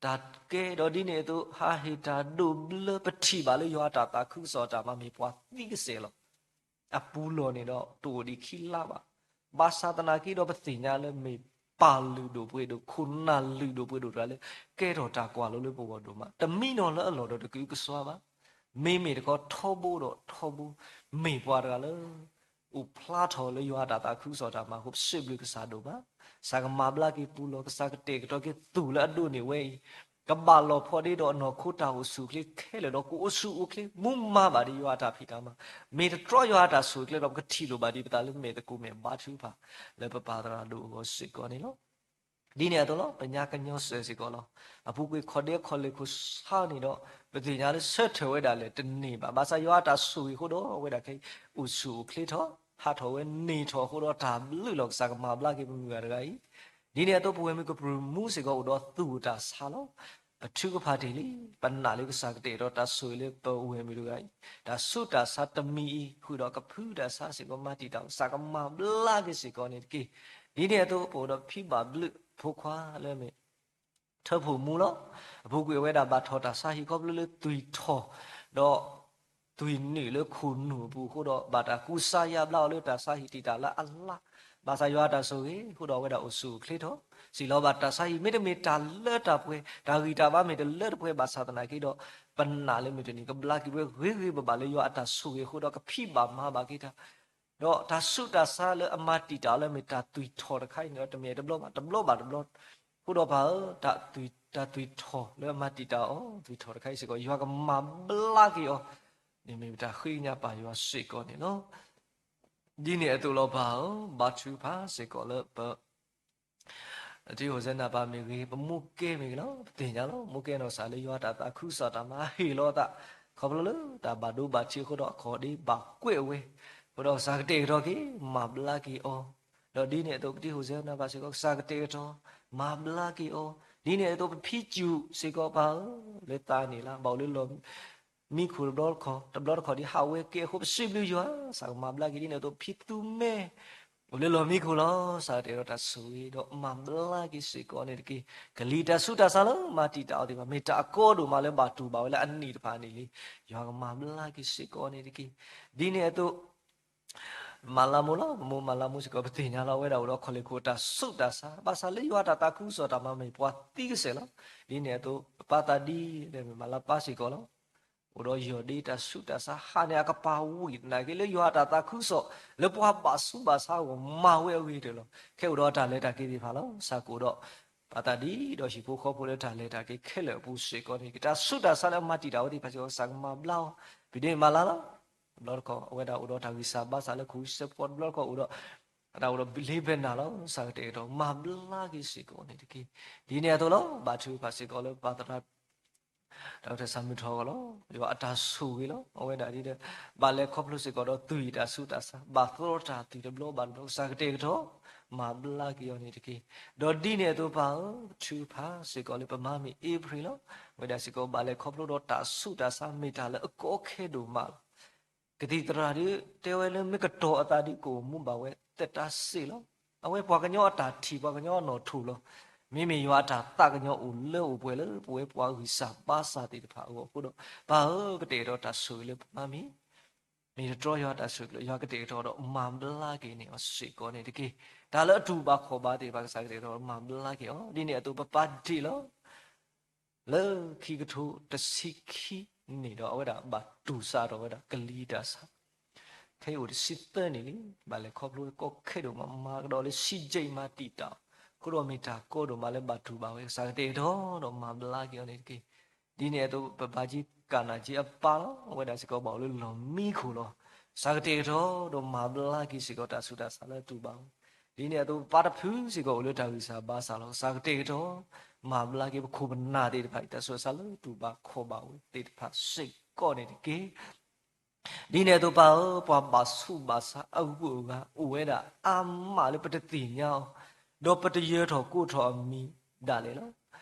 တၢ်ကဲဒီးဒ်န့ၣ်အသိး ဟးဟ့ၣ်တၢ်ဒိးဘျၢ ပထံၣ်ဘၣ်လၢယွၤအတၢ်သးခုကစီၣ်အတၢ်မၤမ့ၢ်ပှၤသံကစဲးလီၤ. အပူၤလီၢ်န့ၣ်ဒီးတအိၣ်ဒံးခံလါဘၣ်. ဘၣ်ဆၣ်သနာ်က့ဒီးပသ့ၣ်ညါလၢမ့ၢ်ပၢ်လုၢ်ဒိၣ်ပှ့ၤဒိၣ် ခိၣ်နၢ်လုၢ်ဒိၣ်ပှ့ၤဒိၣ်တဂၤလၢ ကဲထီၣ်တၢ်ကွၢ်လိလၢပဂီၢ်ဒိၣ်မး, တမံနီၤလၢအလီၢ်ဒီးတကအုကစွါဘၣ်. မ့မ့ၢ်တခီထီဘိဒီးထီဘိ, မ့ၢ်ပှၤတဂၤလၢ အိၣ်ဖျါထီၣ်လၢယွၤအတၢ်သးခုကစီၣ်တၢ်မၤအဃိ ပစံးဘျုးကစၢ်ဒိၣ်မး. ကစၢ်ကမၤဘျါက့ၤပူၤလီၢ်, ကစၢ်ကတဲာ်ကတီၤက့ၤသူၣ်လၢအဒိးန့ၢ်ဝဲအံၤ, ကဘၣ်လီၤဖှီၣ်ဒ့ဒီးအနီၢ်ခိတၢ်အိၣ်ဆူၣ်အိၣ်ချ့ခဲလၢာ်ဒီး ကအိၣ်ဆူၣ်အိၣ်ချ့ မူမၤဘၣ်ဒ်ယွၤအတၢ်ဖံးတၢ်မၤ, မ့ၢ်တတြီယွၤအတၢ်ဆိၣ်ဂ့ၤကျဲဒီး ပကထံၣ်လိာ်ဘၣ်ဒ်ပသးလၢမဲာ်သကိးမဲာ်ဘါထုကဖၣ် လၢပပၢ်သရၣ်ဒိၣ်အဂီၢ်စ့ၢ်ကီးန့ၣ်လီၤ. ဒ်န့ၣ်အသိးလီၤ. ပညါကညီစၢၤစ့ၢ်ကီးလီၤ. အပူၤကွံာ်ခီၣ်ဒ့ခီၣ်လ့ၢ်ခိၣ်ဆါန့ၣ်ဒီး ပသ့ၣ်ညါလၢဆၢထၢၣ်ဝဲဒၣ်လဲာ်တန့ၢ်ဘၣ်. ဘၣ်ဆၣ်ယွၤအတၢ်ဆိၣ်ဂ့ၤအဃိဒီး အဝဲဒၣ်ခဲအံၤ အိၣ်ဆူၣ်အိၣ်ချ့ထီၣ် ဟးထီၣ်ဝဲန့ၢ်ထီၣ်အဃိဒီး တၢ်ဘျုးလီၤ. ကစၢ်ကမၤဘျါက့ၤပမုၢ်ဂၤတဂၤအံၤ, ဒ်န့ၣ်အသိး ပဝဲၢ်မုၢ်ကပျုၢ်မူစ့ၢ်ကီးအိၣ်ဒီးသူၣ်တၢ်ဆါလီၤ. ပထုကဖၣ်တ့ၢ်လံ, ပနာ်လၢကစၢ်ကတဲာ်ဒီးတၢ်ဆိၣ်ဂ့ၤလၢပဝဲၢ်မုၢ်တဂၤအံၤ, တၢ်ဆူးတၢ်ဆါတမံၤအံၤ ဃုာ်ဒီးကဖုတၢ်ဆါစ့ၢ်ကီး မၤတံာ်တာ် ကစၢ်ကမၤဘျါက့ၤစ့ၢ်ကီးန့ၣ်တက့ၢ်. ဒ်န့ၣ်အသိး ပအိၣ်ဒီးဖံဘၣ်ဘျုးဖိခွါလၢမ့ၢ် ထၢဖှိၣ်မူလီၤ. အပူၤကွံာ်အဝဲဒၣ်ဘၣ်ထီၣ်တၢ်ဆါဟံၣ်ခီဖျိလၢသွံၣ်ထီၣ်, ဒီး သွံၣ်နုာ်လၢခိၣ်နူာ်အပူၤအဃိဒီး ဘၣ်တၢ်ကူစါယါဘျါအီၤလၢတၢ်ဆါဟံၣ်တံာ်တာ်လၢအလါ, ဘၣ်ဆၣ်ယွၤအတၢ်ဆိၣ်ဂ့ၤအဃိဒီး အဝဲဒၣ်အိၣ်ဆူၣ်အိၣ်ချ့ထီၣ်, စံၣ်လီၤဘၣ်တၢ်ဆါဟံၣ် မ့တမ့ၢ်တၢ်လၢတၢ်ပှဲၤ, တၢ်ဂံၢ်တၢ်ဘါမ့ၢ်တလၢတပှဲၤဘၣ်ဆၣ်သနာ်က့ဒီး ပနာ်လၢမုၢ်တနံၤကဘျါက့ၤဝဲဂ့ၤဂ့ၤဘၣ်ဘၣ်လၢယွၤအတၢ်ဆိၣ်ဂ့ၤအဃိဒီး ကဖံးဘၣ်မၤဘၣ်က့ၤတၢ် ဒီးတၢ်ဆူးတၢ်ဆါလၢအမၤတံာ်တာ်အီၤလၢမ့ၢ်တၢ်သွံၣ်ထီၣ်တခါအံၤန့ၣ်ဒီး တမ့ၢ်တဘျီဘၣ်တဘျီဘၣ်တဘျီ, အဃိဒီးပၢ်ဧၢ, တၢ်သွံၣ်ထီၣ်လၢအမၤတံာ်တာ်အီၤ သွံၣ်ထီၣ်တခါအံၤစ့ၢ်ကီး ယွၤကမၤဘျါက့ၤအီၤ, န့ၣ်မ့ၢ်တၢ်ဃ့ကညးပၢ်ယွၤစ့ၢ်ကီးန့ၣ်လီၤ. ဒ်န့ၣ်အသိးလီၤပၢ်ဧၢ, ဘါထုကဖၣ်စ့ၢ်ကီးလၢပ တံၤဟိၤစဲနၤပၢ်မ့ၢ်ဂ့ၤ, ပမူကဲမ့ၢ်ဂ့ၤလီၤ, ပသ့ၣ်ညါလီၤ, မူကဲနီၢ်ကစၢ်လၢယွၤတၢ်သးခုကစီၣ်တၢ်မၤဟ့ၣ်လီၤအသး, ခီဖျိလၢတၢ်ဘၣ်ဒိဘၣ်ထံးအဃိဒီး အခီၣ်ဒ့ဘၣ်ကွဲးဝဲ, အဃိဒီးကစၢ်ကတဲာ်ကတီၤက့ၤ မၤဘျါက့ၤအီၤ, ဒီးဒ်န့ၣ်အသိး ပတံၤဟိၤစဲနၤပၢ်စ့ၢ်ကီး ကစၢ်ကတဲာ်ကတီၤ မၤဘျါက့ၤအီၤ, ဒ်န့ၣ်အသိး ပဖံစူၣ်စ့ၢ်ကီးပၢ်ဧၢ, လၢသးန့ၣ်လၢ ဘၣ်အိၣ်လၢလီၢ် မံခိၣ်တဘျီတခီၣ် တဘျီတခီၣ်ဒ်ဟးဝဲကဲအဃိ ပစံးဘျုးယွၤ, ကစၢ်ကမၤဘျါက့ၤဒ်န့ၣ်အသိး ဖံသူမဲ အိၣ်လၢလီၢ်မံခိၣ်လီၤ, ကစၢ်ကတဲာ်ကတီၤတၢ်ဆိၣ်ဂ့ၤဒီးမၤဘျါက့ၤစ့ၢ်ကီးန့ၣ်တက့ၢ်. ကလံၤတၢ်ဆူးတၢ်ဆါလၢမၤတံာ်တာ်အီၤသ့ၣ်တဖၣ် မ့ၢ်တၢ်အကီဒိၣ်မးလၢဘၣ်တူၢ်ဘၣ်ဝဲလၢအနံၣ်တဖၣ်န့ၣ်လံ, ယွၤကမၤဘျါက့ၤစ့ၢ်ကီးန့ၣ်တက့ၢ်. ဒ်န့ၣ်အသိး မၤလၤမူလီၤ, ပမိၢ်မၤလၤမူစ့ၢ်ကီး ပသ့ၣ်ညါလီၤဝဲဒၣ်အိၣ်ဒီးခီၣ်လ့ၣ်ခိၣ်တၢ်ဆူးတၢ်ဆါ, ဘၣ်ဆၣ်လၢယွၤတၢ်သးခုကစီၣ်တၢ်မၤမ့ၢ်ပှၤသံကစဲာ်လီၤ. ဒ်န့ၣ်အသိး ပပၢ်သးဒ်လဲၣ်မ့ၢ်မၤလၤပၢ်စ့ၢ်ကီးလီၤ. အိၣ်ဒီးယီၢ်ဒ့တၢ်ဆူးတၢ်ဆါဟးန့ၣ် အကပၤဝံၤသနာ်က့လၢယွၤအတၢ်သးခုကစီၣ် လၢပှၤဘၣ်ဆူးဘၣ်ဆါအဂီၢ်မၤဝဲအဂ့ၤကတၢၢ်လီၤ. ခဲအိၣ်ဒီးအတၢ်လဲၤတၢ်က့ၤသ့ၣ်တဖၣ်လီၤ. ကစၢ်ကအိၣ်ဒီး ပၢ်သးဒ်ဒီးဟံၣ်ဖိဃီဖိလၢတၢ်လဲၤတၢ်က့ၤခဲလၢာ်အပူၤစ့ၢ်ကီးန့ၣ် က့ၤတၢ်ဆူးတၢ်ဆါလၢအမၤတံာ်တာ်ဝဲသ့ၣ်တဖၣ်စ့ၢ်ကီး ကစၢ်ကမၤဘျါအီၤ, ပဒ့မၤလၤလီၤ. တဘျီတခီၣ် အဝဲဒၣ်အိၣ်ဒီးတၢ်ဂံၢ်စၢ်ဘါစၢ်လၢခိၣ်ဆၢဖှိၣ်, တဘျီတခီၣ်အိၣ်ဒီး အတၢ်အိၣ်ဒီးလ့ဘဲနၤလီၤ. ကစၢ်ကတဲာ်ကတီၤမၤဘျါက့ၤစ့ၢ်ကီးန့ၣ်တက့ၢ်. ဒ်န့ၣ်အသိးလီၤ. ဘါထုကဖၣ်စ့ၢ်ကီးလၢပၢ်သရၣ် ဒီးတၢ်ဆၢမုၢ်ထီၣ်အဂီၢ်လီၤ. ယွၤအတၢ်ဆိၣ်ဂ့ၤလီၤ. အဝဲဒၣ်ဒ်ဒီး ဘၣ်လဲၤခီဖျိစ့ၢ်ကီးဒီးသွံၣ်တၢ်ဆူးတၢ်ဆါ, ဘၣ်သရီတၢ်သွံၣ်တဘျီဘၣ်တဘျီ, ကစၢ်ကတဲာ်ကတီၤ မၤဘျါက့ၤအီၤန့ၣ်တက့ၢ်. ဒီးဒ်န့ၣ်အသိးပၢ်ဧၢ, ပထုကဖၣ်စ့ၢ်ကီးလၢပမါမ့ၢ်အ့ဖြ့ၣ်လီၤ. အဝဲဒၣ်စ့ၢ်ကီးဘၣ်လဲၤခီဖျိဒီးတၢ်ဆူးတၢ်ဆါ မ့ၢ်တၢ်လၢအကီခဲဒိၣ်မးလီၤ. ကသံၣ်သရၣ်ဒုးတဲဝဲလၢ မ့ၢ်ကတီၤအသးဒုး ကအိၣ်မူဘၣ်ဝဲသတးစ့ၢ်လီၤ. အဝဲပှၤကညီအတၢ်ထံၣ် ပှၤကညီအနီၣ်ထိၣ်လီၤ. မ့မ့ၢ်ယွၤအတၢ်သးကညီၤအိၣ်လၢအိၣ်ပှဲၤလၢပဝဲပှၤဂံၢ်စၢ်ဘါစၢ်သ့ၣ်တဖၣ်အဂီၢ်အဃိဒီး ပၢ်ဧၢ, ကတဲာ်ကတီၤတၢ်ဆိၣ်ဂ့ၤလၢပမါမ့ၢ် မ့ၢ်တတြီယွၤတၢ်ဆိၣ်ဂ့ၤလၢ ယွၤကတဲာ်ကတီၤဒီးမၤဘျါက့ၤန့ၢ်အီၤစ့ၢ်ကီးန့ၣ်တက့ၢ်. တၢ်လၢအတူၢ်ဘၣ်ခီၣ်ဘၣ်သ့ၣ်တဖၣ် ကစၢ်ကတဲာ်ကတီၤဒီးမၤဘျါက့ၤအီၤ, ဒ်န့ၣ်အသိးပပၢ်ဒ့ၣ်လီၤ. လၢခံကထိတဆံခံန့ၣ်ဒီး အဝဲဒၣ်ဘၣ်တူၢ်စးထီၣ်ဝဲဒၣ်ကလံၤတၢ်ဆါ, ခဲအံၤအိၣ်တဆံသၢနံၣ်လံ, ဘၣ်လဲၤခီဖျိကီခဲဒိၣ်မး မၤကဒီးလၢ စံးကၠံး မၤတံာ်တာ်အီၤ, အဃိဒီးမ့ၢ်တၢ်ကီဒိၣ်မးလၢဘၣ်တူၢ်ဘၣ်ဝဲ ကစၢ်ကတဲာ်ကတီၤဒီးမၤဘျါက့ၤအီၤန့ၣ်တက့ၢ်. ဒ်န့ၣ်အသိး ပဘါကၠံကၢ်နၢ်ကၠံအပၢ်လီၤ, အဝဲဒၣ်စ့ၢ်ကီးဘၣ်အိၣ်လၢလီၢ်မံခိၣ်လီၤ. ကစၢ်ကတဲာ်ကတီၤဒီးမၤဘျါက့ၤစ့ၢ်ကီးတၢ်ဆူးတၢ်ဆါလၢတူၢ်ဘၣ်ဝဲ. ဒ်န့ၣ်အသိးပပၢ်တဖုစ့ၢ်ကီးအိၣ်လၢတၢ်ဂံၢ်စၢ်ဘါစၢ်လီၤ. ကစၢ်ကတဲာ်ကတီၤ မၤဘျါက့ၤပခိၣ်ပနၢ်သ့ၣ်တဖၣ်အံၤ တၢ်ဆူးတၢ်ဆါလၢတူၢ်ဘၣ်ခီၣ်ဘၣ်ဝဲသ့ၣ်တဖၣ်စ့ၢ်ကီးန့ၣ်တက့ၢ်. ဒ်န့ၣ်အသိးပၢ်ဧၢ, ပှၤဘၣ်ဆူးဘၣ်ဆါအဂုၤအဂၤအိၣ်ဝဲဒၣ်အါမးလၢပတသ့ၣ်ညါအီၤ, ဒီးပတယၢၤထီၣ်ကိးထီၣ်အမံၤဒၣ်လဲာ်လီၤ.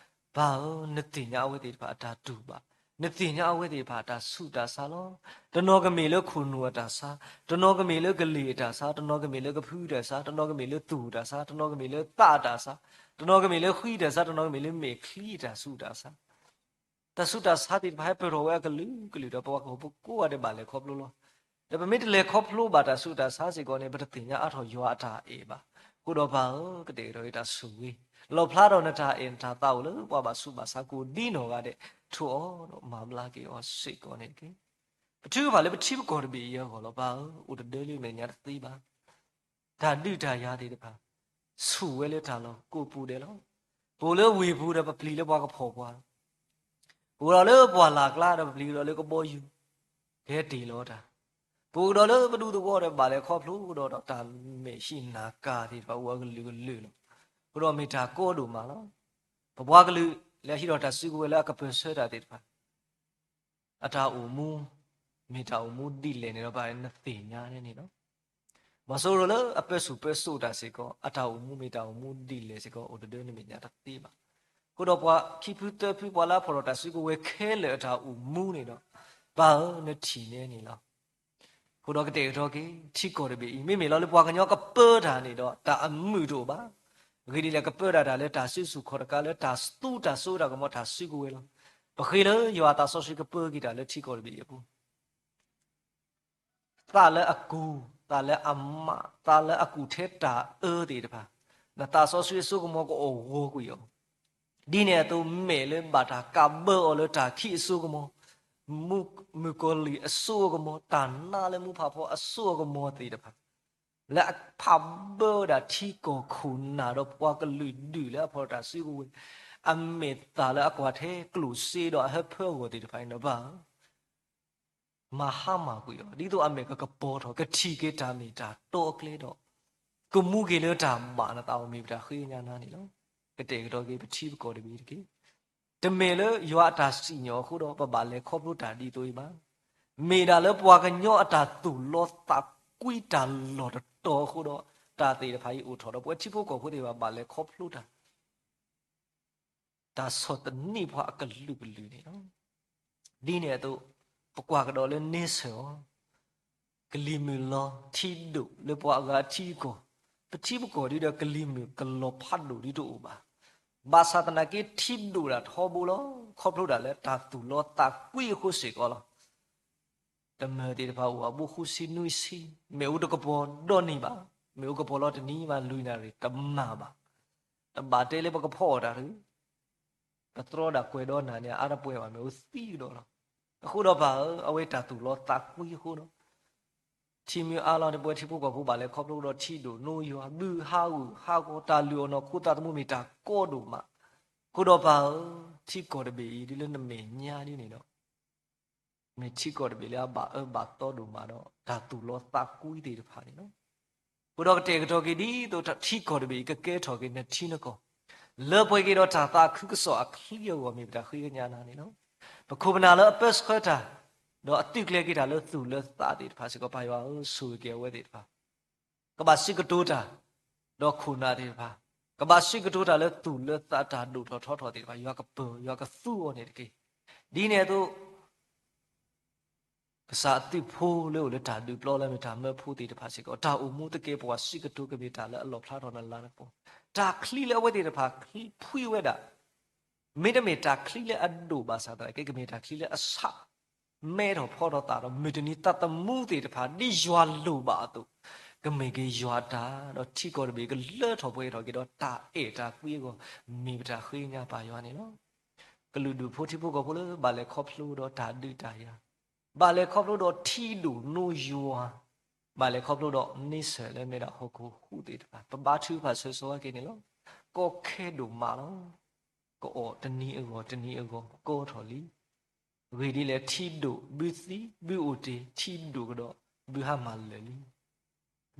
ပၢ်ဧၢ, နသ့ၣ်ညါအဝဲသ့ၣ်တဖၣ်အတၢ်တူၢ်ဘၣ်, နသ့ၣ်ညါအဝဲသ့ၣ်တဖၣ်အတၢ်ဆူးတၢ်ဆါလီၤ. တနီၤကမ့ၢ်လၢခိၣ်နူာ်အတၢ်ဆါ, တနီၤကမ့ၢ်လၢကလ့ၢ်အတၢ်ဆါ, တနီၤကမ့ၢ်လၢကဖုတၢ်ဆါ, တနီၤကမ့ၢ်လၢသူၣ်တၢ်ဆါ, တနီၤကမ့ၢ်လၢသးတၢ်ဆါ, တနီၤကမ့ၢ်လၢဃံတၢ်ဆါ, တနီၤကမ့ၢ်လၢမဲာ်ချံတၢ်ဆူးတၢ်ဆါ တၢ်ဆူးတၢ်ဆါသ့ၣ်တဖၣ်ဟဲပၢၢ်ထီၣ်ဝဲအကလုာ်ကလုာ်ဒီး ပှၤကဟီၣ်ဖိကိးဂၤဒဲးဘၣ်လဲၤခီဖျိလီၤ. ဒီးပမ့ၢ်တလဲၤခီဖျိဘၣ်တၢ်ဆူးတၢ်ဆါစ့ၢ်ကီးန့ၣ် ပတသ့ၣ်ညါအါထီၣ်ယွၤအတၢ်အဲၣ်ဘၣ်. အဃိဒီးပၢ်ဧၢ, ကတဲာ်ကတီၤအံၤတၢ်ဆိၣ်ဂ့ၤ, လီၣ်ဖျါထီၣ်နတၢ်အဲၣ်နတၢ်သးအိၣ်လၢပှၤဘၣ်ဆူးဘၣ်ဆါကိးဒ်နီၢ်ဂၤဒဲး ထိးအီၤဒီးမၤဘျါက့ၤအီၤစ့ၢ်ကီးန့ၣ်တက့ၢ်. ပထုကဖၣ်လၢပထံပကီၢ်တဘ့ၣ်အံၤအဂီၢ်လီၤ. ပၢ်ဧၢ, အိၣ်တဒၢလၢမဲာ်ညါတသ့ဘၣ် တၢ်ဒုးတၢ်ယၤသ့ၣ်တဖၣ် ဆူၣ်ဝဲလၢတၢ်လီၢ်ကိးပူၤဒဲးလီၤ. ပအိၣ်လၢဝ့ၢ်ပူၤဒီးပပျံၤလၢပှၤကဖီၣ်ပှၤလီၤ. ပအိၣ်ဒီးလၢပှၢ်လၢ်ကျါဒီးပပျံၤကဒီးလၢကဘီယူၤ ကဟဲတ့ၢ်လီၤတၢ်. ပအိၣ်ကဒီးလၢပဒူသဝီဒီးဘၣ်လဲၤခီဖျိကဒီးဒီး တၢ်မဲာ်ဟံၣ်နၢ်ကၢ်သ့ၣ်တဖၣ်အိၣ်အကလုာ်ကလုာ်လီၤ. အဃိဒီးမ့ၢ်တၢ်ကီဒိၣ်မးလီၤ. ပပှၤကလုာ်လၢအဟံးထီၣ်တၢ်စုကဝဲၤလၢအကပၢၢ်ဆၢတၢ်သ့ၣ်တဖၣ် အတၢ်အိၣ်မူ မ့ၢ်တၢ်အိၣ်မူဒ်လဲၣ်န့ၣ်ဒီး ပနသ့ၣ်ညါန့ၣ်လီၤ. မီၤစိရိၤလၢအပၢဆူၣ်ပၢစိးတၢ်စ့ၢ်ကီး အတၢ်အိၣ်မူမ့ၢ်တၢ်အိၣ်မူဒ်လဲၣ်စ့ၢ်ကီး အိၣ်တဒၢနမဲာ်ညါတသ့ဘၣ်. အဃိဒီးပှၤခံဖုသၢဖု ပှၤလၢအဖီၣ်ထီၣ်တၢ်စုကဝဲၤခဲလၢာ်အတၢ်အိၣ်မူန့ၣ်ဒီး ပၢ်ဧၢ နထံၣ်န့ၢ်န့ၣ်လီၤ. အဃိဒီးကတဲာ်ကတီၤက့ၤ ထံကီၢ်တဘ့ၣ်အံၤ မ့မ့ၢ်လီၤလၢပှၤကညီကပၢတၢ်န့ၣ်ဒီး တၢ်အမုာ်တအိၣ်ဘၣ်. အဂ့ၢ်ဒ်လဲၣ် ကပၢတၢ်တၢ်လၢတၢ်စုဆူၣ်ခီၣ်တကးလၢတၢ်သူတၢ်စိတၢ်ကမီၤတၢ်စုကဝဲၤလီၤ. ပဃ့လၢယွၤအသးစီဆှံကပၢက့ၤတၢ်လၢထံကီၢ်တဘ့ၣ်အံၤအပူၤ သးလၢအကူၣ်, သးလၢအမၤ, သးလၢအကူၣ်ထဲတၢ်အၢသ့ၣ်တဖၣ်, နသးစီဆှံအစိကမီၤကအိၣ်ဂီၤကွံာ်အီၤ, ဒ်န့ၣ်အသိးမဲာ်လၢဘၣ်တၢ်ကးဘၢအီၤလၢတၢ်ခံးအစိကမီၤ, မုၣ်ကီၤလံၢ်အစိအကမီၤ, တၢ်နါလၢမူဖးဖီအစိအကမီၤသ့ၣ်တဖၣ်, လၢအဖးဘၢဝဲဒၣ်ထံကီၢ်ခိၣ်နၢ်ဒီးပှၤကလုာ်ဒူၣ်လၢအဖီတၢ်စုကဝဲၤ, အမဲာ်သၣ်လၢအကွၢ်ထဲကျိၣ်စ့ဒီးအဟၢဖၢအဂီၢ်သ့ၣ်တဖၣ်အံၤန့ၣ်ဘၣ် မၤဟါမၢ်ကွံာ်အီၤ, ဒ်သိးအမဲာ်ကကပီၤထီၣ် ကထံၣ်က့ၤတၢ်မ့ၢ်တၢ်တီအကျဲဒီး ကမူက့ၤလၢတၢ်ဘၣ်နသးအီၤ မ့ၢ်ပတၢ်ဃ့ကညးနၤန့ၣ်လီၤ. ကတဲာ်ကတီၤက့ၤပထံပကီၢ်တဘ့ၣ်တက့ၢ်. တမ့ၢ်လၢယွၤအတၢ်စံၣ်ညီၣ်အဃိဒီး ပဘၣ်လဲၤခီဖျိတၢ်ဒ်သိးအံၤဘၣ်. မ့ၢ်ဒၣ်လၢပှၤကညီအတၢ်သူၣ်လီသးကွံတၢ်လီၢ်တတီၤအဃိဒီး တၢ်သ့ၣ်တဖၣ်အံၤအိၣ်ထီၣ်ဒီး ပဝဲထံဖိကီၢ်ဖိသ့ၣ်တဖၣ် ဘၣ်လဲၤခီဖျိတၢ် တၢ်ဆီၣ်သနံးပှၤအကလုာ်ကလုာ်န့ၣ်လီၤ. ဒ်န့ၣ်အသိး ပကွၢ်ကဒီးလၢန့ဆၢၣ်အီၤ, ကလံၤမုၢ်လီၤထံဒိၣ်လၢပှၤအဂၤအထံအကီၢ်, ပထံပကီၢ်ဒ်ဒီးကလံၤမုၢ်ကလီၤဖးဒိၣ်ဒ်တအိၣ်ဘၣ်. ဘၣ်ဆၣ်သနာ်က့ထံဒိၣ်ဒၣ်ထီဘိလီၤ. ခီဖျိဒၣ်လၢတၢ်သူၣ်လီသးကွံအဃိစ့ၢ်ကီးလီၤ. တမၢၢ်သ့ၣ်တဖၣ်အိၣ်အဘူးဃုဆံနွံဆံ, မ့ၣ်အူတကပီၤဒီနံၤဘၣ်, မ့ၣ်အူကပီၤလီၤတနံၤဘၣ် လွံၢ်နၣ်ရံၣ်တမၢ်ဘၣ်. တဘၣ်တဲလၢပကဖီအီၣ်တၢ်တဂ့ၤ, ပသြီဒၣ်ကွဲးဒီးနၤန့ၣ် အါတပှဲၤဘၣ် မ့ၣ်အူသံကဒီးလီၤ. အဃိဒီးပၢ်ဧၢ, အဝဲတၢ်သူၣ်လီသးကွံအဃိဒီး ထံမ့ၢ်အါလီၤန့ၣ် ပဝဲထံဖိကီၢ်ဖိဘၣ်လဲၤခီဖျိဒီးထံဒိၣ်နိယွၤ ဘုၣ်ဟးဂူာ်ဟးဂီၤ တၢ်လုၢ်အီၣ်နီၢ်ခိသးသမူမ့ၢ်တၢ်ကီဒိၣ်မး. အဃိဒီးပၢ်ဧၢ, ထံကီၢ်တဘ့ၣ်အံၤဒ်လၢနမဲာ်ညါဒ်န့ၣ်ဒီး မ့ၢ်ထံကီၢ်တဘ့ၣ်လၢအဘၣ်အၢဘၣ်သီဒိၣ်မးဒီး တၢ်သူၣ်လီသးကွံသ့ၣ်တဖၣ်န့ၣ်လီၤ. အဃိဒီးကတဲာ်ကတီၤက့ၤဒ်သိး ထံကီၢ်တဘ့ၣ်အံၤကကဲထီၣ်က့ၤနထံနကီၢ် လၢပှဲၤက့ၤဒီးတၢ်သးခုကစီၣ်အချံအဂီၢ် မ့ၢ်ပတၢ်ဃ့ကညးနၤန့ၣ်လီၤ. ပခိၣ်ပနၢ်လၢအပၢဆှၢတၢ် ဒီးအသုးကျဲၤက့ၤတၢ်လၢသူၣ်လၢသးသ့ၣ်တဖၣ်စ့ၢ်ကီး ပၢ်ယွၤဧၢ, ဆိၣ်ဂ့ၤက့ၤအဝဲသ့ၣ်တဖၣ် ကဘၣ်စံးကတိၤတၢ် ဒီးခိၣ်နၢ်သ့ၣ်တဖၣ် ကဘၣ်စံးကတိၤတၢ်လၢသူၣ်လၢသးတၢ်ဒိၣ်ထီၣ်ထီထီၣ်သ့ၣ်တဖၣ် ယွၤကပၢၤ ယွၤကသူအီၤန့ၣ်တက့ၢ်. ဒ်န့ၣ်အသိး ကစၢ်အသုးဖိလၢအိၣ်လၢတၢ်ဒုးပျီလၢမ့ၢ်တၢ်မၢဖိသ့ၣ်တဖၣ်စ့ၢ်ကီး တၢ်အိၣ်မူသကဲးပဝးစံးကတိၤကမ့ၢ်တၢ်လၢအလီၣ်ဖျါထီၣ်နလၤကပီၤ, တၢ်ချံလၢအဝဲသ့ၣ်တဖၣ်ချံဖှံဝဲဒၣ် မ့တမ့ၢ်တၢ်ချံလၢအဒိၣ်ဘၣ်ဆၣ်သနာ်က့ ကမ့ၢ်တၢ်ချံလၢအဆး မဲထီၣ်ဖီထီၣ်သးဒီး မုၢ်တနံၤသးသမူသ့ၣ်တဖၣ် ဒ်ယွၤလိၣ်ဘၣ်အသိး ကမ့ၢ်က့ၤယွၤအတၢ် ဒီးထံကီၢ်တဘ့ၣ်ကလၢထီၣ်ပှဲၤထီၣ်က့ၤဒီးတၢ်အဲၣ်တၢ်ကွံအဂီၢ် မ့ၢ်ပတၢ်ဃ့ကညးပၢ်ယွၤန့ၣ်လီၤ. ကလုာ်ဒူၣ်ဖိထံဖိကီၢ်ဖိလၢဘၣ်လဲၤခီဖျိဒီးတၢ်ဒုးတၢ်ယၤ, ဘၣ်လဲၤခီဖျိဒီးထံဒိၣ်နိယွၤ, ဘၣ်လဲၤခီဖျိဒီးန့ဆၢၣ်လၢမဲာ်ဒၣ်ဟီၣ်ခိၣ်ဟူးသ့ၣ်တဖၣ် ပဘါထုကဖၣ်ဆၢဂ့ၤဆၢဝါက့ၤန့ၣ်လီၤ. ကီခဲဒိၣ်မးလီၤ. ကအီၣ်တနံၤအဂီၢ်တနံၤအဂီၢ်ကီထီၣ်လံ. အဂ့ၢ်ဒ်လဲၣ် ထံဒိၣ်ဘုသံ ဘုအိၣ်တ့ၢ် ထံဒိၣ်ကဒီး ဘုဟါမၢ်လၢာ်လံ.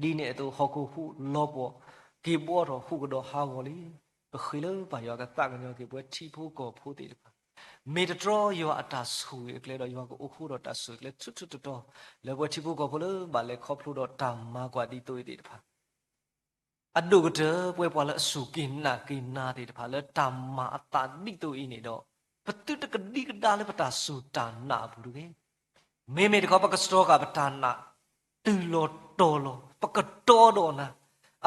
ဒ်န့ၣ်အသိး ဟီၣ်ခိၣ်ဟူးလီၤပှီၢ် က့ၤဘှီထီၣ်ဟူးကဒီးဟးဂီၤလံ. ပဃ့လၢပၢ်ယွၤကသးကညီၤက့ၤပဝဲထံဖိကီၢ်ဖိသ့ၣ်တဖၣ် မ့ၢ်တတြီယွၤအတၢ်ဆိၣ်ဂ့ၤအကျဲဒီး ယွၤကအိၣ်ဃိဒီးတၢ်ဆိၣ်ဂ့ၤအကျဲထူထူတီတီ လၢပဝဲထံဖိကီၢ်ဖိလၢဘၣ်လဲၤခီဖျိဒီးတၢ်မၤကွၢ်ဒ်သိးအံၤသ့ၣ်တဖၣ် အဒိၣ်ကတၢၢ်ပဝဲပှၤလၢအစူၢ်က့ၤနာ်က့ၤနၤသ့ၣ်တဖၣ် လၢတၢ်မၤအသးဒ်သိးအံၤန့ၣ်ဒီး ပသုတကဒံကဒါလၢပတၢ်စူၢ်တၢ်နာ်အပူၤတဂ့ၤ. မ့မ့ၢ်တခီ ပကစှီၤဃာ်ပတၢ်နာ် တုၤလီၤတီၤလီၤ ပကတီဒီးနၤ,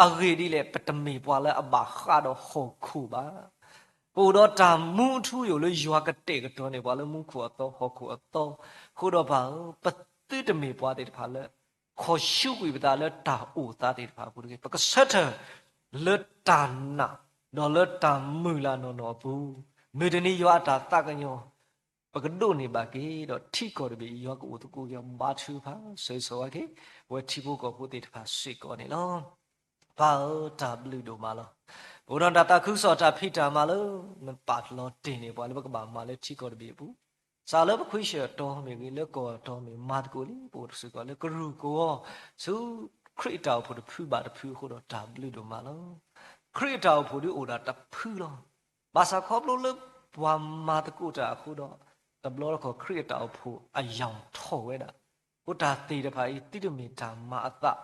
အဂ့ၢ်ဒ်လဲၣ် ပတမ့ၢ်ပှၤလၢအဘၣ်ဃးဒီးဟီၣ်ခိၣ်ဘၣ်. ပအိၣ်ဒီးတၢ်မူအထူအယိာ်လၢယွၤကတဲာ်ကတီၤန့ၢ်ပှၤလၢမူခိၣ်အသီဟီၣ်ခိၣ်အသီ, အဃိဒီးပၢ်ဧၢ, ပသုတမ့ၢ်ပှၤသ့ၣ်တဖၣ်လၢ ခီဆူကွံာ်ပသးလၢတၢ်အိၣ်သးသ့ၣ်တဖၣ်အပူၤတဂ့ၤ. ပကဆၢထၢၣ်လၢတၢ်နာ် ဒီးလၢတၢ်မုၢ်လၢ်နီၢ်နီၢ်အပူၤ, မုၢ်တနံၤယွၤအတၢ်သးကညီၤ ပကဒိးန့ၢ်ဘၣ်က့ၤဒီးထံကီၢ်တဘ့ၣ်အံၤ ယွၤကအိၣ်သကိးက့ၤ ဘါထုကဖၣ်ဆၢဂ့ၤဆၢဝါက့ၤ ပဝဲထံဖိကီၢ်ဖိသ့ၣ်တဖၣ်စ့ၢ်ကီးန့ၣ်လီၤ. ပၢ်ဧၢ, တၢ်ဘျုးဒိၣ်မးလီၤ. ပအိၣ်ဒီးတၢ်သးခုကစီၣ်တၢ်ဖံးတၢ်မၤလၢ နပာ်လီၤတ့ၢ်န့ၢ်ပှၤလၢ ပကဘၣ်မၤလၢထံကီၢ်တဘ့ၣ်အပူၤ, စးလၢပခွံဆၢၣ်အတီမ့ၢ်ဂ့ၤ, လၢကီၢ်အတီမ့ၢ်ဂ့ၤ, မၤသကိးလံ ပအိၣ်တစ့ၢ်ကီးလၢကရူၢ်ကဝီၤ ဆူခရံာ်အတၢ်အိၣ်ဖှိၣ်တဖုဘၣ်တဖုအဃိဒီး တၢ်ဘျုးဒိၣ်မးလီၤ. ခရံာ်အတၢ်အိၣ်ဖှိၣ်ဒ်အိၣ်ဒၣ်တဖုလီၤ. ဘၣ်ဆၣ်ခီဖျိလၢပှၤမၤသကိးတၢ်အဃိဒီး တဘျီတခီၣ်ခရံာ်အတၢ်အိၣ်ဖှိၣ်အရောင်ထီၣ်ဝဲဒၣ်. အဃိတၢ်သ့ၣ်တဖၣ်အံၤ သုတမ့ၢ်တၢ်မၤအသး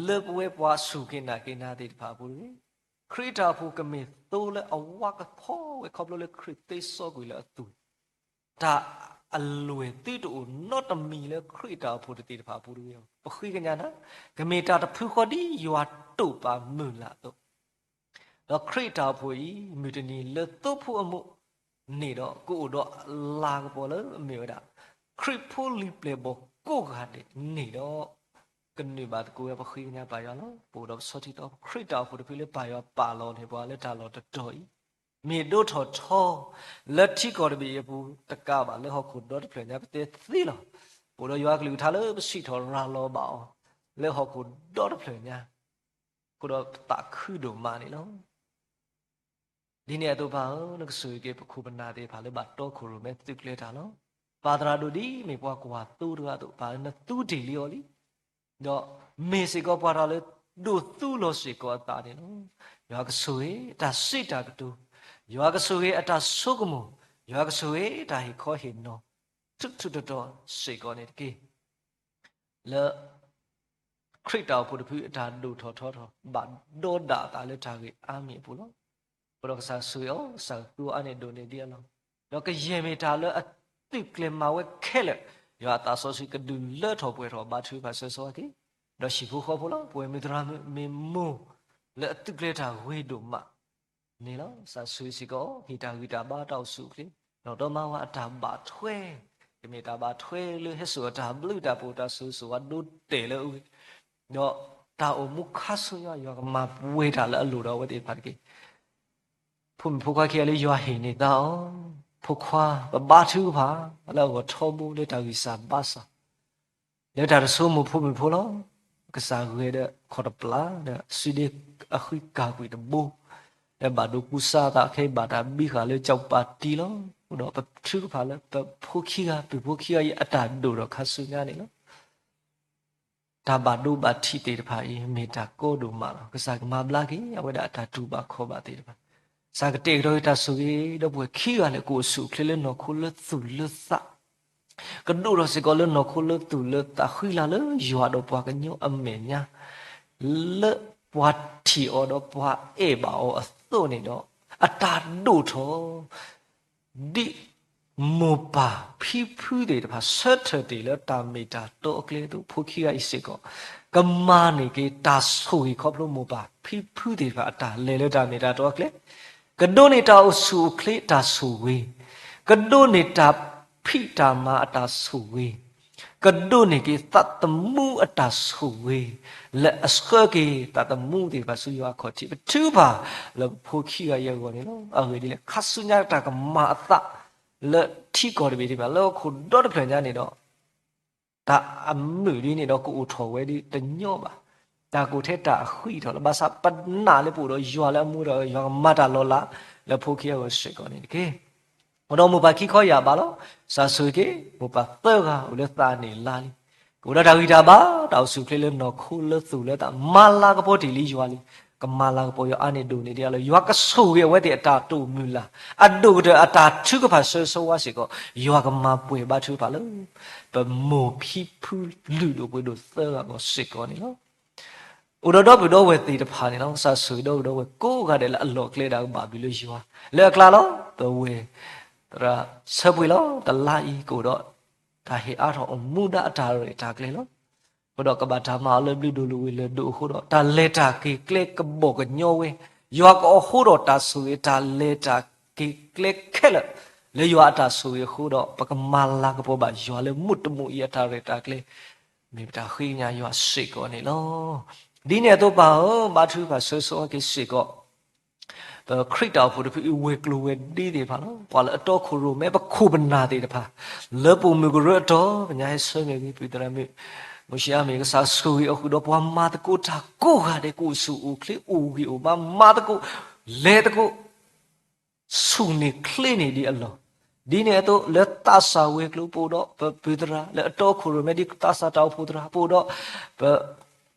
လၢပဝဲပှၤစူၢ်က့ၤနာ်က့ၤနၤသ့ၣ်တဖၣ်အပူၤတဂ့ၤ. ခရံာ်အတၢ်အိၣ်ဖှိၣ်ကမ့ၢ်သိလၢအဝါကဖီဝဲ ခီဖျိလၢခရံာ်သ့စီကွံာ်လၢအသူၣ် တၢ်အလွဲၢ်သုတအိၣ်နီတမံၤလၢခရံာ်အတၢ်အိၣ်ဖှိၣ်တသ့ၣ်တဖၣ်အပူၤတဂ့ၤ. ပဃ့ကညးနၤ, ကမ့ၢ်တၢ်တဖုဃီဒ်ယွၤတိာ်ပာ်မုၢ်လၢ်အသိး, ဒီးခရံာ်အတၢ်အိၣ်ဖှိၣ်အံၤ မုၢ်တနံၤလၢသိဖိအမူးန့ၣ်ဒီး ကအိၣ်ဒီးလၤကပီၤလၢအမ့ၢ်ဝဲဒၣ် ခရံာ်ဖိလံၤပျဲၢ်ဘီၣ်ကိးဂၤဒဲးန့ၣ်ဒီး ကနုာ်ဘၣ်သကိးဝဲပဃ့ကညးပၢ်ယွၤလီၤ. ပအိၣ်ဒီးပဆီထံသီ ပခရံာ်တၢ်အိၣ်ဖှိၣ်တဖုလၢပၢ်ယွၤပာ်လီၤန့ၢ်ပှၤလၢတၢ်လီၢ်တတီၤအံၤ, မ့ၢ်ဒိၣ်ထီၣ်ထီ လၢထံကီၢ်တဘ့ၣ်အပူၤတကးဘၣ် လၢဟီၣ်ခိၣ်ဒီတဖျၢၣ်ညါပတဲသ့လီၤ. ပအိၣ်ဒီးယွၤကလုၢ်ကထါလၢပစံးထီၣ်ရၤလီၤဘၣ်အီၤ လၢဟီၣ်ခိၣ်ဒီတဖျၢၣ်ညါ, အဃိဒီးပသးခုဒိၣ်မးန့ၣ်လီၤ. ဒ်န့ၣ်အသိးပၢ်ဧၢ, နကဆိၣ်ဂ့ၤက့ၤပခိၣ်ပနၢ်သ့ၣ်တဖၣ်လၢဘၣ်တီခိၣ်ရိၣ်မဲသုးကျဲၤတၢ်လီၤ. ပၢ်သရၣ်ဒိၣ်ဒ်အမ့ၢ်ပှၤကွၢ်သိတဂၤအသိး ပၢ်ဧၢ နသူတ့ၢ်လံအီၤလံ. ဒီးမ့ၢ်စ့ၢ်ကီးပှၤတဂၤလၢဒိးသူလီၤစ့ၢ်ကီးအသးန့ၣ်လီၤ. ယွၤကဆိၣ်ဂ့ၤအတၢ်စံးတၢ်ကတိၤ, ယွၤကဆိၣ်ဂ့ၤအတၢ်ဆိကမိၣ်, ယွၤကဆိၣ်ဂ့ၤတၢ်ဟ့ၣ်ခီဟ့ၣ်နီၤ ထူးထူးတီၤတီၤစ့ၢ်ကီးန့ၣ်တက့ၢ်. လၢ ခရံာ်တၢ်အိၣ်ဖှိၣ်တဖုအတၢ်ဒိၣ်ထီၣ်ထီထီၣ် ဘၣ်ဒီးဒၣ်အသးလၢတၢ်ဂ့ၢ်အါမံၤအပူၤလီၤ. အဃိဒီးကစၢ်ဆိၣ်ဂ့ၤအီၤ, ကစၢ်ကသူအီၤအါန့ၢ်ဒိၣ်န့ၢ်ဒံးအလီၢ်, ဒီးကယဲၢ်မ့ၢ်တၢ်လၢအသုးကျဲၤမၤဝဲခဲလၢာ်, ယွၤအသးစီဆှံကဒုးလၢထီၣ်ပှဲၤထီၣ် ဘါထုကဖၣ်ဆၢဂ့ၤဆၢဝါက့ၤ, ဒီးဟံၣ်ဖိဃီဖိလီၤ. ပဝဲမုၢ်သရၣ်မုၣ်မ့ၢ်မိၢ်လၢအသုးကျဲၤတၢ်ဂ့ၤဒိၣ်မး န့ၣ်လီၤ. ကစၢ်ဆိၣ်ဂ့ၤစ့ၢ်ကီး ဟ့ၣ်တၢ်ဂံၢ်တၢ်ဘါတၢ်အိၣ်ဆူၣ်အိၣ်ချ့, ဒီးဒီမါဝၤအတၢ်ဘၣ်ထွဲ, ကမ့ၢ်တၢ်ဘၣ်ထွဲလၢဟဲစိာ်အတၢ်ဘျုးတၢ်ဖှိၣ် တၢ်ဆိၣ်ဂ့ၤဆိၣ်ဝါဒိတဲာ်လၢအဂ့ၤ, ဒီးတၢ်အိၣ်မူခါဆူညါ ယွၤကမၤပှဲၤတၢ်လၢအလိၣ်ဒီးအဝဲသ့ၣ်တဖၣ်တက့ၢ်. ဖိမုၣ်ဖိခွါခံဂၤလၢယွၤဟ့ၣ်န့ၢ်သါအီၤ, ဖိခွါ ပဘါထုကဖၣ်လၢအဂီၢ်ထီဘိလၢတၢ်ဂံၢ်စၢ်ဘါစၢ် လၢတၢ်တဆိမိၣ်ဖိမုၣ်ဖိလီၤ. ကစၢ်ဂဲၤဒီးခီၣ်တပျၢ်ဒီး စူဒ့အဃံကၢ်ကွံာ်တဘိ, လၢဘၣ်ဒိကူစါအသးခဲအံၤ ဘၣ်တၢ်ဘံဃာ်လၢကၠီၣ်ပၣ်တံလီၤ. အဃိဒီးပထုကဖၣ်လၢပဖိခံဂၤ ပုၢ်ဖိခံဂၤအံၤ အတၢ်ဒိၣ်ထီၣ်ခါဆူညါန့ၣ်လီၤ. တၢ်ဘၣ်ဒိဘၣ်ထံးသ့ၣ်တဖၣ်အံၤ မ့ၢ်တၢ်ကီဒိၣ်မးလီၤ. ကစၢ်ကမၤဘျါက့ၤ အဝဲဒၣ်အတၢ်တူၢ်ဘၣ်ခီၣ်ဘၣ်သ့ၣ်တဖၣ်, ကစၢ်ကတဲာ်ကတီၤက့ၤတၢ်ဆိၣ်ဂ့ၤ ဒီပုၢ်ဝဲၢ်ခံဂၤလၢကအိၣ်ဆူၣ်အိၣ်ချ့လၢနီၢ်ခိလၢသူၣ်လၢသး ကဒိၣ်ထီၣ်စ့ၢ်ကီးလၢနီၢ်ခိလၢသူၣ်လၢသး ဃံလၤလၢယွၤဒီးပှၤကညီအမဲာ်ညါ, လၢပှၤထံၣ်အီၤဒီးပှၤအဲၣ်ဘၣ်အီၤအသိးန့ၣ်ဒီး အတၢ်ဒိၣ်ထီၣ် ဒ်မိၢ်ပၢ်ဖံဖုသ့ၣ်တဖၣ် ဆၢထၢၣ်တ့ၢ်လၢတၢ်မ့ၢ်တၢ်တီအကျဲအသိး ဖိခံဂၤအံၤစ့ၢ်ကီး ကမၤန့ၢ်က့ၤတၢ်ဆိၣ်ဂ့ၤခီဖျိမိၢ်ပၢ်ဖံဖုသ့ၣ်တဖၣ် အတၢ်လဲၤလၢတၢ်မ့ၢ်တၢ်တီအကျဲ, ကဒိးန့ၢ်တၢ်အိၣ်ဆူၣ်အိၣ်ချ့အတၢ်ဆိၣ်ဂ့ၤ, ကဒိးန့ၢ်တၢ်ဖံးတၢ်မၤအတၢ်ဆိၣ်ဂ့ၤ, ကဒိးန့ၢ်က့ၤသးသမူအတၢ်ဆိၣ်ဂ့ၤ, လၢအဆှၢက့ၤသးသမူသ့ၣ်တဖၣ်ဆူယွၤအခီၣ်ထံး ပထုကဖၣ်လၢပဖိခံဂၤအံၤအဂီၢ်န့ၣ်လီၤ. အဂ့ၢ်ဒ်လဲၣ် ခါဆူညါတၢ်ကမၤအသး လၢထံကီၢ်တဘ့ၣ်သ့ၣ်တဖၣ် လၢဟီၣ်ခိၣ်ဒီတဖျၢၣ်ညါန့ၣ်ဒီး တၢ်အမုာ်ဒ်န့ၣ်ဒီးကအိၣ်ထီၣ်ဝဲဒ်တညီဘၣ်. တၢ်ကအိၣ်ထဲတၢ်အဃံထီၣ်လီၤ. ဘၣ်ဆၣ်ပနာ်လၢပအိၣ်ဒီးယွၤလၢအမူဒီး ယွၤကမၤတၢ်လီၤလးလၢဖိခံဂၤအဂီၢ်စ့ၢ်ကီးန့ၣ်တက့ၢ်. အိၣ်ဒီးမိၢ်ပၢ်ခံခီယၢ်ဘးလီၤ. ကစၢ်ဆိၣ်ဂ့ၤက့ၤ မိၢ်ပၢ်သၢဂၤအိၣ်လၢသးန့ၣ်လါလံ. ကအိၣ်ဒီးတၢ်ဂံၢ်တၢ်ဘါ တၢ်အိၣ်ဆူၣ်အိၣ်ချ့လၢနီၢ်ခိလၢသူၣ်လၢသး မၤလၤကပီၤတ့ၢ်လံယွၤလံ. ကမၤလၤကပီၤယွၤအါန့ၢ်ဒိၣ်န့ၢ်ဒံးအလီၢ် ယွၤကဆိၣ်ဂ့ၤအဝဲသ့ၣ်အတၢ်တိာ်မုၢ်လၢ် အဒိၣ်ကတၢၢ်အတၢ်ထုကဖၣ်ဆၢဂ့ၤဆၢဝါစ့ၢ်ကီး ယွၤကမၤပှဲၤဘါထုကဖၣ်လၢ ပမိၢ်ဖံဖုလုၢ်ဒိၣ်ပှ့ၤဒိၣ်သၢဂၤအဂီၢ်စ့ၢ်ကီးန့ၣ်လီၤ. အိၣ်ဒီးဒီပုၢ်ဒီဝဲၢ်သ့ၣ်တဖၣ်န့ၣ်လီၤ. ကစၢ်ဆိၣ်ဂ့ၤဒီပုၢ်ဒီဝဲၢ်ကိးဂၤဒဲးလၢအလီၢ်ကျဲဒၣ်ကဘၣ်ဘျုးလၢယွၤ လၢအကျါလီၤ. ပဝဲၢ်သရၣ်ဆၢပှ့ၤလီၤ. တလါအံၤကအိၣ်ဒီး တၢ်ဟ့ၣ်အါထီၣ်အိၣ်မူဒၣ်အတၢ်ရဲၣ်တၢ်ကျဲၤလီၤ. အဃိဒီးကဘၣ်တၢ်မၤအီၤလၢဘျုးဒိၣ်လၢဝ့ၢ်လၢဒိၣ်အဃိဒီး တၢ်လဲၤတၢ်က့ၤကျဲကဘီၣ်ကညီဝဲ, ယွၤကအိးထီၣ်တၢ်ဆိၣ်ဂ့ၤ တၢ်လဲၤတၢ်က့ၤကျဲခဲလၢာ် လၢယွၤအတၢ်ဆိၣ်ဂ့ၤအဃိဒီး ပကမၤလၤကပီၤဘၣ်ယွၤလၢမုၢ်တမူအံၤအတၢ်ရဲၣ်တၢ်ကျဲၤ မ့ၢ်ပတၢ်ဃ့ကညးယွၤစ့ၢ်ကီးန့ၣ်လီၤ. ဒ်န့ၣ်အသိးပၢ်ဧၢ, ဘါထုကဖၣ်ဆၢဂ့ၤဆၢဝါက့ၤစ့ၢ်ကီး ပခရံာ်တၢ်အိၣ်ဖှိၣ်တဖုအံၤ ဝဲၤကျိၤဝဲၤဒ့သ့ၣ်တဖၣ်လီၤ. ပှၤလၢအတီခိၣ်ရိၣ်မဲ ပခိၣ်ပနၢ်သ့ၣ်တဖၣ် လၢပအိၣ်မုာ်ကရၢအတီၤ ပညါဟဲဆၢမ့ၢ်ဂ့ၤ ပုၢ်သရၣ်မုၣ် မိၤၡ့အါမ့ၢ် ကစၢ်ဆိၣ်ဂ့ၤအီၤဃုာ်ဒီး ပှၤမၤသကိးတၢ်ကိးဂၤဒဲး ကအိၣ်ဆူၣ်အိၣ်ချ့ အိၣ်ဂံၢ်အိၣ်ဘါ မၤသကိး လဲၤသကိး ဆူၣ်န့ၢ်ချ့န့ၢ်ဒံးအလီၢ်, ဒ်န့ၣ်အသိး လၢသးစၢ်ဝဲၤကျိၤ ပအိၣ်ဒီးပပုၢ်သရၣ် လၢအတီခိၣ်ရိၣ်မဲ ဒ်သးစၢ်တၢ်အိၣ်ဖှိၣ်သရၣ် ပအိၣ်ဒီးပ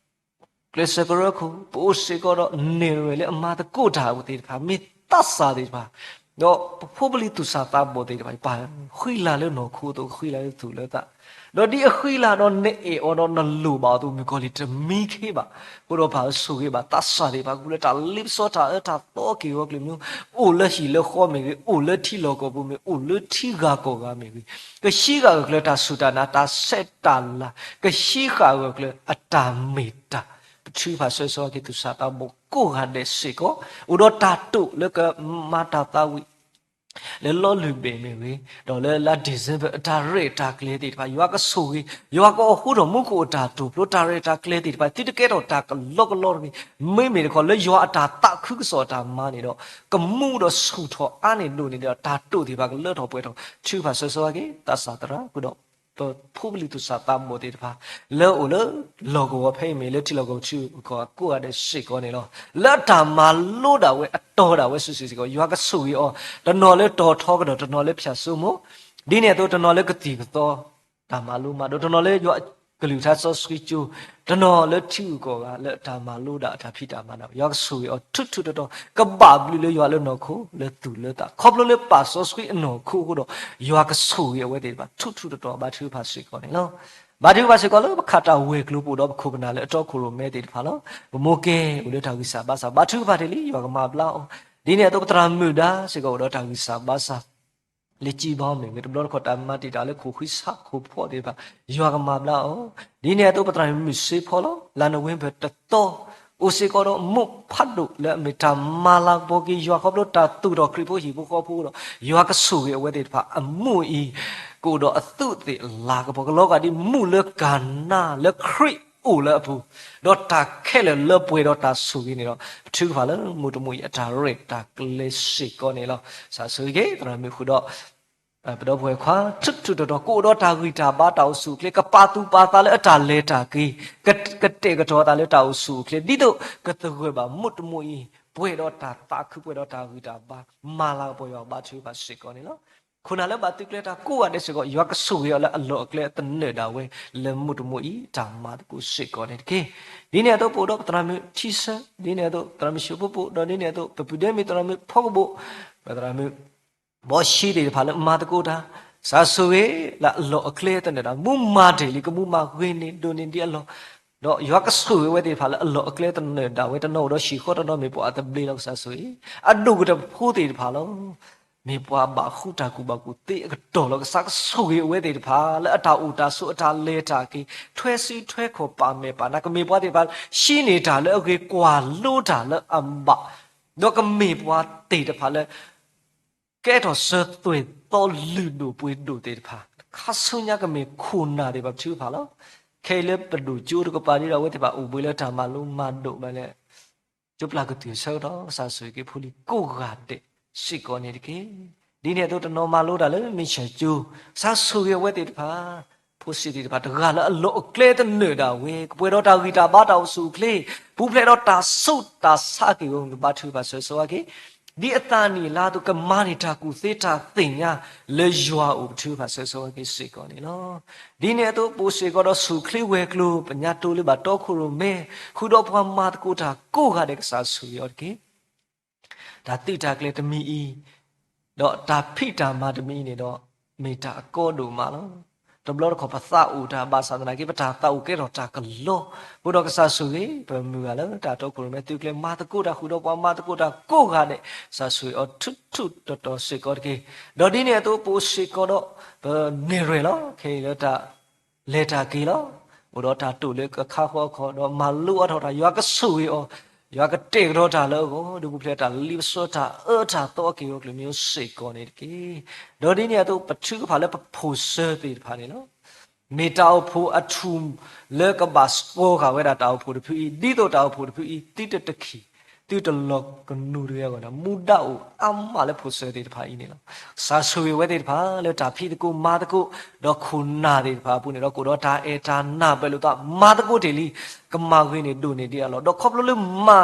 ကျဲးစၢးကရၢခိၣ် ပအိၣ်စ့ၢ်ကီးဒီး နဲၣ်ရွဲၣ်လၢအမၤသကိးတၢ်အဝဲသ့ၣ်တဖၣ် မ့ၢ်သးစၢ်သ့ၣ်တဖၣ်, ဒီးပဖိပလံၤသူၣ်စၢ်သးဘီၣ်သ့ၣ်တဖၣ် ပၢ်ဃံလၤလၢနီၢ်ခိအသိး ဃံလၤလၢသူၣ်လၢသး, ဒီးဒ်အဃံလၤဒီးနအဲၣ်အီၤဒီးနလိၣ်ဘၣ်အီၤအသိး မုၣ်ကီၤလံၢ်တမံခ့ဘၣ်. အဃိဒီးပၢ်ဧၢ ဆိၣ်ဂ့ၤဘၣ်သးစၢ်သ့ၣ်တဖၣ် ကပူၤလၢတၢ်လ့ပစီတၢ်အၢတၢ်သီက့ၤဂီၤကျၢၤမုၢ် အိၣ်လၢဟံၣ်လၢဃီမ့ၢ်ဂ့ၤ, အိၣ်လၢထံလီၢ်ကီၢ်ပူၤမ့ၢ်, အိၣ်လၢထံဂၤကီၢ်ဂၤမ့ၢ်ဂ့ၤ, ကဟံးဃာ်ဂၢၢ်ကျၢၤတၢ်စူၢ်တၢ်နာ် တၢ်ဆဲးတၢ်လၤ, ကဟံးဃာ်ဂၢၢ်ကျၢၤအတၢ်မ့ၢ်တၢ် ပထုကဖၣ်ဆၢဂ့ၤဆၢဝါက့ၤသူၣ်စၢ်သးဘီၣ်ကိးဂၤဒဲးစ့ၢ်ကီး, အိၣ်ဒီးတၢ်တိာ်လၢကမၤတၢ်သးဝံၣ် လၢလီၢ်လုၢ်ဘ့ၣ်မ့ၢ်ဂ့ၤ, ဒီးလၢလါ December အတၢ်ရဲၣ်တၢ်ကျဲၤသ့ၣ်တဖၣ် ယွၤကဆိၣ်ဂ့ၤ, ယွၤကအိးထီၣ်မူခိၣ်အတၢ်တိာ်ဖျိ တၢ်ရဲၣ်တၢ်ကျဲၤသ့ၣ်တဖၣ် သုတကဲထီၣ်တၢ်ကလီကလီတဂ့ၤ. မ့မ့ၢ်တခီ လၢယွၤအတၢ်သးခုကစီၣ်အတၢ်မၤန့ၣ်ဒီး ကမူဒီးဆူၣ်ထီၣ်အါန့ၢ်ဒိၣ်န့ၢ်ဒီး တၢ်တိာ်သ့ၣ်တဖၣ်ကလၢထီၣ်ပှဲၤထီၣ် ထုကဖၣ်ဆၢဆၢဝါက့ၤ သးစၢ်သရၣ်ဃုာ်ဒီး ပဖိပလံၤသူၣ်စၢ်သးဘီၣ်သ့ၣ်တဖၣ် လၢအအိၣ်လၢလီၢ်ကဝီၤဖဲအံၤမ့ၢ် လၢထံလီၢ်ကဝီၤပထံပကီၢ်ကိးဂၤဒဲးစ့ၢ်ကီးန့ၣ်လီၤ. လၢအတၢ်မၤလိဒၣ်ဝဲအတီၤဒၣ်ဝဲစုာ်စုာ်စ့ၢ်ကီး ယွၤကဆိၣ်ဂ့ၤအီၤ, တနီၤလၢတီၤထီကဒီး တနီၤလၢဖၠၣ်စိမိၤ, ဒ်န့ၣ်အသိးတနီၤလၢကသံၣ်ကသီ တၢ်မၤလိမၤဒိး, တနီၤလၢယွၤကလုၢ်ကထါစီဆှံကၠိ, တနီၤလၢထံဂုၤကီၢ်ဂၤ လၢအတၢ်မၤလိဒၣ်အတၢ်ဖံးတၢ်မၤဒၣ် ယွၤကဆိၣ်ဂ့ၤအီၤထူထူတီတီ, ကဘၣ်ဘျုးလၢယွၤလၢနီၢ်ခိလၢသူၣ်လၢသး ခီဖျိလၢပာ်စီဆှံအနီၢ်ခိအဃိဒီး ယွၤကဆိၣ်ဂ့ၤအဝဲသ့ၣ်တဖၣ်ထူထူတီတီ ဘါထုကဖၣ်စ့ၢ်ကီးန့ၣ်လီၤ. ဘါထုကဖၣ်စ့ၢ်ကီးလၢပခးတၢ်ဝဲၤကျိၤပအိၣ်ဒီးပခိၣ်ပနၢ်လၢအတီခိၣ်ရိၣ်မဲသ့ၣ်တဖၣ်လီၤ. ပမိၢ်ကဲအိၣ်လၢတၢ်ဂံၢ်စၢ်ဘါစၢ် ဘါထုကဖၣ်တ့ၢ်လံ ယွၤကမၤဘျါအီၤ, ဒ်န့ၣ်အသိးပသရၣ်မုၣ်ဒါစ့ၢ်ကီးအိၣ်ဒီးတၢ်ဂံၢ်စၢ်ဘါစၢ် လၢကံဘီမ့ၢ်ဂ့ၤ တဘျီတခီၣ်တၢ်မၤတံာ်တာ်လၢခိၣ်ဃံဆးခိၣ်ဖီသ့ၣ်တဖၣ် ယွၤကမၤဘျါအီၤ, ဒ်န့ၣ်အသိးပသရၣ်မုၣ်စ့ဖီလီၤ လါနိၣ်ဝ့ဘၢၣ်တသီ အိၣ်စ့ၢ်ကီးဒီးမိၢ်ဖးဒိၣ်လၢအမ့ၢ်တၢ်မၤလၤကပီၤက့ၤယွၤခီဖျိတၢ်သူၣ်ထီၣ်ခရံာ်ဖိဟံၣ်ဖိဃီဖိဒီး ယွၤကဆိၣ်ဂ့ၤအဝဲသ့ၣ်တဖၣ်အမူးအံၤ ကအိၣ်ဒီးအသူးသ့ၣ်လၤကပီၤကလီၤဂာ်ဒ်မူးလၢကၤနါလၢခရံာ်အိၣ်လၢအပူၤ, ဒီးတၢ်ခဲလၢာ်လၢပှဲၤဒီးတၢ်ဆိၣ်ဂ့ၤန့ၣ်ဒီး ပထုကဖၣ်လၢမူးတမူးအံၤအတၢ်ရဲၣ်တၢ်ကျဲၤစ့ၢ်ကီးန့ၣ်လီၤ. စးဆိက့ၤ သရၣ်မုၣ်ဃုာ်ဒီး ပဒီပုၢ်ဝဲၢ်ခွါ ထူထူတီတီ ကအိၣ်ဒီးတၢ်ဂံၢ်တၢ်ဘါတၢ်အိၣ်ဆူၣ်အိၣ်ချ့ ကပာ်သူၣ်ပာ်သးလၢအတၢ်လဲၤတၢ်က့ၤ က ကတဲာ်ကတီၤသးလၢတၢ်အိၣ်ဆူၣ်အိၣ်ချ့ ဒ်သိးကသဂၢၢ်ဘၣ်မူးတမူးအံၤ ပှဲၤဒီးတၢ်သးခု ပှဲၤဒီးတၢ်ဂံၢ်တၢ်ဘါ မၤလၤကပီၤယွၤဘါထုကဖၣ်စ့ၢ်ကီးန့ၣ်လီၤ. ခိၣ်နၢ်လၢဘၣ်သုးကျဲၤတၢ်ကိးဂၤဒဲးစ့ၢ်ကီး ယွၤကဆိၣ်ဂ့ၤအီၤလၢအလီၢ်အကျဲသနၢၣ်ဒၣ်ဝဲ လၢမူးတမူးအံၤတၢ်မၤသကိးစ့ၢ်ကီးန့ၣ်တက့ၢ်. ဒ်န့ၣ်အသိးပအိၣ်ဒီးပသရၣ်မုၣ်ထံဆၢ ဒ်န့ၣ်အသိးသရၣ်မုၣ်ၡိဖိဖိ ဒီးဒ်န့ၣ်အသိး ပပုၢ်ဒဲမ့ၢ်သရၣ်မုၣ်ဖီကဘိၣ် ပသရၣ်မုၣ် ဘီၡ့သ့ၣ်တဖၣ်လၢမၤသကိးတၢ် ကစၢ်ဆိၣ်ဂ့ၤလၢအလီၢ်အကျဲသနၢၣ်ဒၣ် မူမၤတ့ၢ်လံ ကမူမၤဂ့ၤန့ၢ်ဒိၣ်န့ၢ်ဒံးအလီၢ်, ဒီးယွၤကဆိၣ်ဂ့ၤအဝဲသ့ၣ်တဖၣ်လၢအလီၢ်အကျဲသနၢၣ်ဒၣ်ဝဲ တနီၤအိၣ်ဒီးဟံၣ်ဃီ တနီၤမ့ၢ်ပှၤအသဘျ့လီၤ ကစၢ်ဆိၣ်ဂ့ၤ, အဒိၣ်ကတၢၢ်ဖိသ့ၣ်တဖၣ်လီၤ မ့ၢ်ပှၤဘၣ်ဃူတၢ်ကူၣ်ဘၣ်ကူၣ်သ့အကတီၢ်လီၤ ကစၢ်ကဆိၣ်ဂ့ၤအဝဲသ့ၣ်တဖၣ် လၢအတၢ်အိၣ်တၢ်ဆိးအတၢ်လဲၤတၢ်က့ၤ ထွဲစုထွဲခီၣ်ပာ်မဲာ်ပာ်နါ ကမ့ၢ်ပှၤသ့ၣ်တဖၣ် ဟံးန့ၢ်တၢ်လၢအဂ့ၤကွၢ်လိတၢ်လၢအဘၣ် ဒီးကမ့ၢ်ပှၤသ့ၣ်တဖၣ်လၢ ကဲထီၣ်စၢၤသွဲၣ်သီလုၢ်ဒိၣ်ပှ့ၤဒိၣ်သ့ၣ်တဖၣ် ခါဆူညါကမ့ၢ်ခိၣ်နၢ်သ့ၣ်တဖၣ် ပထုကဖၣ်လီၤ. ခဲအံၤလၢပဒိၣ်ကၠိတကပၤဒ်ဒီး အဝဲသ့ၣ်တဖၣ်အိၣ်ဘှံးလၢတၢ်မၤလိမၤဒိးဘၣ်လဲၣ် ကၠိပျၢ်ကတုၢ်ဆၢကတီၢ် ကစၢ်ဆိၣ်ဂ့ၤက့ၤဖိလံၤကိးဂၤဒဲးစ့ၢ်ကီးန့ၣ်တက့ၢ်. ဒ်န့ၣ်အသိးတနီၤမၤလိတၢ်လၢမ့ၢ်ဆၢၣ်ကၠိ ကစၢ်ဆိၣ်ဂ့ၤအဝဲသ့ၣ်တဖၣ် ဖိဆံးသ့ၣ်တဖၣ် တဂၤလၢအလီၢ်အကျဲသနၢၣ်ဒၣ်ဝဲ ကပှဲၤဒီးတၢ်ဂံၢ်တၢ်ဘါတၢ်အိၣ်ဆူၣ်အိၣ်ချ့ ပူၤဖျဲးဒီးတၢ်ဆူးတၢ်ဆါက့ၤဝဲ ဘါထုကဖၣ်ဆၢဂ့ၤဆၢဝါက့ၤ ဒ်အသးနံၣ်အလါအသိး ကမၤန့ၢ်တၢ်ကူၣ်သ့တၢ်သ့ၣ်ညါလၢယွၤအိၣ် ပထုကဖၣ်ဆၢဂ့ၤဆၢဝါက့ၤစ့ၢ်ကီးန့ၣ်လီၤ. ဒ်န့ၣ်အသိး ပအိၣ်စ့ၢ်ကီးဒီးဆူၣ်ချ့ဝဲၤကျိၤ ပညါတိလၢဘၣ်တီခိၣ်ရိၣ်မဲ ဃုာ်ဒီးပှၤမၤသကိးတၢ်ကိးဂၤဒဲး ကစၢ်ဆိၣ်ဂ့ၤအီၤတက့ၢ်. တၢ်သုးတၢ်ကျဲၤတမံၤအံၤ ဒီးတၢ်ဖံးတၢ်မၤတမံၤအံၤန့ၣ်ဒီး မ့ၢ်တၢ်အကီဒိၣ်မးလီၤ. တဘျီတခီၣ်ပသးအိၣ်တၢ်ဘၣ်ဆၣ်သနာ်က့ ပတၢ်သးအိၣ်ကဲထီၣ်တၢ်ကလီ, အဃိဒီးကစၢ်ဆိၣ်ဂ့ၤ ပမုၢ်ဂၤလၢတၢ်တီခိၣ်ရိၣ်မဲသုးကျဲၤ မၤသကိးတၢ်ဃုာ်ဒီးပှၤမၤသကိးတၢ်ကိးဂၤဒဲး ကစၢ်ဆိၣ်ဂ့ၤအီၤထူထူတီတီစ့ၢ်ကီးတက့ၢ်. ဒီးဒ်န့ၣ်အသိး ပအိၣ်စ့ၢ်ကီးဒီး ပနဲၣ်ရွဲၣ်လီၤ ခဲအံၤလၢတၢ် လဲၤတၢ်က့ၤလီၤ. အိၣ်ဒီးတၢ်တိာ်လၢကခါဃီအခီၣ် ဒီးမၤလိအါထီၣ်တၢ် ယွၤကဆိၣ်ဂ့ၤအီၤ, ယွၤကတဲာ်ကတီၤတၢ်လၢအဂီၢ် ဒီးပူၤဖျဲးတၢ်လံပစီတၢ်အၢတၢ်သီအက့ၢ်အဂီၤ ကလုာ်မံၤစ့ၢ်ကီးန့ၣ်တက့ၢ်. ဒီးဒ်န့ၣ်အသိး ပထုကဖၣ်လၢပဖိၣ်စၢၤသ့ၣ်တဖၣ်န့ၣ်လီၤ. မ့ၢ်တၢ်အိၣ်ဖှိၣ်အထူၣ်လၢကဘၣ်စှၤဃာ်ဝဲဒၣ်တၢ်အိၣ်ဖှိၣ်တဖုအံၤ, ဒ်သိးတၢ်အိၣ်ဖှိၣ်တဖုအံၤ သုတတခံး သုတလီၤကနူၤတဂ့ၤအဂီၢ်န့ၣ် မူဒါအိၣ်အါမးလၢဖိၣ်စၢၤသ့ၣ်တဖၣ်အံၤန့ၣ်လီၤ. ကစၢ်ဆိၣ်ဂ့ၤဝဲသ့ၣ်တဖၣ် လၢတၢ်ဖံးသကိးမၤသကိး ဒီးခိၣ်နၢ်သ့ၣ်တဖၣ်အပူၤန့ၣ်ဒီး ကအိၣ်ဒီးတၢ်အဲၣ်တၢ်နၢ်ပၢၢ်လိာ်သး မၤသကိးတ့ၢ်လံ, ကမၤဂ့ၤန့ၢ်ဒိၣ်န့ၢ်ဒံးအလီၢ် ဒီးခီဖျိလၢမၤ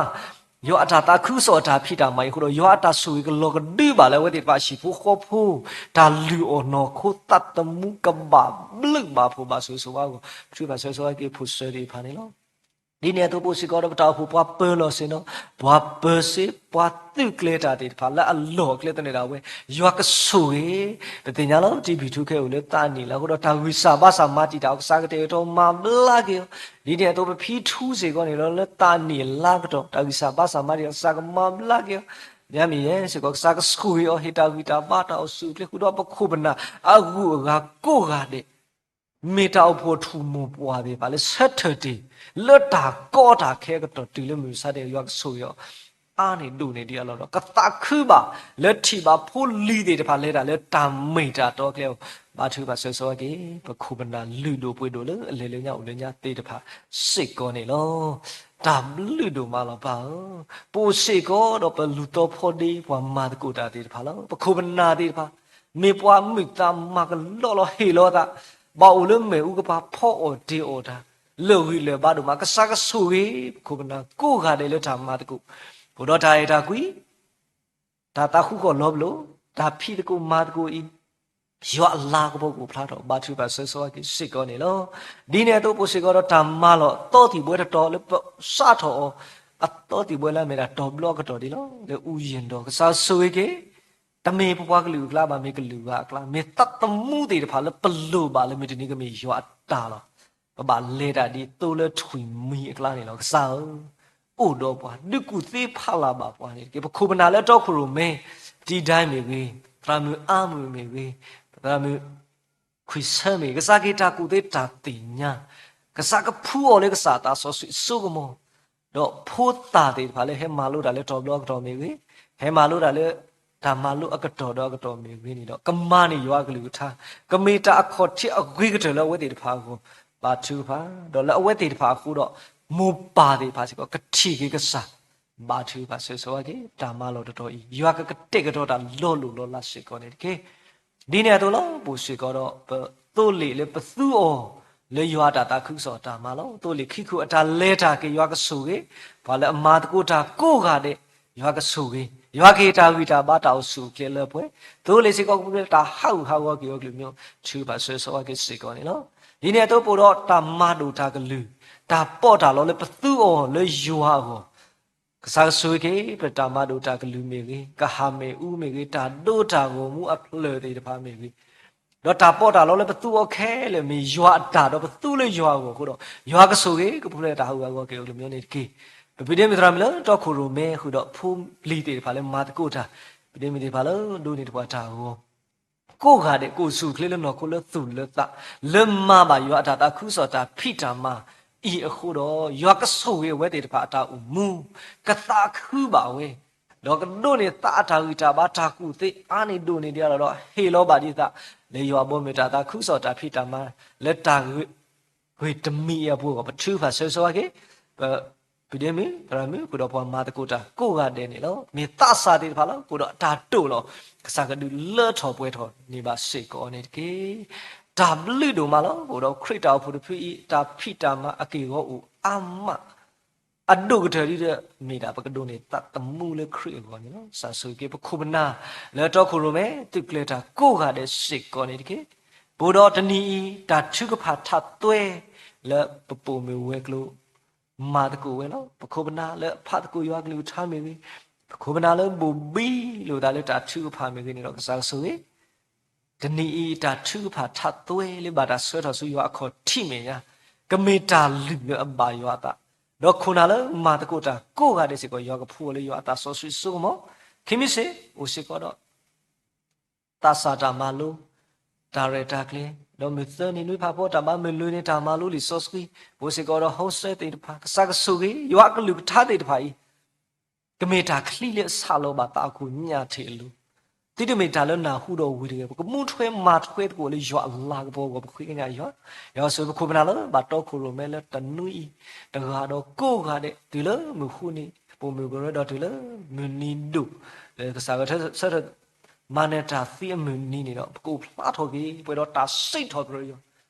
ယွၤအတၢ်သးခုကစီၣ်အတၢ်ဖံးတၢ်မၤအံၤအဃိဒီး ယွၤအတၢ်ဆိၣ်ဂ့ၤကလီၤကဒုဘၣ်လၢအဝဲသ့ၣ်တဖၣ်အဟံၣ်ဖိဃီဖိ တၢ်လုၢ်အီၣ်နီၢ်ခိ သးသမူကဘၣ်ဘျုးဘၣ်ဖှိၣ်ဘၣ်ဆိၣ်ဂ့ၤဆိၣ်ဝါအဂီၢ် ပထုကဖၣ်ဆၢဂ့ၤဆၢဝါက့ၤဖိၣ်စၢၤသ့ၣ်တဖၣ်န့ၣ်လီၤ. ဒ်န့ၣ်အသိး ပအိၣ်စ့ၢ်ကီးဒီးပတၢ်အိၣ်ဖှိၣ်ပှၤပၢၤလီၢ်ဆ့ၣ်နီၤ ပှၤပၢၤစ့ ပှၤသုးကျဲၤတၢ်သ့ၣ်တဖၣ် လၢအလီၢ်အကျဲသနၢၣ်ဒၣ်ဝဲ ယွၤကဆိၣ်ဂ့ၤ, ပသ့ၣ်ညါလီၤ တံဘံၣ်ထူခဲအိၣ်လၢသးနံၣ်လါအဃိဒီး တၢ်ဂံၢ်စၢ်ဘါစၢ်မၤတံာ်တာ်အီၤ ကစၢ်ကတဲာ်ကတီၤမၤဘျါက့ၤအီၤ, ဒ်န့ၣ်အသိး ပဖံထူစ့ၢ်ကီးန့ၣ်ဒီး လၢသးနံၣ်အလါကတီၢ် တၢ်ဂံၢ်စၢ်ဘါစၢ်မၤတံာ်တာ် ကစၢ်ကမၤဘျါက့ၤအီၤ, ညါမ့ၢ်ယဲစ့ၢ်ကီး ကစၢ်ကဆိၣ်ဂ့ၤအီၤ ဟ့ၣ်တၢ်ဂံၢ်တၢ်ဘါတၢ်အိၣ်ဆူၣ်အိၣ်ချ့ဃုာ်ဒီးပခိၣ်ပနၢ် အဂုၤအဂၤကိးဂၤဒဲး မ့ၢ်တၢ်အိၣ်ဖှိၣ်ထူၣ်မိၢ်ပှၢ်သ့ၣ်တဖၣ်လၢဆၢထၢၣ်တ့ၢ် လၢတၢ်ကီတၢ်ခဲအကတီၢ်တုၤလၢမုၢ်မဆါတ့ၢ် ယွၤကဆိၣ်ဂ့ၤအီၤ, အါန့ၢ်ဒိၣ်န့ၢ်ဒံးအလီၢ်ဒီး ကသးခုဘၣ်လၢထံၣ်ဘၣ်ဖိလံၤသ့ၣ်တဖၣ်လဲၤတၢ်လၢတၢ်မ့ၢ်တၢ်တီအကျဲအဂီၢ်, ဘါထုကဖၣ်ဆၢဂ့ၤဆၢဝါက့ၤ ပခိၣ်ပနၢ်လုၢ်ဒိၣ်ပှ့ၤဒိၣ်လၢအလဲၤလၢညါအိၣ်လၢညါသ့ၣ်တဖၣ်စ့ၢ်ကီးန့ၣ်လီၤ. တၢ်ဘျုးဒိၣ်မးလီၤပၢ်ဧၢ, ပအိၣ်စ့ၢ်ကီးဒီးပလူၤသီဖီဒ့ပှၤမၤသကိးတၢ်သ့ၣ်တဖၣ်လီၤ. ပခိၣ်ပနၢ်သ့ၣ်တဖၣ် မ့ၢ်ပှၤမုာ်သးမၤကလီလီၤဟ့ၣ်လီၤသး, ဘၣ်အိၣ်လၢမ့ၣ်အူကပၤဖီအီၣ်တ့ၢ်အီၣ်တၢ် လၢာ်ဂံၢ်လၢာ်ဘါဒိၣ်မး, ကစၢ်ကဆိၣ်ဂ့ၤ ပခိၣ်ပနၢ်ကိးဂၤဒဲးလၢတၢ်မၤသကိး, အိၣ်ဒီးတၢ်အဲၣ်တၢ်ကွံ တၢ်သးဃူဃီၣ်လီၤပလိာ်, တၢ်ဖံးသကိးမၤသကိးအံၤ, ယွၤအလၤကပီၤကအိၣ်ဖျါထီၣ် ဘါထုကဖၣ်ဆၢဂ့ၤဆၢဝါက့ၤစ့ၢ်ကီးန့ၣ်လီၤ. ဒ်န့ၣ်အသိးပအိၣ်စ့ၢ်ကီးဒီးတၢ်မၤလီၤအသီသံၣ်ဘှဲတတီၤလၢပစးထီၣ်အီၤ, အသီသံၣ်ဘှဲလၢအမ့ၢ်ဒၣ်တီၤဘျီအကတီၢ်ဒ်လီၤ. လၢအူယ့ၣ်ဒီး ကစၢ်ဆိၣ်ဂ့ၤက့ၤ တမ့ၢ်ပပှၤကလုာ်အကျါဘၣ် မ့ၢ်ကလုာ်ဂၤအကျါ, မ့ၢ်သးသမူသ့ၣ်တဖၣ်လၢပလိၣ်ဘၣ်လၢမုၢ်တနံၤကမ့ၢ်ယွၤအတၢ်လီၤ. ပဘၣ်လဲၤတၢ်ဒ်သိလၢထွံၣ်မံၤအကျါန့ၣ်လီၤ. ကစၢ်ဧၢ, အိၣ်ဒီးပှၤ ဒုးကူၣ်သ့ဖးလၢ်ဘၣ်ပှၤန့ၣ်တက့ၢ်. ပခိၣ်ပနၢ်လၢတီခိၣ်ရိၣ်မဲ တံဒဲမ့ၢ်ဂ့ၤ, သရၣ်မုၣ်အါမုၣ်မ့ၢ်ဂ့ၤ, သရၣ်မုၣ် ခွံဆၢမ့ၢ်ဂ့ၤ, ကစၢ်က့ၤတၢ်ကူၣ်သ့တၢ်သ့ၣ်ညါ, ကစၢ်ကဖှူအီၤလၢကစၢ်အသးစီဆှံအစိကမီၤ, ဒီးဖိသၣ်သ့ၣ်တဖၣ်လၢဟဲမၤလိတၢ်လၢတီၤဘျီအကတီၢ်မ့ၢ်ဂ့ၤ, ဟဲမၤလိတၢ်လၢတၢ်မၤလိအကတီၢ်ဒီးအကတီၢ်မ့ၢ်ဂ့ၤန့ၣ်ဒီး ကမၤန့ၢ်ယွၤအကလုၢ်ကထါ, ကမ့ၢ်တၢ်အခီၣ်ထံးအဂ့ၤကတၢၢ်လၢအဝဲသ့ၣ်တဖၣ်အဂီၢ်, ဘါထုကဖၣ်, ဒီးလၢအဝဲသ့ၣ်တဖၣ်အဃိဒီး မိၢ်ပၢ်သ့ၣ်တဖၣ်စ့ၢ်ကီး ကထံၣ်က့ၤကစၢ် ဘါထုကဖၣ်ဆၢဂ့ၤဆၢဝါက့ၤ တၢ်မၤလီၢ်တတီၤအံၤ ယွၤကကတဲာ်ကတီၤတၢ်လီၤလိၢ်လီၤလးစ့ၢ်ကီးန့ၣ်တက့ၢ်. ဒ်န့ၣ်အသိးလီၤ ပအိၣ်စ့ၢ်ကီးဒီး ပသိလ့ၣ်လၢပသူအီၤ လၢယွၤအတၢ်သးခုကစီၣ်အတၢ်မၤလီၤ. သိလ့ၣ်ခံခိၣ်အတၢ်လဲၤတၢ်က့ၤ ယွၤကဆိၣ်ဂ့ၤ, ပှၤလၢအမၤသကိးတၢ်ကိးဂၤဒဲး ယွၤကဆိၣ်ဂ့ၤ, ယွၤကဟ့ၣ်တၢ်ဂံၢ်တၢ်ဘါတၢ်အိၣ်ဆူၣ်အိၣ်ချ့လၢပှဲၤ, သိလ့ၣ်စ့ၢ်ကီးကပူၤလၢတၢ်ဟးဂူာ်ဟးဂီၤက့ၤအီၤကလုၢ်မ့ၢ် ထုကဖၣ်ဆၢဂ့ၤဆၢဝါက့ၤစ့ၢ်ကီးန့ၣ်လီၤ. ဒ်န့ၣ်အသိးပအိၣ်ဒီးတၢ်မၤဒိၣ်တၢ်ကလုၢ်, တၢ်ပီးတၢ်လီလၢပသူအီၤလၢယွၤအဂီၢ် ကစၢ်ကဆိၣ်ဂ့ၤက့ၤ ပတၢ်မၤဒိၣ်တၢ်ကလုၢ်မ့ၢ်ဂ့ၤ, ကဟၣ်မ့ၣ်အူမ့ၢ်ဂ့ၤ, တၢ်ဒိတၢ်ဂီၤမူအဖျၢၣ်သ့ၣ်တဖၣ်မ့ၢ်ဂ့ၤ, ဒီးတၢ်ပီးတၢ်လီလၢပသူအီၤခဲလၢာ် မ့ၢ်ယွၤအတၢ်ဒီးပသူလၢယွၤအဂီၢ်အဃိဒီး ယွၤကဆိၣ်ဂ့ၤကပူၤဖျဲးတၢ်ဟးဂူာ်ဟးဂီၤက့ၤအီၤကလုၢ်မ့ၢ်န့ၣ်တက့ၢ်. ပဖံးဒ့မုၣ်သရၣ်မုၣ်လၢတီခိၣ်ရိၣ်မဲဃုာ်ဒီးဖိလံၤသ့ၣ်တဖၣ်လၢမၤသကိးတၢ်, ဖံးဒ့မုၣ်သ့ၣ်တဖၣ်လၢဒိးန့ၢ်တပှၤတၢ်ဂီၤ ကိးဂၤဒဲး ကအိၣ်ဆူၣ်အိၣ်ချ့လၢနီၢ်ခိလၢသူၣ်လၢသး, လၢမၤဘၣ်ယွၤအတၢ်သးခုကစီၣ်တၢ်ဖံးတၢ်မၤအံၤအဃိဒီး ယွၤကဆိၣ်ဂ့ၤအဝဲသ့ၣ်တဖၣ်အတၢ်အိၣ်မူ, ကသးခုဘၣ်ဝဲ, ဒီးကဒိးန့ၢ်သးအတၢ်ဂံၢ်တၢ်ဘါတၢ်ကူၣ်သ့အါန့ၢ်ဒိၣ်န့ၢ်ဒံးအလီၢ်ဒီး ဟ့ၣ်လီၤဘၣ်ဒံးသး လၢယွၤဘီမုၢ်တၢ်သးခုကစီၣ်တၢ်ဖံးတၢ်မၤ လၢတၢ်ဂ့ၤ ဂ့ၤတမံၤအံၤအပူၤအဂီၢ် ပထုကဖၣ်ဆၢဂ့ၤဆၢဝါက့ၤ ပဖံးဒ့မုၣ်သရၣ်မုၣ်ဃုာ်ဒီးပှၤမၤသကိးတၢ်ကိးဂၤဒဲးန့ၣ်လီၤ. မ့ၢ်သးစၢ်သ့ၣ်တဖၣ်လီၤ. ဃုာ်ဒီးတၢ်တိာ်လီၤ. ကစၢ်ကဒုးလၢထီၣ်ပှဲၤထီၣ်န့ၢ်ဘၣ်စ့ၢ်ကီးန့ၣ်တက့ၢ်. တၢ်ဘျုးဒိၣ်မးလီၤ. ဃုာ်ဒီးခရံာ်တၢ်အိၣ်ဖှိၣ်တဖုအံၤ တၢ်ဖံးတၢ်မၤအက့ၢ်အဂီၤအိၣ်အါမး အဒိၣ်ကတၢၢ်ဒ်ဒီး မ့ၢ်ဒၣ်ပကဒိးန့ၢ်သးသမူလၢခရံာ်အဂီၢ်န့ၣ်လီၤ. ကစၢ်ဆိၣ်ဂ့ၤက့ၤပခိၣ်ပနၢ် လၢတီခိၣ်ရိၣ်မဲ သုးကျဲၤတၢ်ကိးဂၤဒဲးစ့ၢ်ကီးန့ၣ်တက့ၢ်. ပအိၣ်ဒီးတနံၤအံၤ တၢ်ထုကဖၣ်ထးသွဲ လၢပပိာ်မုၣ်ဝဲၤကျိၤ မၤသကိးဝဲလီၤ. ပခိၣ်ပနၢ်လၢအဖးသကိးယွၤကလုၢ်ကထါမ့ၢ်ဂ့ၤ, ပခိၣ်ပနၢ်လၢဘိၣ်ဘံလိာ်သးလၢတၢ်ထုကဖၣ်မ့ၢ်ဂ့ၤန့ၣ်ဒီး ကစၢ်ဆိၣ်ဂ့ၤ တနံၤအံၤ တၢ်ထုကဖၣ်ထးသွဲလၢဘၣ်တၢ်ဆှၢထီၣ်ဆူယွၤအခီၣ်ထံးမဲာ်ညါ, ကမ့ၢ်တၢ်လုၢ်လၢအဘၣ်ယွၤအသး, ဒီးခိၣ်နၢ်လၢမၤသကိးတၢ်ကိးဂၤဒဲးစ့ၢ်ကီး ယွၤကဖှူအီၤလၢယွၤအသးစီဆှံစိကမီၤ, ခံမံၤစ့ၢ် အိၣ်စ့ၢ်ကီးဒီး သးစၢ်တၢ်မၤလိ တၢ်ရဲၣ်တၢ်ကျဲၤ, ဒီးမုၢ်သၢနံၤနွံဖးဖီတၢ်ဘါ မုၢ်လွံၢ်နံၤတၢ်မၤလိလံာ်စီဆှံ, ပအိၣ်စ့ၢ်ကီးဒီး ဟိစဲသ့ၣ်တဖၣ်, ကစၢ်ကဆိၣ်ဂ့ၤ ယွၤအကလုၢ်ကထါသ့ၣ်တဖၣ်အံၤ ကမ့ၢ်တၢ်ချံလၢအဆးလီၤဘၣ်သးအခိၣ်ညၣ်ထံးအလိၤ, သုတမ့ၢ်တၢ်လၢနၢ်ဟူဒီးဝံၤတဂ့ၤ, ပကမူထွဲမၤထွဲသကိးလၢယွၤအလၤကပီၤအဂီၢ် ပဃ့ကညးယွၤ, ယွၤဆိၣ်ဂ့ၤပခိၣ်ပနၢ်လၢဘၣ်တီခိၣ်ရိၣ်မဲလၢတနွံအံၤ, တဂၤဒီးကိးဂၤဒဲး တုၤလၢမုၢ်ဃုနံၤ ပိာ်မုၣ်ကရၢဒီးတုၤလၢမုၢ်နံၤဒိၣ်, လၢကစၢ်ဂဲၤဆၢထၢၣ် မၤနၢၤတၢ်သံအမုၢ်နံၤန့ၣ်ဒီး ပကအိၣ်ဖျါထီၣ်က့ၤ ပှဲၤဒီးတၢ်စံးထီၣ်ပတြၢၤယွၤ,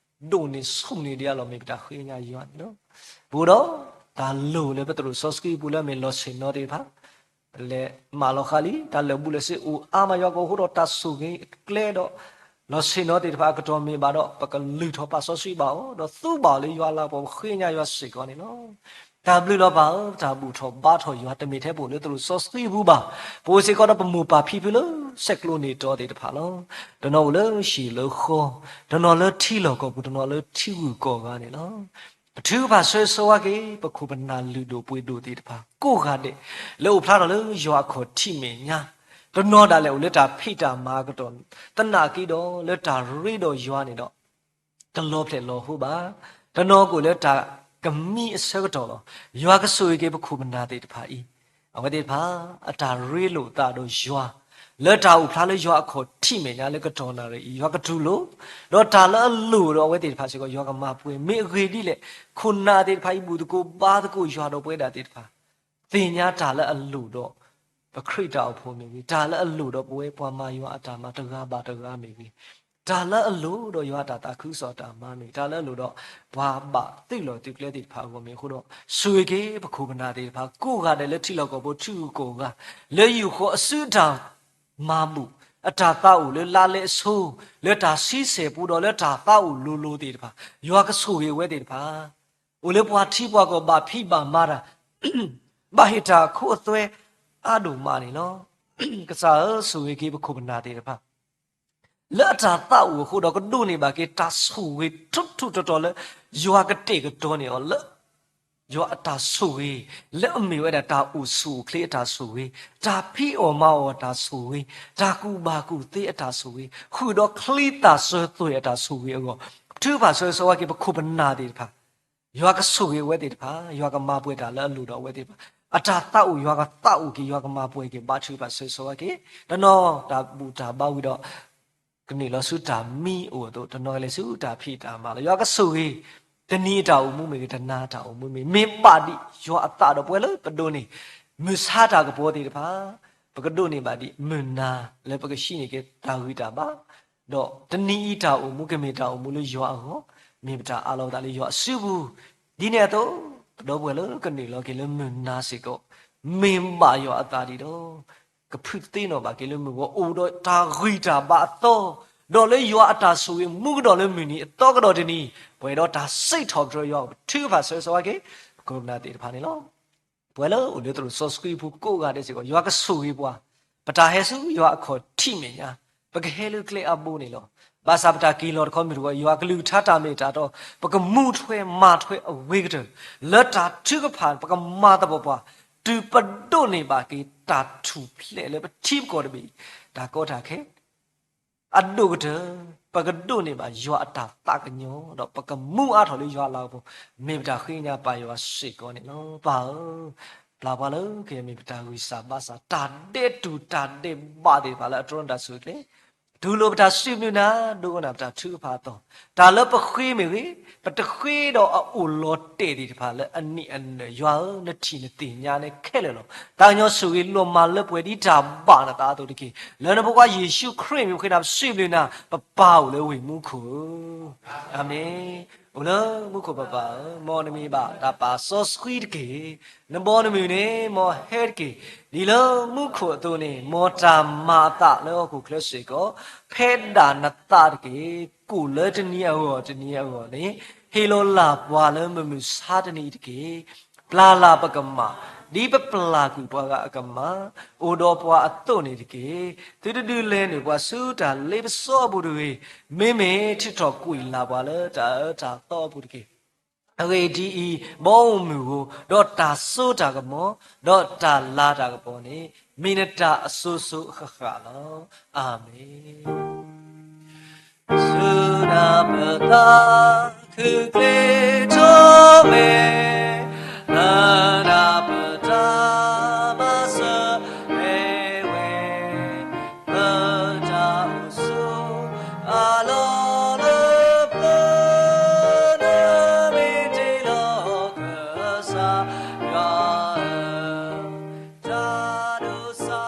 ဒိၣ်န့ၢ်ဆူၣ်န့ၢ်ဒံးအလီၢ် မ့ၢ်ပတၢ်ဃ့ကညးယွၤန့ၣ်လီၤ. ပအိၣ်ဒီးတၢ်လိၣ်လၢပသရိာ်စီဆှံပူၤလၢအမ့ၢ်လီၢ်ဆ့ၣ်နီၤသ့ၣ်တဖၣ်, ပလဲၤမၤလီၤဃာ်လံ တၢ်လၢာ်ဘူၣ်လၢာ်စ့အိၣ်အါမး ယွၤကအိၣ်ဃိဒီးတၢ်ဆိၣ်ဂ့ၤအကျဲဒီး လီၢ်ဆ့ၣ်နီၤသ့ၣ်တဖၣ်အကတီၢ်မ့ၢ်ဘၣ်ဒီး ပကလုၢ်ထီၣ်ပာ်စီဆှံဘၣ်အီၤ ဒီးသူဘၣ်အီၤလၢယွၤအလၤကပီၤ ပဃ့ကညးယွၤစ့ၢ်ကီးန့ၣ်လီၤ. တၢ်ဘျုးလီၤပၢ်ဧၢ, တၢ်ဘူၣ်ထီၣ်ဘါထီၣ်ယွၤ တမ့ၢ်ထဲပအိၣ်လၢသရိာ်စီဆှံပူၤဘၣ်. ပအိၣ်စ့ၢ်ကီးဒီးပမိၢ်ပၢ်ဖံဖုလၢဆဲးကျိးန့ၢ်တီသ့ၣ်တဖၣ်လီၤ. တနီၤအိၣ်လၢဟံၣ်လၢဃီ, တနီၤလၢထံလီၢ်ကီၢ်ပူၤ, တနီၤလၢထံဂုၤကီၢ်ဂၤန့ၣ်လီၤ. ပထုကဖၣ်ဆၢဂ့ၤဆၢဝါက့ၤ ပခိၣ်ပနၢ်လုၢ်ဒိၣ်ပှ့ၤဒိၣ်သ့ၣ်တဖၣ်ကိးဂၤဒဲး လၢအိၣ်ဖျါထီၣ်လၢယွၤအခီၣ်ထံးမဲာ်ညါ, တနီၤဒၣ်လဲာ်အိၣ်လၢတၢ်ဖံးတၢ်မၤအကတီၢ်, သနာ်က့ဒီးလၢတၢ်ရ့ဒီးယွၤန့ၣ်ဒီး တလီၤဖျဲးလီၤဟိဘၣ်. တနီၤကအိၣ်လၢတၢ်ကမံအဆၢကတီၢ်လီၤ. ယွၤကဆိၣ်ဂ့ၤက့ၤပခိၣ်ပနၢ်သ့ၣ်တဖၣ်အံၤ, အဝဲသ့ၣ်တဖၣ် အတၢ်ရ့လိာ်သးဒီးယွၤ လၢတၢ်အိၣ်ဖျါလၢယွၤအခီၣ်ထံးမဲာ်ညါလၢကတီၢ်နၣ်ရံၣ်အံၤ ယွၤကတူၢ်လိာ်, ဒီးတၢ်လၢအလိၣ်ဒီးအဝဲသ့ၣ်တဖၣ်စ့ၢ်ကီး ယွၤကမၤပှဲၤ. မ့ၢ်အဂ့ၢ်ဒ်လဲၣ်, ခိၣ်နၢ်သ့ၣ်တဖၣ်အံၤ ဘူၣ်သကိးဘါသကိးယွၤဒီးပဝဲဒၣ်သ့ၣ်တဖၣ် သ့ၣ်ညါတၢ်လၢအလိၣ်ဒီး ပခရံာ်တၢ်အိၣ်ဖှိၣ်မ့ၢ်ဂ့ၤ, တၢ်လၢအလိၣ်ဒီးပဝဲပှၤမၤယွၤအတၢ်မၤတဂၤဘၣ်တဂၤမ့ၢ်ဂ့ၤ, တၢ်လၢအလိၣ်ဒီးယွၤအတၢ်သးခုကစီၣ်အတၢ်မၤမ့ၢ်ဂ့ၤ, တၢ်လၢအလိၣ်ဒီးပှၤဘၣ်သုးလီၢ်သုးကျဲသ့ၣ်တဖၣ်အဂီၢ်မ့ၢ်အဃိဒီး ဆိၣ်ဂ့ၤက့ၤပခိၣ်ပနၢ်သ့ၣ်တဖၣ် ကိးဂၤဒဲးလၢထံလီၢ်ကီၢ်ပူၤ ထံဂုၤကီၢ်ဂၤ, လၢယိၤဃီအစုအတၢ်မၤဘူၣ်, အတၢ်သးအိၣ်လၢလါလဲအဆိ, လၢတၢ်ဆံဆဲၣ်ပူၤဒီးလၢတၢ်သးအိၣ်လိၤလိၤသ့ၣ်တဖၣ်, ယွၤကဆိၣ်ဂ့ၤအဝဲသ့ၣ်တဖၣ် အိၣ်လၢပှၤထံပှၤကီၢ်ဘၣ်ဖံးဘၣ်မၤတၢ်, ဘၣ်ဟ့ၣ်တၢ်ခိအသွဲအါဒိၣ်မးန့ၣ်လီၤ. ကစၢ်ဧၢ, ဆိၣ်ဂ့ၤက့ၤပခိၣ်ပနၢ်သ့ၣ်တဖၣ် လၢအတၢ်သးအိၣ်အဃိဒီး ကဒိးန့ၢ်ဘၣ်က့ၤတၢ်ဆိၣ်ဂ့ၤထူးထူးတီၤတီၤလၢ ယွၤကတဲာ်ကတီၤန့ၢ်အီၤလၢ ယွၤအတၢ်ဆိၣ်ဂ့ၤ လၢအမ့ၢ်ဝဲဒၣ်တၢ်အိၣ်ဆူၣ်အိၣ်ချ့အတၢ်ဆိၣ်ဂ့ၤ, တၢ်ဖံးအီၣ်မၤအီၣ်အတၢ်ဆိၣ်ဂ့ၤ, တၢ်ကူၣ်ဘၣ်ကူၣ်သ့အတၢ်ဆိၣ်ဂ့ၤ, ဃုာ်ဒီးချံသၣ်စၢၤသွဲၣ်အတၢ်ဆိၣ်ဂ့ၤအဂီၢ်, ထုကဖၣ်ဆၢဂ့ၤဆၢဝါက့ၤပခိၣ်ပနၢ်သ့ၣ်တဖၣ် ယွၤကဆိၣ်ဂ့ၤအဝဲသ့ၣ်တဖၣ်, ယွၤကမၤပှဲၤတၢ်လၢအလိၣ်ဒီးအဝဲသ့ၣ်တဖၣ်, အတၢ်သးအိၣ်ယွၤကသးအိၣ်က့ၤ, ယွၤကမၤပှဲၤက့ၤ ဘါထုကဖၣ်ဆၢဂ့ၤဆၢဝါက့ၤ, တနီၤတၢ်ဘူၣ်တၢ်ဘါဝံၤဒီး ကနုာ်လီၤဆူတၢ်မံအိၣ်အသိး, တနီၤကလဲၤဆူတၢ်ဖံးတၢ်မၤလီၤ. ယွၤကဆိၣ်ဂ့ၤ တနံၤအတၢ်အိၣ်မူမ့ၢ်ဂ့ၤ, တနၤအတၢ်အိၣ်မူမ့ၢ်ဂ့ၤ, မ့ၢ်ဘၣ်ဒံးယွၤအသးဒီးပဝဲလၢပဒိးန့ၢ် မုၢ်ဆါတၢ်ကပီၤသ့ၣ်တဖၣ်, ပကဒိးန့ၢ်ဘၣ်ဒံးမုၢ်နၤလၢပကဟံးန့ၢ်က့ၤတၢ်ဂံၢ်တၢ်ဘါ, ဒီးတနံၤအံၤတၢ်အိၣ်မူ ကမ့ၢ်တၢ်အိၣ်မူလၢယွၤအဂီၢ်, မ့ၢ်ပတၢ်အးလီၤပသးလၢယွၤအစုပူၤ, ဒ်န့ၣ်အသိး ပဒီပုၢ်ဝဲၢ်လၢကနုာ်လီၤက့ၤလၢမုၢ်နၤစ့ၢ်ကီး, မ့ၢ်ဘၣ်ယွၤအသးဒံးဒီး ကဖုသ့နီၣ်ဘၣ်က့ၤလၢမုၢ်ဂီၤ အိၣ်ဒီးတၢ်ဂံၢ်တၢ်ဘါအသီ, ဒီးလၢယွၤအတၢ်ဆိၣ်ဂ့ၤမူကဒီးလၢမုၢ်နံၤအသီကဒီးတနံၤ, ပှဲၤဒီးတၢ်စံးထီၣ်ပတြၢၤယွၤ ပထုကဖၣ်ဆၢဂ့ၤဆၢဝါက့ၤ ပခိၣ်ပနၢ်သ့ၣ်တဖၣ်န့ၣ်လီၤ. ပဝဲလၢအိၣ်လၢသရိာ်စီဆှံပူၤကိးဂၤဒဲးစ့ၢ်ကီး ယွၤကဆိၣ်ဂ့ၤပှၤ, ပတၢ်ဟဲဆူယွၤအခီၣ်ထံးမဲာ်ညါ, ပကဟဲလၢကျဲအဘိန့ၣ်လီၤ. ဘၣ်ဆၣ်ပတၢ်က့ၤလီၤတခီမုၢ်တခီ ယွၤကလုၢ်ကထါတၢ်မ့ၢ်တၢ်တီ, ပကမူထွဲမၤထွဲအဂ့ၤကတၢၢ်, လၢတၢ်ထုကဖၣ် ပကမၤသပှၢ်ပှၢ်, တုၤပဒိးန့ၢ်ဘၣ်က့ၤတၢ်ထူၣ်ဖျဲးလၢပထံပကီၢ်တဘ့ၣ်, တၢ်ကီတၢ်ခဲ အဒိၣ်ကတၢၢ်, ပကဒိးန့ၢ်ဘၣ်ယွၤအတၢ်သးကညီၤ, ဒီးပကမူအါထီၣ်လၢယွၤအလၤကပီၤ, မ့ၢ်ပတၢ်ဃ့ကညးပၢ်ယွၤစ့ၢ်ကီးန့ၣ်လီၤ. ပၢ်ဧၢ, ပျၢ်ပှၤလၢကမ့ၢ်ပတၢ်ဂံၢ်စၢ်ဘါစၢ်, တၢ်ဒဲးတူၢ်တၢ်ဒဲးဘးသ့ၣ်တဖၣ်လၢအတြီနတၢ်ဆိၣ်ဂ့ၤကျဲ, တူၢ်လိာ်ပတၢ်စံးဘျုးနၤ, ဒိကနၣ်ပတၢ်ထုကဖၣ်အသီ, တၢ်လၢပဃ့မ့ၢ်ဂ့ၤ, ပတဃ့ဒီးအအိၣ်လီၤတဲာ်သ့ၣ်တဖၣ်လၢအနံၣ်အနၢၣ်, ယွၤဧၢ, နထံၣ်နသ့ၣ်ညါန့ၣ်ခဲလၢာ်လီၤ. သးကညီၤဆိၣ်ဂ့ၤလီၤမၢ်လၢပှဲၤဒ်တၢ်ဘၣ်နသးအသိးတက့ၢ်. လၢနဖိခွါယ့ၣ်ၡူးခရံာ်မံၤဃ့နၤ ပစံးဘျုးနၤ, ပပၢ်အိၣ်လၢဝ့ၢ်မူခိၣ်ဧၢ, အၤမ့ၣ်. အိၣ်လၢမူခိၣ်ပပၢ်ဧၢ, မ်နမံၤဘၣ်တၢ်ပာ်စီဆှံတက့ၢ်. နဘီနမုၢ်န့ၣ် မ်ဟဲတက့ၢ်. ဒ်လၢမူခိၣ်အသိးန့ၣ်, မ်တၢ်မၤအသးလၢဟီၣ်ခိၣ်ချၢစ့ၢ်ကီး, ဖဲဒၣ်နသးတက့ၢ်. ကိၣ်လၢတနံၤအဂီၢ်တနံၤအဂီၢ်န့ၣ်, ဟ့ၣ်လီၤလၢ်ပှၤလၢမုၢ်မုၢ်ဆါတနံၤအံၤတက့ၢ်. ပျၢ်လၢ်ပကမၣ်, ဒ်ပပျၢ်ကွံာ်ပှၤဂၤအကမၣ်, အိၣ်ဒီးပှၤအသိးန့ၣ်တက့ၢ်. သုတဒုးလဲၤနုာ်ပှၤဆူတၢ်လ့ပစီအပူၤတဂ့ၤ, မ့မ့ၢ်ထုးထီၣ်ကွံာ်လၢ်ပှၤလၢတၢ်အၢတၢ်သီအပူၤတက့ၢ်. အဂ့ၢ်ဒ်အံၤ, မ်အမုၢ်ဧိၤ, ဒီးတၢ်စိတၢ်ကမီၤ, ဒီးတၢ်လၤတၢ်ကပီၤန့ၣ်, မ့ၢ်နတၢ်အစိၤစိၤအဃၣ်ဃၣ်လီၤ. အၤမ့ၣ်. စူနပသး ခုကျ့ထိးမဲာ်, လၢနပတၢ်မၤစၢၤမ့ၢ်ဝဲ, လၢတၢ်အိၣ်ဆူၣ်အလီၢ်လၢပျၢၤ, နမ့ၢ်တ့လီၤကစၢ်ယွၤဧၢ, တၢ်ဒိးစၢ်ဧ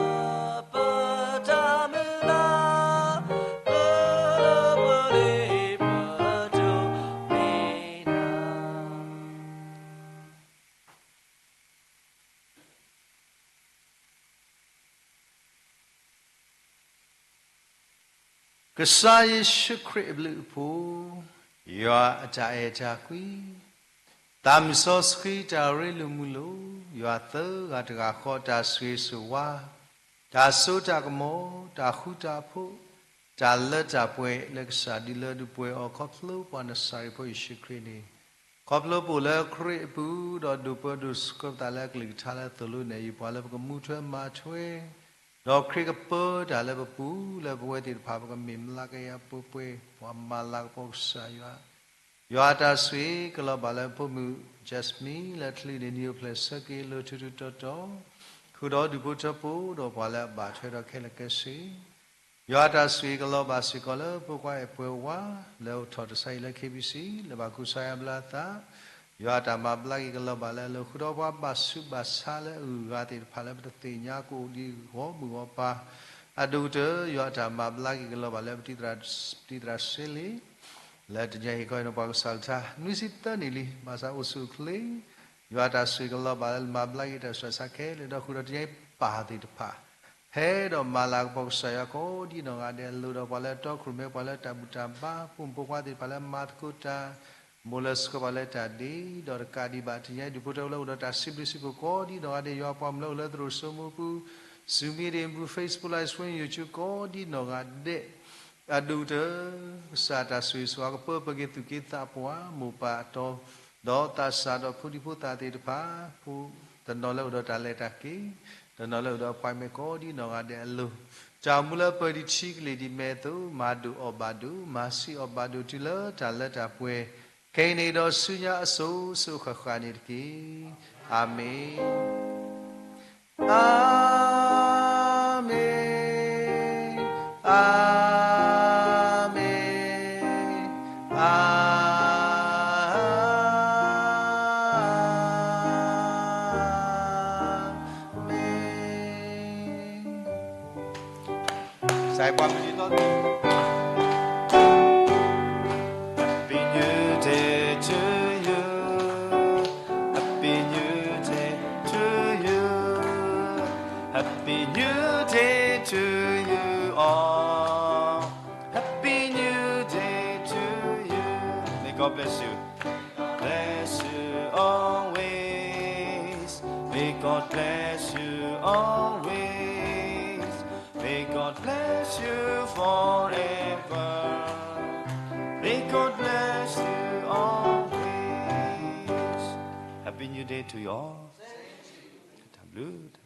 ၢ, ပတၢ်မုၢ်လၢ်, ပလၢပှဲၤလံ ပဒိးန့ၢ်နၤ. ကစၢ်ယ့ၣ်ၡူးခရံာ်အဘျုးအဖှိၣ်, ယွၤအတၢ်အဲၣ်တၢ်ကွံ, သးမုၢ်စီဆှံတၢ်ရ့လိာ်မုာ်လိာ်, ယွၤသၢဂၤတဂၤဃီတၢ်ဆိၣ်ဂ့ၤဆိၣ်ဝါ, တၢ်စိတၢ်ကမီၤ, တၢ်ဃူတၢ်ဖိး, တၢ်လၢတၢ်ပှဲၤလၢကစၢ်ဒုးလၢဒုးပှဲၤအီၤ ခီဖျိပှၤနစၤရ့းဖိယ့ၣ်ၡူးခရံာ်န့ၣ်, ခီဖျိပအိၣ်လၢခရံာ်အပူၤ, ဒီးဒိၣ်ပၢဒိၣ်ဆှၢပသးလၢအကလုၢ်ကထါလၢသိၣ်လိနဲၣ်ယုာ်ပှၤလၢပကမူထွဲမၤထွဲ, ဒီးခရံာ်ကပၢတၢ်လၢပပူၤ, လၢပဝဲသ့ၣ်တဖၣ် ပကမ့ၢ်မျးကယၤပှဲၤပှဲၤ, ပှၤမၤလၤကပီၤကစၢ်ယွၤ ယွၤအတၢ်ဆိၣ်ဂ့ၤကလီၤဘၣ်လၢဖိမုၣ် Jasmine လၢချံန့ၣ် နံၣ်အိၣ်ဖျဲၣ်ဆၢက့ၤလၢထူထူတီတီ, ဃုာ်ဒီးဒူၣ်ဖိထၢဖိဒီးပှၤလၢအဘၣ်ထွဲဒီးခဲလၢာ်ခဲဆ့ ယွၤအတၢ်ဆိၣ်ဂ့ၤကလီၤဘၣ်စ့ၢ်ကီးလၢဖိခွါအဲၣ်ပှဲၤဝါ လၢအိၣ်ထီၣ်တၢ်ဆါဟံၣ်လၢ K B C လၢဘၣ်ကူစါယါဘျါအသး, ယွၤအတၢ်မၤဘျါက့ၤကလီၤဘၣ်လၢအလိၤ ဃုာ်ဒီးပှၤဘၣ်ဆူးဘၣ်ဆါလၢအဂုၤအဂၤသ့ၣ်တဖၣ်လၢပတသ့ၣ်ညါကအိၣ်ဒံးဂီၢ်မုၢ်ဂီၢ်ပၤ, အဒိၣ်ကတၢၢ် ယွၤအတၢ်မၤဘျါက့ၤကလီၤဘၣ်လၢပတံၤသရၣ်စ့လ့ၣ် လၢတနံၤအံၤခီအံၤန့ၣ် ပှၤကစၢ်ကထါ နွံဆံသၢနံၣ်လံ ဘၣ်ဆၣ်အိၣ်ဆူၣ်အိၣ်ချ့ ယွၤအတၢ်ဆိၣ်ဂ့ၤကလီၤဘၣ်လၢမၤဘျါက့ၤတၢ်ဆူးတၢ်ဆါခဲလၢာ် ဒီးဃုာ်ဒီးတနံၤအံၤပၢ်သ့ၣ်တဖၣ် ဖဲဒီးမၤလၤကပီၤကစၢ်ယွၤကိးဒ်နီၢ်ဂၤဒဲးအလိၤ ဒီးပှၤလၢအတီခိၣ်ရိၣ်မဲ ပှၤလၢတၢ်ဘူၣ်တၢ်ဘါ ဖိမုၣ်ဖိခွါသ့ၣ်တဖၣ်လၢမၤသကိးတၢ် မိၢ်လၢဆှၢပှၤလၢတၢ်ဒ့ ဒီးတကးဒံးဘၣ် တနံၤအံၤဒူၣ်ဖိထၢဖိလၢအိၣ်ဒီးတၢ်စံးဘျုးစံးဖှိၣ်ကိးဒ်နီၢ်ဂၤဒဲး ယွၤပှၤမုၢ်လၢအိၣ်လၢသရိာ်စိမိၢ်ပူၤ ဆူမ့ၢ်ဒ့ၣ်ပူၤ Facebook Live Stream YouTube ကိးဒ်နီၢ်ဂၤဒဲး အဒိၣ်ကတၢၢ် ကစၢ်တၢ်ဆိၣ်ဂ့ၤဆိၣ်ဝါကပၢပှၤက့ၤသူၣ်က့ၤသးပှၢ် မိၢ်ပၢ်အတီ ဒီးသးစၢ်ဒီးဖိဒံဖိသၣ်သ့ၣ်တဖၣ် ဖိ တနီၤလၢအိၣ်ဒီးတၢ်လဲၤတၢ်က့ၤ တနီၤလၢအိၣ်ဒီး appointment ကိးဒ်နီၢ်ဂၤဒဲးအလိၤ တၢ်အိၣ်မူလၢပှဲၤဒံးထံကလ့ၢ်ဒ်မဲာ်အသိး မၤဒိၣ်အီၣ်ဘၣ်ဒိၣ် မၤဆံးအီၣ်ဘၣ်ဒိၣ်တုၤလၢတၢ်လၢတၢ်ပှဲၤ ခဲအံၤန့ၣ်ဒီးဆူညါအစိၤစိၤအဃၣ်ဃၣ်န့ၣ်တက့ၢ်. အၤမ့ၣ်, အၤမ့ၣ်, အၤမ့ၣ်, အၤမ့ၣ်. Happy New Day to you. Happy New Day to you. Happy New Day to you all. Happy New Day to you. May God bless you. Bless you always. May God bless you always. May God bless you forever. May God bless you always. Happy New Day to you all. တၢ်ဘျုး